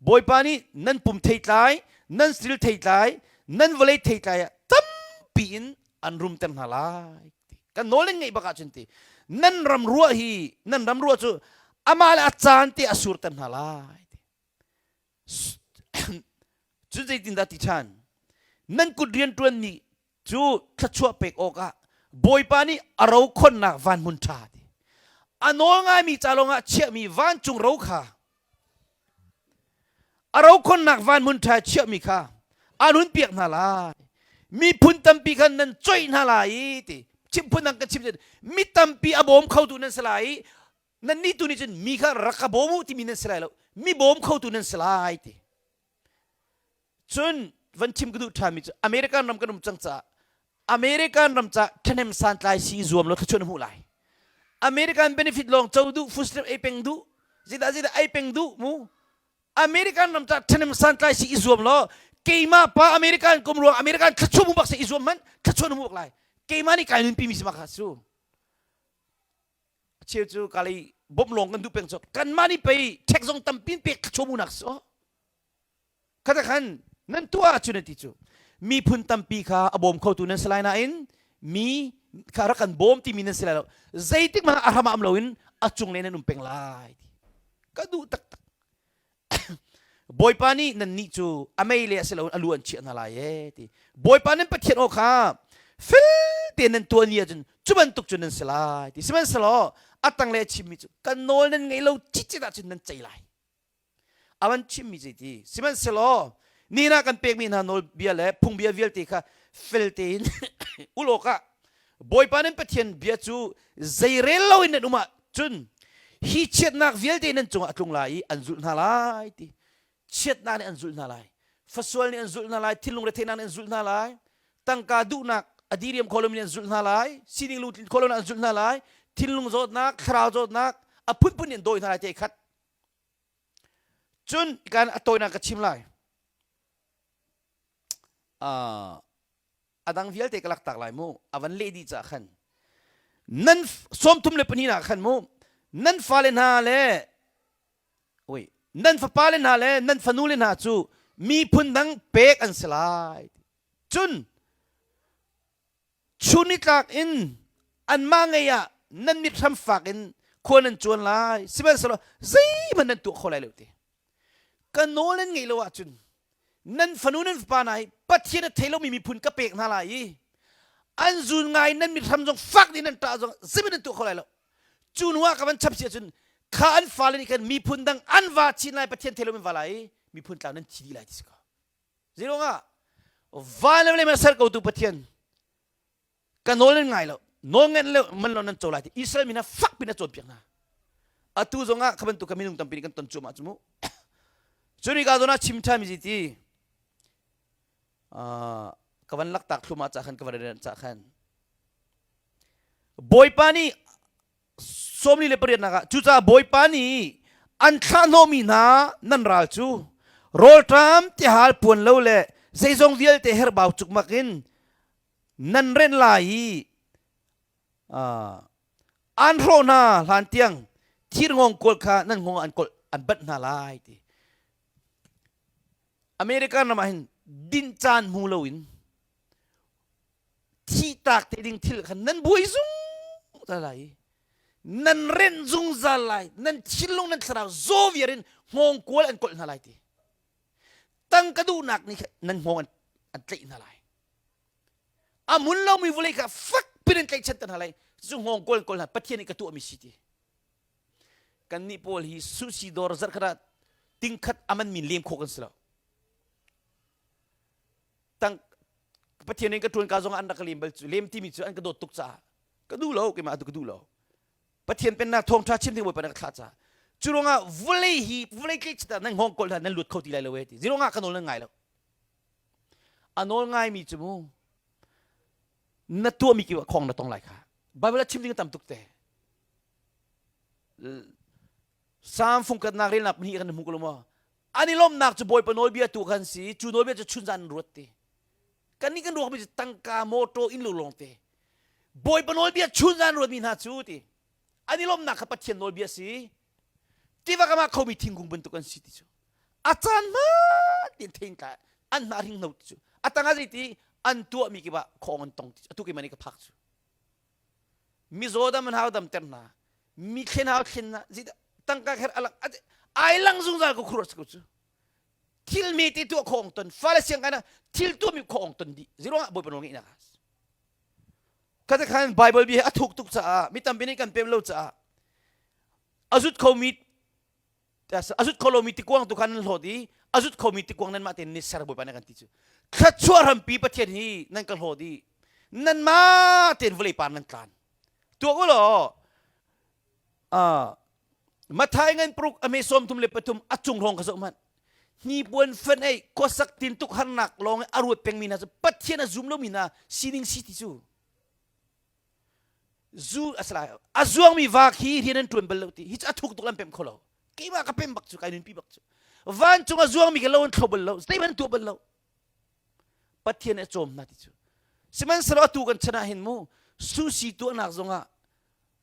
bawipa nih nan pum theitlai nan sril theitlai nan vawlei theitlai ah tampi in an rumter hna lai kan nawl in ngeih bak ahcun ti nan ram ruah hi nan ram ruah cu amah le a caan te a surter hna lai Cun zeitindah ti ṭhan? Nan kut rianṭuanmi cu thluachuah pek awkah Bawipa nih a ro khonnak van hmun ṭha ti. A nawl ngaimi ca lawngah chiahmi vancung ro kha a ro khonnak van hmun ṭha chiahmi kha an hun piak hna lai. Miphun tampi khan nan coih hna lai i ti chim phun dang kan chim mi tampi a bawm khotu nan si lai i nannih tu nih cun mi kha rak ka bawm u timi nan si lai lo mi bawm khotu nan si lai ti cun van chim ka duh ṭhanmi cu American ram kan um cang caah American ram ca ṭhahnem santlai si zuam lo thluachuah na hmuh lai American benefit lawng co duh food stamp ei peng duh zeidah zeidah ei peng duh mu American ram ca ṭhahnem santlai si i zuam law keimah pa American kum ruang American thluachuah mu bak se i zuam man thluachuah na hmuh bak lai keimah nih kai nunpi mi si ma kha su A cheu cu kalei bawmh lawng kan duh peng cu kanmah nih pei ṭhek zong tampi in pek thluachuah nak si khata khan nan tuah ahcun ti cu miphun tampi kha a bawm khotu nan si lai nain mi kha rak kan bawm timi nan si lai lo zeitik hmanh a hram ah um loin a cung le nan um peng lai ti ka duh taktak Bawipa nih nannih cu a mei le a si loin a lu an chiah hna lai ee ti. Bawipa nan Pathian aw kha fel tein nan tuah ni ahcun cu bantuk cu nan si lai ti. Sihmanhsehlaw a tanglei a chimmi cu kan nawl nan ngei lo cicit ahcun nan cei lai. A van chimmi cu ti. Sihmanhsehlaw nihin ah kan pekmi hna nawlbia le phungbia vialte kha fel tein ul awkah Bawipa nan Pathian bia cu zeirel loin nan um ahcun hi chiatnak vialte nan cungah a tlung lai i an zulh hna lai ti chiatnak nih an zulh hna lai fasual nih an zulh hna lai thinlung retheihnak nih an zulh hna lai tangka duhnak a diriam kho lomi nih an zulh hna lai sining lungtlin kho lomi an zulh hna lai thinlung zawtnak thlarau zawtnak a phunphun nih an dawi hna lai te khat cun kan a tawinak ka chim lai uh, a dang vialte ka laktak lai mu a van leh dih cah khan. Nan 32 ah khan mu nan fale hna le oi nan fapale hna le nan fanule hna cu miphun dang pek an si lai. Cun chun nitlak in anmah ngei ah nan mit hram fak in khua nan cuan lai. Sihmanhsehlaw zeihmanh nan tuah kho lai lo ti. Ka nawl nan ngeih lo ahcun nan fanu nan fapa hna hi Pathian a thei lomi miphun ka pek hna lai i an zun ngai nan mit hram zong fak nih nan ṭah zong zeihmanh nan tuah kho lai lo. Cu hnu ah ka van chap si ahcun kha an fale nih khan miphun dang an va chin lai Pathian thei lomi va lai i miphun tlau nan thi dih lai ti si ko. Zeiruangah van le vawlei ser kotu Pathian ka nawl nan ngai lo nawl ngan le man lo nan co lai ti Israel mi hna fak pin a cawnpiak hna atu zong ah kha bantuk ka minung tampi nih kan ton cuahmah cu mu cun ka zawn ah chim ṭhan mi ti ka van laktak thlumah ca khan ka van rian ca khan Bawipa nih 48 ah cucaah Bawipa nih an thlahhnawhmi hna nan ral cu rawlṭam tihal puan lo le zeizong vialte herhbau cukmak in nan renh lai i an hrawh hna hlan tiang thir ngawngkawl kha nan hngawng an kawlh an banh hna lai ti American ram ah hin dinh caan hmu loin thihtak te ding thil khan nan buai zungzal lai i nan renh zungzal lai nan thinlung nan thlarau zaw viar in hngawngkual an kawlh hna lai ti tangka duhnak nih nan hngawng an, an tlaih hna lai a mun lomi vawlei kha fak pin in tlaihchan hna lai cu hngawngkual an kawl hna pathian nih ka tuahmi si ti kannih pawl hi sushi dawr zarh khat ah tingkhat aman min lem khawh kan si lo tang Pathian in ka ṭuan ka zong an rak ka lem bal cu lem timi cu an ka dawt tuk caah ka duh lo keimah atu ka duh lo Pathian pennak thawngṭha chim ding Bawipa na ka thlah caah cu ruangah vawlei hi vawlei tleichit ah nan hngawng kawl hna nan lut kho ti lai lo e ti ziruangah ka nawl nan ngai lo a nawl ngaimi cu mu na tuahmi kip ah khong na tong lai kha Bible ah chim ding a tam tuk te Psalm fungkhatnak relnak pahnih kan hmu ko lo maw An i lawmhnak cu Bawipa nawlbia tu khan si, cu nawlbia cu chunzan an ruat ti. Kannih kan ruakmi cu tangka, mawṭaw, innlo lawngte. Bawipa nawlbia chunzan ruatmi hna cu ti. An i lawmhnak kha Pathian nawlbia si. Tiva kam ah khomi thingkung bantuk an si ti cu. A caan hmaan tein thein tla an hnah hringhno ti cu. A tang ah zeiti an tuahmi kip ah khawng an tong ti cu. Atu keimah nih ka phak cu. Mizaw dam an hau damter hna. Mi thlen hau thlen hna. Tangka kher alang ai lang zungzal ko khur ko cu. Thil mi te tuah khong ton fale siang kana thil tuah mi khong ton di ziruang ah bawipa nawl ngeih nak kata khan bible bi a thuk tuk caah mi tampi nih kan pem lo caah azut kho mi a zut kho lomi tikuang tu khan nan hlawt i a zut khomi tikuang nanmah tein ni ser bawipa nih kan ti cu thluachuah hrampi pathian hi nan ka hlawt i nanmah tein vawlei par nan tlan tuak u law Mathai ngan pruk ame 33 a cung hrawng kha zoh hmanh hnipuan fen ei khuasak tin tuk harnak lawng a ruat pengmi hna cu Pathian a zum lomi hna sining si ti cu zu asala a zuangmi va khi rian an ṭuan bal lo ti hi cu a thuk tuk an pem kho lo keimah ka pem bak cu kai nunpi bak cu vancung a zuangmi ka lo an thlo bal lo zeihmanh an tuah bal lo pathian a cawm hna ti cu sihmanhsehlaw atu kan chan ah hin mu susi tuahnak zongah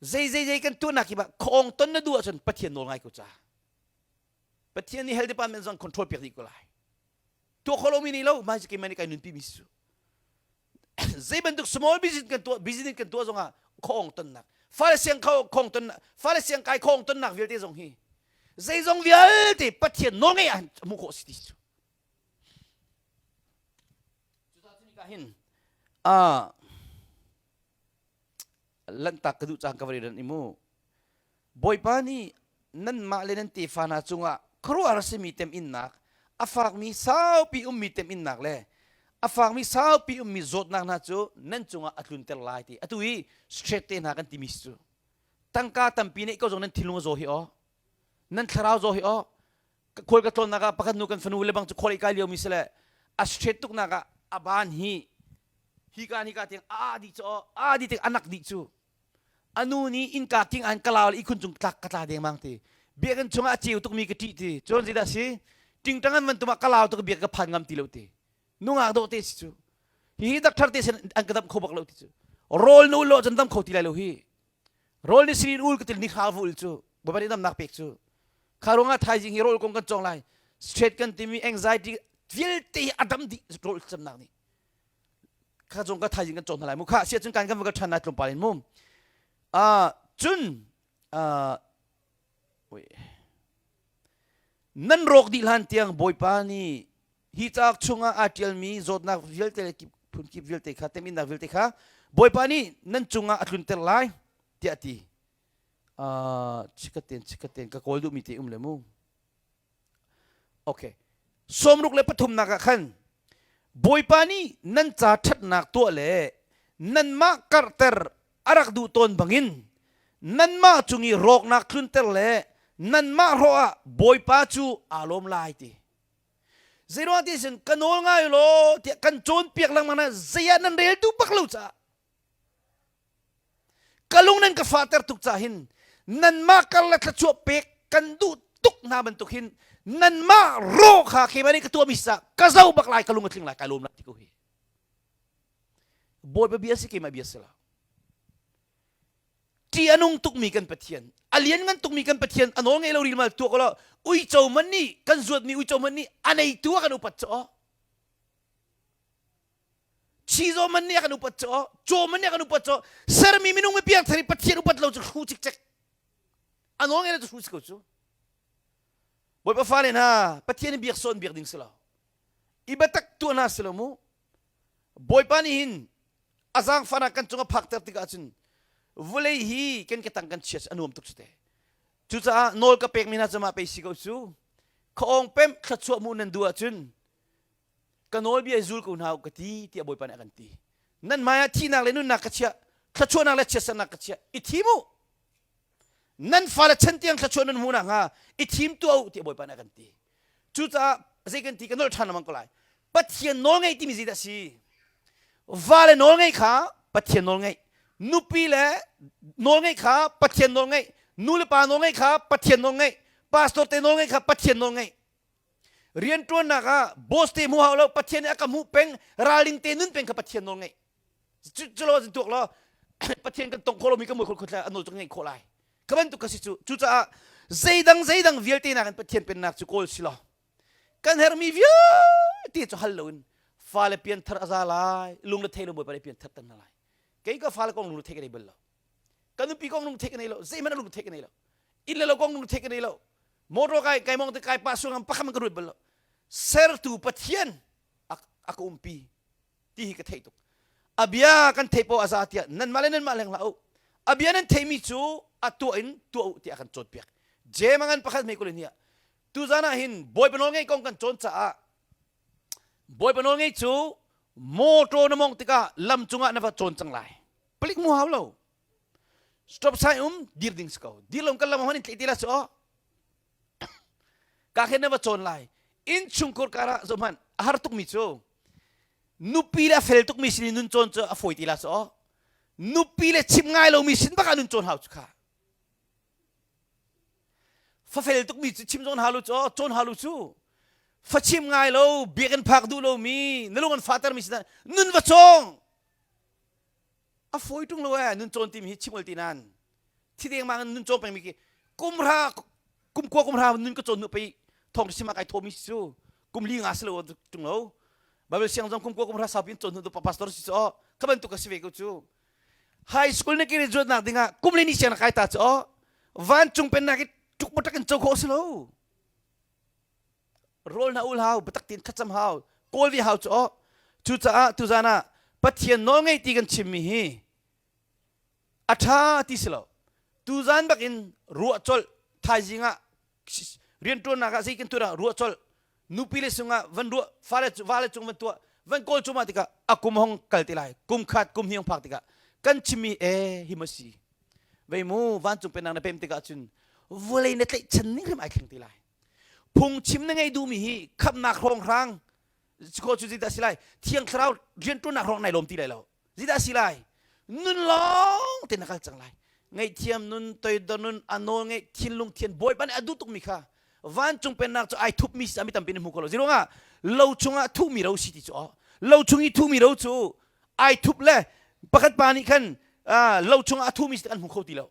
zei zei zei kan tuahnak kip ah khawng ton na duh ahcun pathian nawl ngai ko ca pathian nih health department zong control piak dih ko lai tuah kho lomi nih lo mai keimah nih kai nunpi mi si cu zei bantuk small business kan tuah business kan tuah zongah khawng tonnak fale siang khong tonnak fale siang kai khong tonnak vialte zong hi zeizong vialte pathian nawl ngei ah hmuh khawh si ti cu cucaah hin lanhtak ka duh cang ka va ran i mu Bawipa nih nanmah le nan tefa hna cungah khuaruahhar a simi temhinnak, a fakmi saupi ummi temhinnak le a fakmi saupi ummi zawtnak hna cu nan cungah a tlunter lai ti. Atu hi straight te hna kan timi si cu. Tangka tampi neih ko zong nan thinlung a zaw hi aw. Nan thlarau zaw hi aw. Khual ka tlawnnak ah pakhat nu kan fanu le bang cu khual i kai liomi si le a straight tuknak ah a ban hi hi ka hi ka tiang a dih cu aw a dih tiang anak dih cu A nu nih innka king an ka lau le ihkhun cung tlak ka tla dengmang ti. Biakinn chungah a ceu tukmi ka ṭih ti. Cun zeidah si? Ṭingṭang an van tum ah ka lau tuk biak ka phan ngam ti lo ti. Nungak dawh te si cu. Hihi doctor te sin an ka damh kho bak lo ti cu. Rawl nu lo cun dam kho ti lai lo hi. Rawl ni sirin ul ka til ni hra vu ul cu Bawipa nih damnak pek cu. Kha ruangah thaizing hi rawl kong kan cawng lai. Stress kan timi anxiety vialte hi a dam dih rawl camnak nih. Kha zong ka thaizing kan cawng hna lai mu. Kha siah cun kan kan va ṭhan lai tlawmpal in mu. Uh, cun uh, nan rawk dih hlan tiang Bawipa nih hi cauk chungah aa ṭialmi zawtnak vialte le phunkip vialte kha teminnak vialte kha Bawipa nih nan cungah a tlunter lai tiah a ti. Uh, chikaten chikaten ka kawl duhmi te um le mu. Okay. Sawmruk le pathumnak ah khan Bawipa nih nan ca ṭhatnak tuah le nanmah karhter a rak duh tawn bangin nanmah cung i rawknak tlunter le nanmah hrawh ah Bawipa cu aa lawm lai ti. Zeiruang ti sin ka nawl ngai law tiah kan cawnpiak lengmang na zei ah nan rel duh bak lo caah ka lung nan ka fahter tuk caah hin nanmah karlak thluachuah pek kan duh tuk hna bantuk hin nanmah rawh kha keimah nih ka tuahmi sa ka zo bak lai ka lung a tling lai kai lawm lai ti ko hi Bawipa bia si keimah bia si lo ṭih a nung tukmi kan Pathian a lianngan tukmi kan Pathian a nawl ngei lo rilmal tuah ko lo uico man nih kan zuatmi uico man nih a neitu a kan upat cu Chizaw man nih a kan upat cu caw man nih a kan upat cu sermi minung mi piangthar i Pathian upat lo cu hru cikcek a nawl ngei lo cu hru si ko cu Bawipa fale hna Pathian i biak sawn biak ding si lo i biatak tuah hna si lo mu Bawipa nih hin a zaangfahnak kan cung a phakter tikah cun vawlei hi kan ketang kan chiat a nuam tuk cu te cucaah nawl ka pekmi hna cu mah pei si ko cu khaawng pemh thluachuah mu nan duh ahcun ka nawlbia zul ko hna u ka ti tiah Bawipa nih a kan ti nan hmaiah thihnak le nunnak ka chiah thluachuahnak le chiatsernak ka chiah i thim u nan fale chan tiang thluachuah nan hmuh nakhnga i thim tuah u tiah Bawipa nih a kan ti cucaah zei kan ti ka nolh ṭhan lengmang ko lai Pathian nawl ngeih timi zeidah a si vale nawl ngeih kha Pathian nawl ngeih nupi le nawl ngeih kha Pathian nawl ngeih nu le pa nawl ngeih kha Pathian nawl ngeih pastor te nawl ngeih kha Pathian nawl ngeih rianṭuannak ah boss te hmu hau lo Pathian nih a ka hmuh peng ralring te nun peng kha Pathian nawl ngeih cu lo tuak law Pathian kan tong khawh lomi kan mui khawh khawh a nawl cu ngeih khawh lai ka bantuk ka si cu cucaah zeidang zeidang vialte nakin Pathian pennak cu kawl si law kan hermi vialte cu hal loin fale pianthar a za lai lung le thei lo bawipa nih pianthar tan hna lai kei ka fale kong lung le thei ka nei bal lo ka nupi kong lung thei ka nei lo zeihmanh lung thei ka nei lo inn le lo kong lung thei ka nei lo motor kai kai mong te kai pa suangam pakhat man ka ruat bal lo sertu Pathian a ka umpi ti hi ka theih tuk a bia kan theih poah a za tiah nanmah le nanmah leng hlah u a bia nan theihmi cu a tuah in tuah u tiah a kan cawnpiak jem a ngan pakhat hme kulin hi tuzan ah hin bawipa nawl ngeih kong kan cawn caah bawipa nawl ngeih cu motor na mong tikah lam cungah na va cawn cang lai palik mu hau lo stop sign um dir ding si ko dir lo kan lam hman in tlaih ti la su ka khen na va cawn lai innchungkhur karah zohhmanh a har tukmi cu nupi le a fel tukmi sin in nun cawn cu a fawi ti la cu nupi le chim ngai lomi sin bak ah nun cawn hau cu kha fa fel tukmi cu chim cawn halu cu cawn halu cu fa chim ngai lo biakinn phak duh lomi na lung an fahtermi sin nun va cawng a fawi ṭung lo ee nun cawn timi hi chim ol ti nan thi dengmang in nun cawn pengmi khi kum hra kum kua kum hra nun ka cawn nu pei thong sima kai thomi si cu kum li nga si lo ṭung lo Bible siang zong kum kua kum hra saupi in cawn nu pastor si cu ka bantuk ka si ve ko cu high school na kiri zuatnak dingah kum le ni siang na kai ta cu vancung pennak i tuk batak in co khawh si lo rawl hna ul hau biatak tein thlacam hau kawl ve hau cu aw cucaah tuzan ah Pathian nawl ngei ti kan chimmi hi a ṭha ti si lo tuzan bak in ruah colh thaizing ah rianṭuannak ah zei kan tuah ruah colh nupi le sungah van ruah fale vale cung van tuah van kawl cuma tikah a kum hong kal ti lai kum khat kum hnih hong phak tikah kan chimmi e hi ma si vei mu vancung pennak na pem tikah cun vawlei na tlaihchan ning hrim ai thleng ti lai phungchim na ngei duhmi hi khamnak hrawnghrang ko cu zeidah si lai thiang thlarau rianṭuannak hrawng nai lawm ti lai lo zeidah si lai nun lawng te na kal cang lai ngaihthiam nun toidor nun a nawl ngeih thinlung thian bawipa nih a duh tukmi kha vancung pennak cu ai thupmi si mi tampi nih hmu kho lo zeiruangah lo chungah thuhmi ro si ti cu lo chung i thuhmi ro cu ai thup le pakhat pa nih khan lo chungah a thuhmi si an hmu kho ti lo.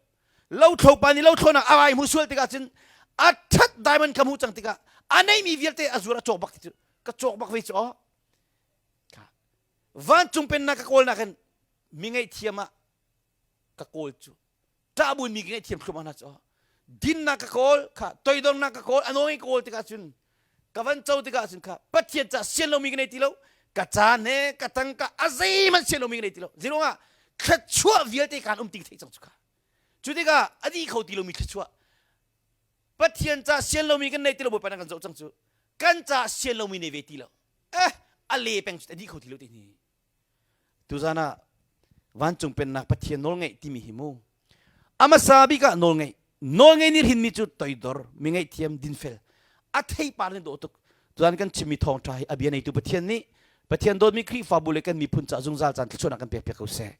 Lothlo pa nih lothlawnak a vai hmu sual tikah cun a ṭhat diamond ka hmuh cang tikah a neimi vialte a zuar a cawk bak ti cu ka cawk bak ve cu aw. Vancung pennak ka kawlnak in mi ngaihthiam ah ka kawl cu ṭah buin mi ka ngaihthiam thluahmah hna cu dinnak ka kawl kha toidornak ka kawl a nawl ka kawl tikah cun ka van co tikah cun kha Pathian ca sian lomi ka nei ti lo ka caan he ka tangka a zeihmanh sian lomi ka nei ti lo zeiruangah thluachuah vialte kaan um ti ka theih cang cu kha cu tikah a dih kho ti lomi thluachuah Pathian ca sian lomi kan nei ti lo Bawipa na kan zoh cang cu kan ca sian lomi nei ve ti lo eh a le peng cu a dih kho ti lo ti ni Tuzan ah vancung pennak Pathian nawlngeih timi hi mu a hmasa bik ah nawlngeih nawlngei nih hrinmi cu toidor mi ngaihthiam dinfel a theipar nih dawh tuk tuzan kan chimmi thawngṭha hi a bia neitu Pathian nih Pathian dawtmi Khrihfabu le kan miphun ca zungzal caan thluachuahnak kan pek piak ko seh.